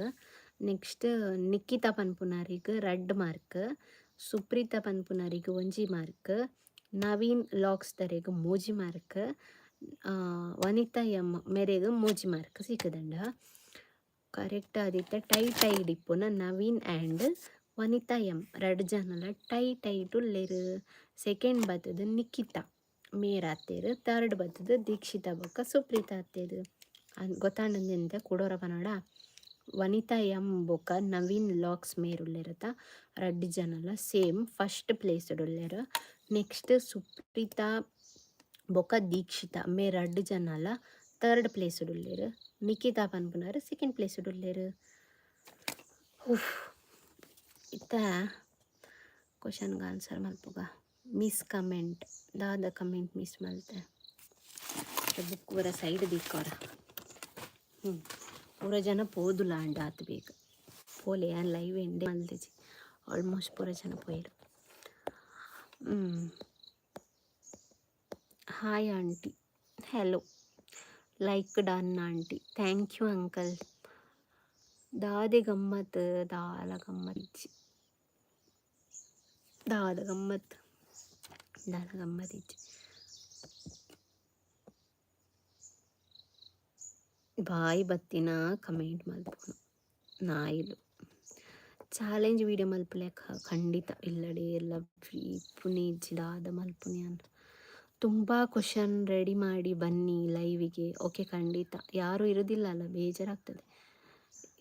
next Nikhitha ಪನ್ಪುನರೆಗ್ ರಡ್ಡ್ ಮಾರ್ಕ್, ಸುಪ್ರೀತಾ ಪನ್ಪುನರೆಗ್ ಒಂಜಿ ಮಾರ್ಕ್, ನವೀನ್ ಲಾಕ್ಸ್ ದರೆಗ್ ಮೂಜಿ ಮಾರ್ಕ್, ವನಿತಾ ಎಮ್ ಮೇರೆಗ್ ಮೂಜಿ ಮಾರ್ಕ್ ಸಿಕ್ಕುದಂಡ. ಕರೆಕ್ಟ್ ಆದಿತ್ತ ಟೈ ಟೈ ಇಪ್ಪುನ ನವೀನ್ ಆ್ಯಂಡ್ ವನಿತಾ ಎಮ್ ರಡ್ಡ್ ಜನಲ ಟೈ ಟೈಟ್ ಉಲ್ಲೆರ್. ಸೆಕೆಂಡ್ ಬತ್ತುದು ನಿಖಿತಾ ಮೇರ್ ಆತೆರ್, ಥರ್ಡ್ ಬತ್ತುದು ದೀಕ್ಷಿತಾ ಬೊಕ್ಕ ಸುಪ್ರೀತಾ ಆತೆರ್. ಗೊತ್ತಾಂಡಂದೆಂತ ಕುಡೊರ ಪನೊಡ? ವನಿತಾ ಎಮ್ ಬೊಕ್ಕ ನವೀನ್ ಲಾಕ್ಸ್ ಮೇರ್ ಉಲ್ಲೆರತ, ರಡ್ಡ್ ಜನಲ ಸೇಮ್ ಫಸ್ಟ್ ಪ್ಲೇಸ್ ಉಲ್ಲೆರ್. ನೆಕ್ಸ್ಟ್ ಸುಪ್ರೀತಾ ಬೊಕ್ಕ ದೀಕ್ಷಿತಾ ಮೇರ್ ರಡ್ಡ್ ಜನಲ ಥರ್ಡ್ ಪ್ಲೇಸ್ ಉಲ್ಲೆರ್. ನಿಖಿತಾ ಪನ್ಪುನಾರ್ ಸೆಕೆಂಡ್ ಪ್ಲೇಸ್ ಉಲ್ಲೆರ್. ಉಫ್, ಇತ್ತ ಕ್ವಶನ್ಗೆ ಆನ್ಸರ್ ಮಲ್ಪುಗ. ಮಿಸ್ ಕಮೆಂಟ್ ದಾದ? ಕಮೆಂಟ್ ಮಿಸ್ ಮಲ್ತೆ? ಬುಕ್ ಪೂರ ಸೈಡ್ ದಿಕ್ಕೋರ. ಪೂರ ಜನ ಪೋದುಲ ಅಂಡ ಆತ್ ಬೇಗ ಪೋಲೆ. ಯಾನ್ ಲೈವ್ ಎಂಡೆ ಮಲ್ದಿಜಿ, ಆಲ್ಮೋಸ್ಟ್ ಪೂರ ಜನ ಪೋಯೆರ್. Hi aunty, hello. Like done aunty, thank you uncle. ದಾದೆ ಗಮ್ಮತ್? ದಾಲ ಗಮ್ಮತ್ ಇಜ್ಜಿ. ದಾದ ಗಮ್ಮತ್? ದಾಲ ಗಮ್ಮತ್ ಇಜ್ಜಿ. ಬಾಯಿ ಬತ್ತಿನ ಕಮೆಂಟ್ ಮಲ್ಪುನು ನಾಯಿಲು. ಚಾಲೆಂಜ್ ವೀಡಿಯೋ ಮಲ್ಪುಲೆಕ ಖಂಡಿತ. ಇಲ್ಲಡೆ ಎಲ್ಲ ಫ್ರೀ ಇಪ್ಪುನೆ ಇಜ್ಜಿ, ದಾದ ಮಲ್ಪುನಿ ಅಂತ. ತುಂಬ ಕ್ವಶನ್ ರೆಡಿ ಮಾಡಿ ಬನ್ನಿ ಲೈವಿಗೆ. ಓಕೆ, ಖಂಡಿತ. ಯಾರೂ ಇರೋದಿಲ್ಲ ಅಲ್ಲ, ಬೇಜಾರಾಗ್ತದೆ.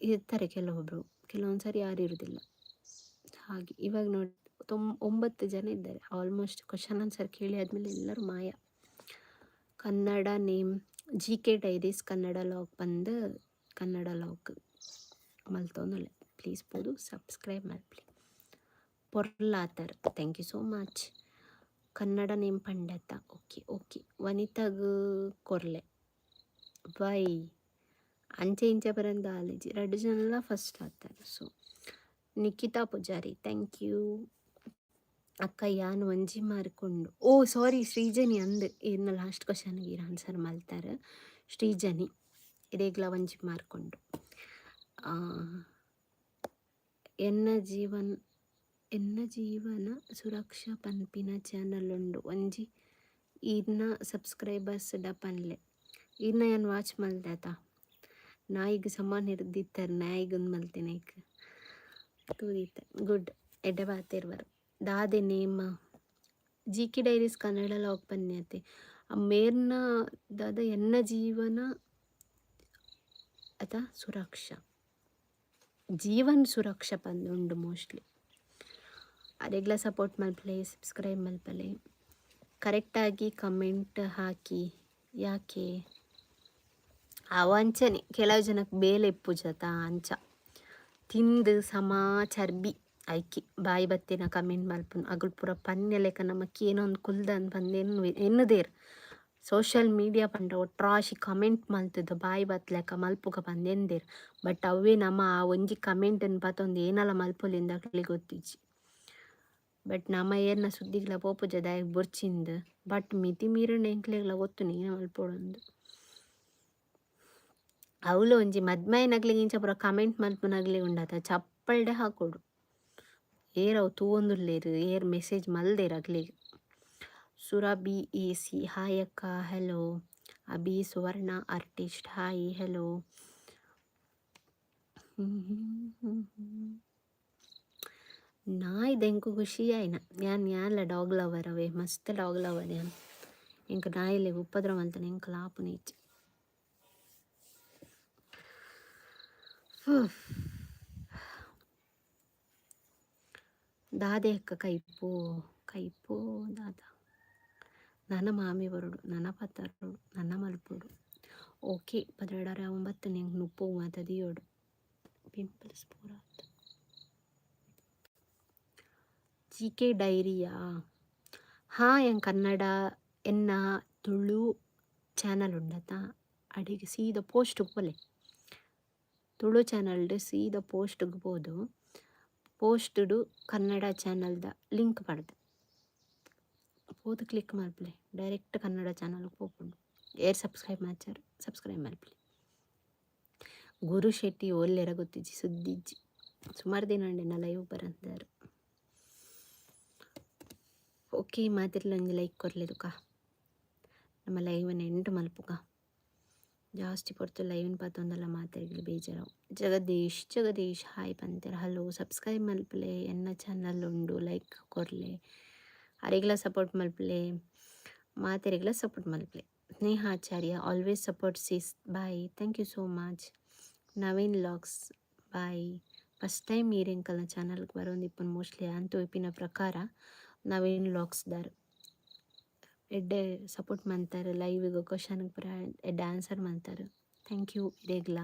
ಇರ್ತಾರೆ ಕೆಲವೊಬ್ಬರು, ಕೆಲವೊಂದು ಸಾರಿ ಯಾರು ಇರೋದಿಲ್ಲ. ಹಾಗೆ ಇವಾಗ ನೋಡಿ, 9 ಜನ ಇದ್ದಾರೆ. ಆಲ್ಮೋಸ್ಟ್ ಕ್ವಶನ್ ಆನ್ಸರ್ ಕೇಳಿ ಆದಮೇಲೆ ಎಲ್ಲರೂ ಮಾಯ. Kannada name G K diaries Kannada log ಬಂದು ಕನ್ನಡ ಲಾಗ್ ಮಲ್ತೊಂದುಲ್ಲೆ. ಪ್ಲೀಸ್ ಪೋದು ಸಬ್ಸ್ಕ್ರೈಬ್ ಮಲ್ಪುಲೆ. ಪೊರ್ಲಾತರ್, thank you so much. Kannada name ಪಂಡತ? Okay okay. ವನಿತಾಗ್ ಕೊರ್ಲೆ Y ಅಂಚೆ ಇಂಚೆ ಬರಂದ ಆಲಿಜಿ. ರಡ್ಡ್ ಜನಲ ಫಸ್ಟ್ ಆತಾರೆ. ಸೊ ನಿಖಿತಾ ಪೂಜಾರಿ, thank you ಅಕ್ಕ. ಯಾನ್ ಒಂಜಿ ಮಾರ್ಕ್ ಉಂಡು. ಓ ಸಾರಿ, ಶ್ರೀಜನಿ ಅಂದ್. ಇರ್ನ ಲಾಸ್ಟ್ ಕ್ವಶನ್ಗೆ ಇರ್ ಆನ್ಸರ್ ಮಲ್ತಾರ. ಶ್ರೀಜನಿ, ಇರೆಗ್ಲ ಒಂಜಿ ಮಾರ್ಕ್ ಉಂಡು. ಎನ್ನ ಜೀವನ್ ಎನ್ನ ಜೀವನ ಸುರಕ್ಷಾ ಪನ್ಪಿನ ಚಾನಲ್ ಉಂಡು ಒಂಜಿ, ಈರ್ನ ಸಬ್ಸ್ಕ್ರೈಬರ್ಸ್ ಡ ಪನ್ಲೆ. ಈರ್ನ ಯಾನ್ ವಾಚ್ ಮಲ್ತೆ. ನಾಯಿಗ್ ಸಮಾನ ಹಿಡ್ದಿತ್ತಾರೆ, ನಾಯಿಗ್ ಒಂದು ಮಲ್ತೇನೆ ಐಕ್ ತೂದಿತ್ತೆ. ಗುಡ್, ಎಡ್ಡೆ ಪಾತೆರ್ವರ್. ದಾದೆ name? G K diaries Kannada log ಪನ್ಯತೆ. ಆ ಮೇರ್ನ ದಾದ ಎನ್ನ ಜೀವನ ಅತ ಸುರಕ್ಷಾ, ಜೀವನ್ ಸುರಕ್ಷಾ ಪಂದ್ ಉಂಡು ಮೋಸ್ಟ್ಲಿ. ಅರೆಗ್ಲ ಸಪೋರ್ಟ್ ಮಲ್ಪಲೆ, ಸಬ್ಸ್ಕ್ರೈಬ್ ಮಲ್ಪಲೆ. ಕರೆಕ್ಟಾಗಿ ಕಮೆಂಟ್ ಹಾಕಿ ಯಾಕೆ? ಅವು ಅಂಚನೆ ಕೆಲವು ಜನಕ್ಕೆ ಬೇಲೆ ಇಪ್ಪುಜತ, ಅಂಚ ತಿಂದು ಸಮ ಚರ್ಬಿ ಐಕಿ ಬಾಯಿ ಬತ್ತಿನ ಕಮೆಂಟ್ ಮಲ್ಪುನು. ಅಗುಲ್ ಪೂರ ಪನ್ಯ ಲೆಕ್ಕ ನಮಕ್ ಏನೊಂದು ಕುಲ್ದನ್ ಪಂದ್ ಎನ್ನುದೇರ್. ಸೋಷಿಯಲ್ ಮೀಡಿಯಾ ಪಂಡ ಒಟ್ರಾಶಿ ಕಮೆಂಟ್ ಮಲ್ತುದು ಬಾಯಿ ಬತ್ಲೆಕ ಮಲ್ಪುಗ ಪಂದ್ ಎನ್ನುದೆರ್. ಬಟ್ ಅವ್ವೇ ನಮ ಆ ಒಂಜಿ ಕಮೆಂಟ್ ಪತೊಂದು ಏನಲ ಮಲ್ಪೊಲಿ ಅಕ್ಲೆಗ್ ಗೊತ್ತಿಜ್ಜಿ. ಬಟ್ ನಮ ಏರ್ನ ಸುದ್ದಿಗ್ಲ ಪೋಪುಜ, ದಾಯೆಗ್ ಬೊರ್ಚಿಂದ್. ಬಟ್ ಮಿತಿ ಮೀರಿಂಡ ಎಂಕ್ಲೆಗ್ಲ ಗೊತ್ತುಂಡು ಏನ ಮಲ್ಪೊಡಂದ್. ಅವ್ಲು ಒಂಜಿ ಮದ್ಮೆ ಇಂಚ ಪೂರ ಕಮೆಂಟ್ ಮಲ್ಪುನಗ್ಲೆಗ್ ಉಂಡತ, ಚಪ್ಪಲ್ಡೆ ಹಾಕೋಡು. ಏರ್ ಅವು ತೂವೊಂದುಲ್ಲೆರ್, ಏರ್ ಮೆಸೇಜ್ ಮಲ್ದೆರ್ ಅಕ್ಲೆಗ್. ಸುರಭಿ ಎ ಸಿ, ಹಾಯ್ ಅಕ್ಕ, ಹಲೋ. ಅಭಿ ಸುವರ್ಣ ಆರ್ಟಿಸ್ಟ್, ಹಾಯ್, ಹಲೋ. ನಾಯಿದ ಎಂಕ್ ಖುಷಿ ಆಯ್ನ. ಯಾನ್ ಯಾನ್ಲ ಡಾಗ್ ಲವರ್ ಅವೇ, ಮಸ್ತ್ ಡಾಗ್ ಲವರ್ ಯಾನ್. ಎಂಕ್ ನಾಯಿಲೆಗ್ ಉಪದ್ರ ಮಲ್ತುಂಡ ಎಂಕ್ಲ ಆಪುನ ಇಜ್ಜಿ. ದಾದೆ ಅಕ್ಕ ಕೈಪು? ಕೈಪು ದಾದ? ನನ ಮಾಮಿ ಬರೊಡು, ನನ ಪತ್ತರೊಡು, ನನ ಮಲ್ಪೊಡು. ಓಕೆ, 12:09 ಎಂಕ್ ನುಪ್ಪು ಮಾತ ದೀಯೊಡು. ಪಿಂಪಲ್ಸ್ ಪೂರ ಆತ್. G K diarrhoea? ಹಾಂ, ಎಂಕ್ ಕನ್ನಡ ಎನ್ನ ತುಳು ಚಾನಲ್ ಉಂಡತ, ಅಡೆಗ್ ಸೀದ ಪೋಸ್ಟ್ಗ್ ಪೋಲೆ. ತುಳು ಚಾನಲ್ಡ್ ಸೀದ ಪೋಸ್ಟ್ಗ್ ಪೋದು, ಪೋಸ್ಟ್ಡ್ ಕನ್ನಡ ಚಾನಲ್ದ ಲಿಂಕ್ ಪಾಡ್ದ್ ಪೋದು ಕ್ಲಿಕ್ ಮಲ್ಪುಲೆ, ಡೈರೆಕ್ಟ್ ಕನ್ನಡ ಚಾನಲ್ಗ್ ಪೋಪುಂಡು. ಏರ್ ಸಬ್ಸ್ಕ್ರೈಬ್ ಮಲ್ಚರ್ ಸಬ್ಸ್ಕ್ರೈಬ್ ಮಲ್ಪುಲೆ. ಗುರು ಶೆಟ್ಟಿ ಓಲ್ಲೆರ ಗೊತ್ತಿಜ್ಜಿ, ಸುದ್ದಿಜ್ಜಿ. ಸುಮಾರು ದಿನ ಉಂಡು ಎನ್ನ ಲೈವ್ ಬರಂದಾರ್. ಓಕೆ, ಮಾತೆರ್ಲ ಒಂಜಿ ಲೈಕ್ ಕೊರ್ಲೆ ತುಕ. ನಮ್ಮ ಲೈವ್ನ್ ಎಂಡ್ ಮಲ್ಪುಗ. ಜಾಸ್ತಿ ಪೊರ್ತು ಲೈವ್ನ್ ಪತೊಂದಲ್ಲ ಮಾತೆರೆಗ್ಲ ಬೇಜಾರಾವು. ಜಗದೀಶ್ ಜಗದೀಶ್ ಹಾಯ್ ಪಂತೆರ್. ಹಲೋ, ಸಬ್ಸ್ಕ್ರೈಬ್ ಮಲ್ಪುಲೆ. ಎನ್ನ ಚಾನಲ್ ಉಂಡು, ಲೈಕ್ ಕೊರ್ಲೆ. ಅರೆಗ್ಲ ಸಪೋರ್ಟ್ ಮಲ್ಪುಲೆ, ಮಾತೆರೆಗ್ಲ ಸಪೋರ್ಟ್ ಮಲ್ಪುಲೆ. Snehacharya always support sis, bye. Thank you so much. Naveen logs bye. First time ಈರ್ ಎಂಕಲ್ನ ಚಾನಲ್ಗೆ ಬರೋಂದಿಪ್ಪುನು ಮೋಸ್ಟ್ಲಿ ಯಾನ್ ತೋಯ್ಪಿನ ಪ್ರಕಾರ. ನವೀನ್ ಲಾಗ್ಸ್ ದಾರ್ ಎಡ್ಡೆ ಸಪೋರ್ಟ್ ಮಂತಾರೆ, ಲೈವ್ಗ್ ಕ್ವಶನ್ಗೆ ಪೂರ ಎಡ್ಡೆ ಆನ್ಸರ್ ಮಂತಾರೆ. Thank you ಇರೆಗ್ಲ,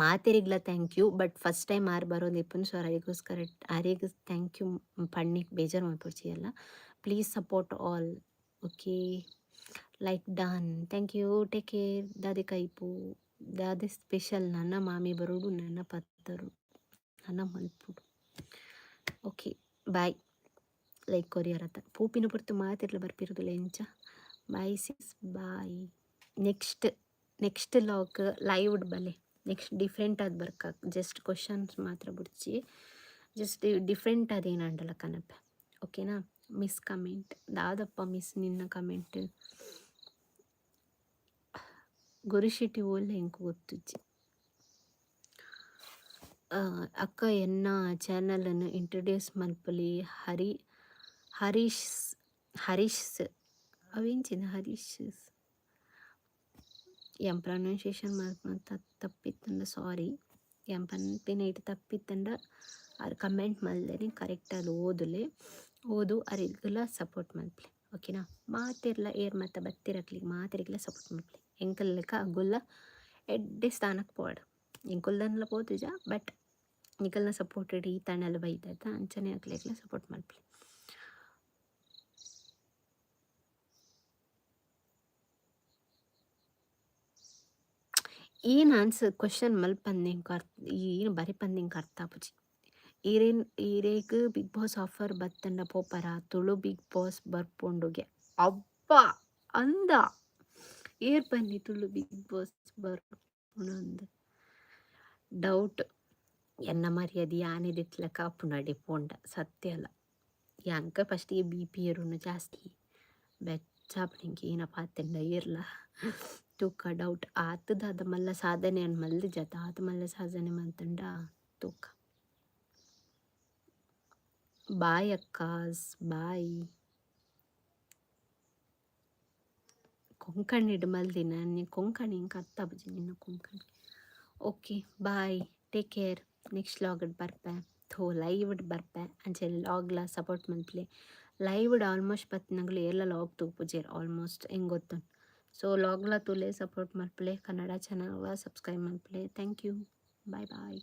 ಮಾತೆರೆಗ್ಲ thank you. But first time ಆರ್ ಬರೋಂದಿಪ್ಪುನು, ಸೊ ಅರೆಗೋಸ್ಕರ ಆರೆಗ್ thank you ಪಣ್ಣಿಕ್ ಬೇಜಾರು ಮಲ್ಪೊಡ್ಚಿ ಅಲ್ಲ. Please support all. Okay, like done, thank you, take care. ದಾದೆ ಕೈಪು, ದಾದೆ ಸ್ಪೆಷಲ್? ನನ್ನ ಮಾಮಿ ಬರೋಡು, ನನ್ನ ಪತ್ತರು ನನ್ನ ಮಲ್ಪುಡು. Okay, bye. ಲೈಕ್ ಕೊರಿಯರತ್ತ ಪೂಪಿನ ಪೊರ್ತು ಮಾತೆರ್ಲ ಬರ್ಪಿರುದಿಲ್ಲ ಎಂಚ? Bye sis, bye. Next next vlog live ಬಲೆ. ನೆಕ್ಸ್ಟ್ ಡಿಫ್ರೆಂಟ್ ಆದ್ ಬರ್ಕ. ಜಸ್ಟ್ ಕ್ವಶನ್ಸ್ ಮಾತ್ರ ಬುಡ್ಚಿ, ಜಸ್ಟ್ ಡಿಫ್ರೆಂಟ್ ಆದ್ ಕನಪೆ, ಓಕೆನಾ? ಮಿಸ್ ಕಮೆಂಟ್ ದಾದಪ್ಪ ಮಿಸ್ ನಿನ್ನ ಕಮೆಂಟ್? ಗುರುಶೆಟ್ಟಿ ಓಲ್ಲ ಎಂಕ್ ಗೊತ್ತುಜ್ಜಿ. ಅಕ್ಕ, ಎನ್ನ ಚಾನಲನ್ನು ಇಂಟ್ರೊಡ್ಯೂಸ್ ಮಲ್ಪಲಿ. ಹರಿ ಹರೀಶ್ ಹರೀಶ್ ಅವೆಂಚಿನ ಹರೀಶ್ ಎಂ ಪ್ರೊನೌನ್ಸಿಯೇಷನ್ ಮಲ್ಪುನ ತಪ್ಪಿತ್ತಂಡ ಸಾರಿ. ಎಂ ಪನ್ಪಿನ ತಪ್ಪಿತ್ತಂಡ ಆರ್ ಕಮೆಂಟ್ ಮಲ್ದೇನೆ ಕರೆಕ್ಟಾಗಿ ಓದುಲೆ, ಓದು ಅರೆಗ್ಲ ಸಪೋರ್ಟ್ ಮಲ್ಪಲೆ, ಓಕೆನಾ? ಮಾತೆರ್ಲ ಏರ್ ಮಾತ ಬತ್ತಿರಕ್ಲಿಗೆ ಮಾತೆರಿಗ್ಲ ಸಪೋರ್ಟ್ ಮಲ್ಪಲೆ. ಎಂಕಲ್ ಲೆಕ್ಕ ಅಗುಲ್ಲ ಎಡ್ಡೆ ಸ್ಥಾನಕ್ಕೆ ಪೋವಡ್. ಎಂಕುಲ್ದನ್ಲ ಪೋತುಜ, ಬಟ್ ನಿಕಲ್ನ ಸಪೋರ್ಟ್ ಈ ತಣಲ್ ಬೈದತ, ಅಂಚನೆ ಅಕ್ಲೆಗ್ಲ ಸಪೋರ್ಟ್ ಮಲ್ಪಲೆ. ಏನು ಆನ್ಸರ್ ಕ್ವಶನ್ ಮಲ್ಪಂದೆ ಎಂಕ್ ಅರ್ಥ, ಏನು ಬರೆಪಂದೆ ಎಂಕ್ ಅರ್ಥ ಆಪುಜಿ. ಈರೇನ್ ಈರೇಗ್ ಬಿಗ್ ಬಾಸ್ ಆಫರ್ ಬತ್ತಂಡ ಪೋಪರ? ತುಳು ಬಿಗ್ ಬಾಸ್ ಬರ್ಪುಂಡುಗೆ. ಅಬ್ಬಾ ಅಂದ, ಏರ್ ಬನ್ನಿ ತುಳು ಬಿಗ್ ಬಾಸ್ ಬರ್ಪುಂಡು ಅಂದ್? ಡೌಟ್. ಎನ್ನ ಮರ್ಯಾದೆ ಯಾನೆ ದೆತ್ತ್ಲೆಕ ಆಪುಂಡು ಅಡೆ ಪೋಂಡ, ಸತ್ಯ ಅಲ್ಲ. ಯಾಂಕ್ ಫಸ್ಟಿಗೆ ಬಿ ಪಿ ಏರುನು ಜಾಸ್ತಿ, ಬೆಚ್ಚ ಆಪುಂಡು ಎಂಕ್ ಏನ ಪಾತೆರ್ಂಡ ಏರ್ಲ. ತೂಕ, ಡೌಟ್. ಆತ್ ದಾದ ಮಲ್ಲ ಸಾಧನೆ ಯಾನ್ ಮಲ್ದಿಜ ಆತ್ ಮಲ್ಲ ಸಾಧನೆ ಮಲ್ತುಂಡ ತೂಕ. Boy ಅಕ್ಕಾಸ್, boy. ಕೊಂಕಣಿಡ್ ಮಲ್ದಿನ ಕೊಂಕಣಿ ಎಂಕ್ ಅರ್ಥ ಆಪುಜಿ ನಿನ್ನ Konkani. Okay, bye, take care. Next logged ಬರ್ಪೆ, ಥೋ ಲೈವ್ಡ್ ಬರ್ಪೆ. ಅಂಚೆ ಲಾಗ್ಲ ಸಪೋರ್ಟ್ ಮಲ್ಪುಲೆ. ಲೈವ್ಡ್ ಆಲ್ಮೋಸ್ಟ್ ಬತ್ತಿನಗುಲು ಏರ್ಲ ಲಾಗ್ ತೂಪುಜೆರ್ ಆಲ್ಮೋಸ್ಟ್, ಎಂಕ್ ಗೊತ್ತುಂಡು. ಸೊ ಲಾಗ್ಲ ತೂಲೆ, ಸಪೋರ್ಟ್ ಮಲ್ಪುಲೆ. ಕನ್ನಡ ಚಾನಲ್ ಸಬ್ಸ್ಕ್ರೈಬ್ ಮಲ್ಪುಲೆ. Thank you, bye bye.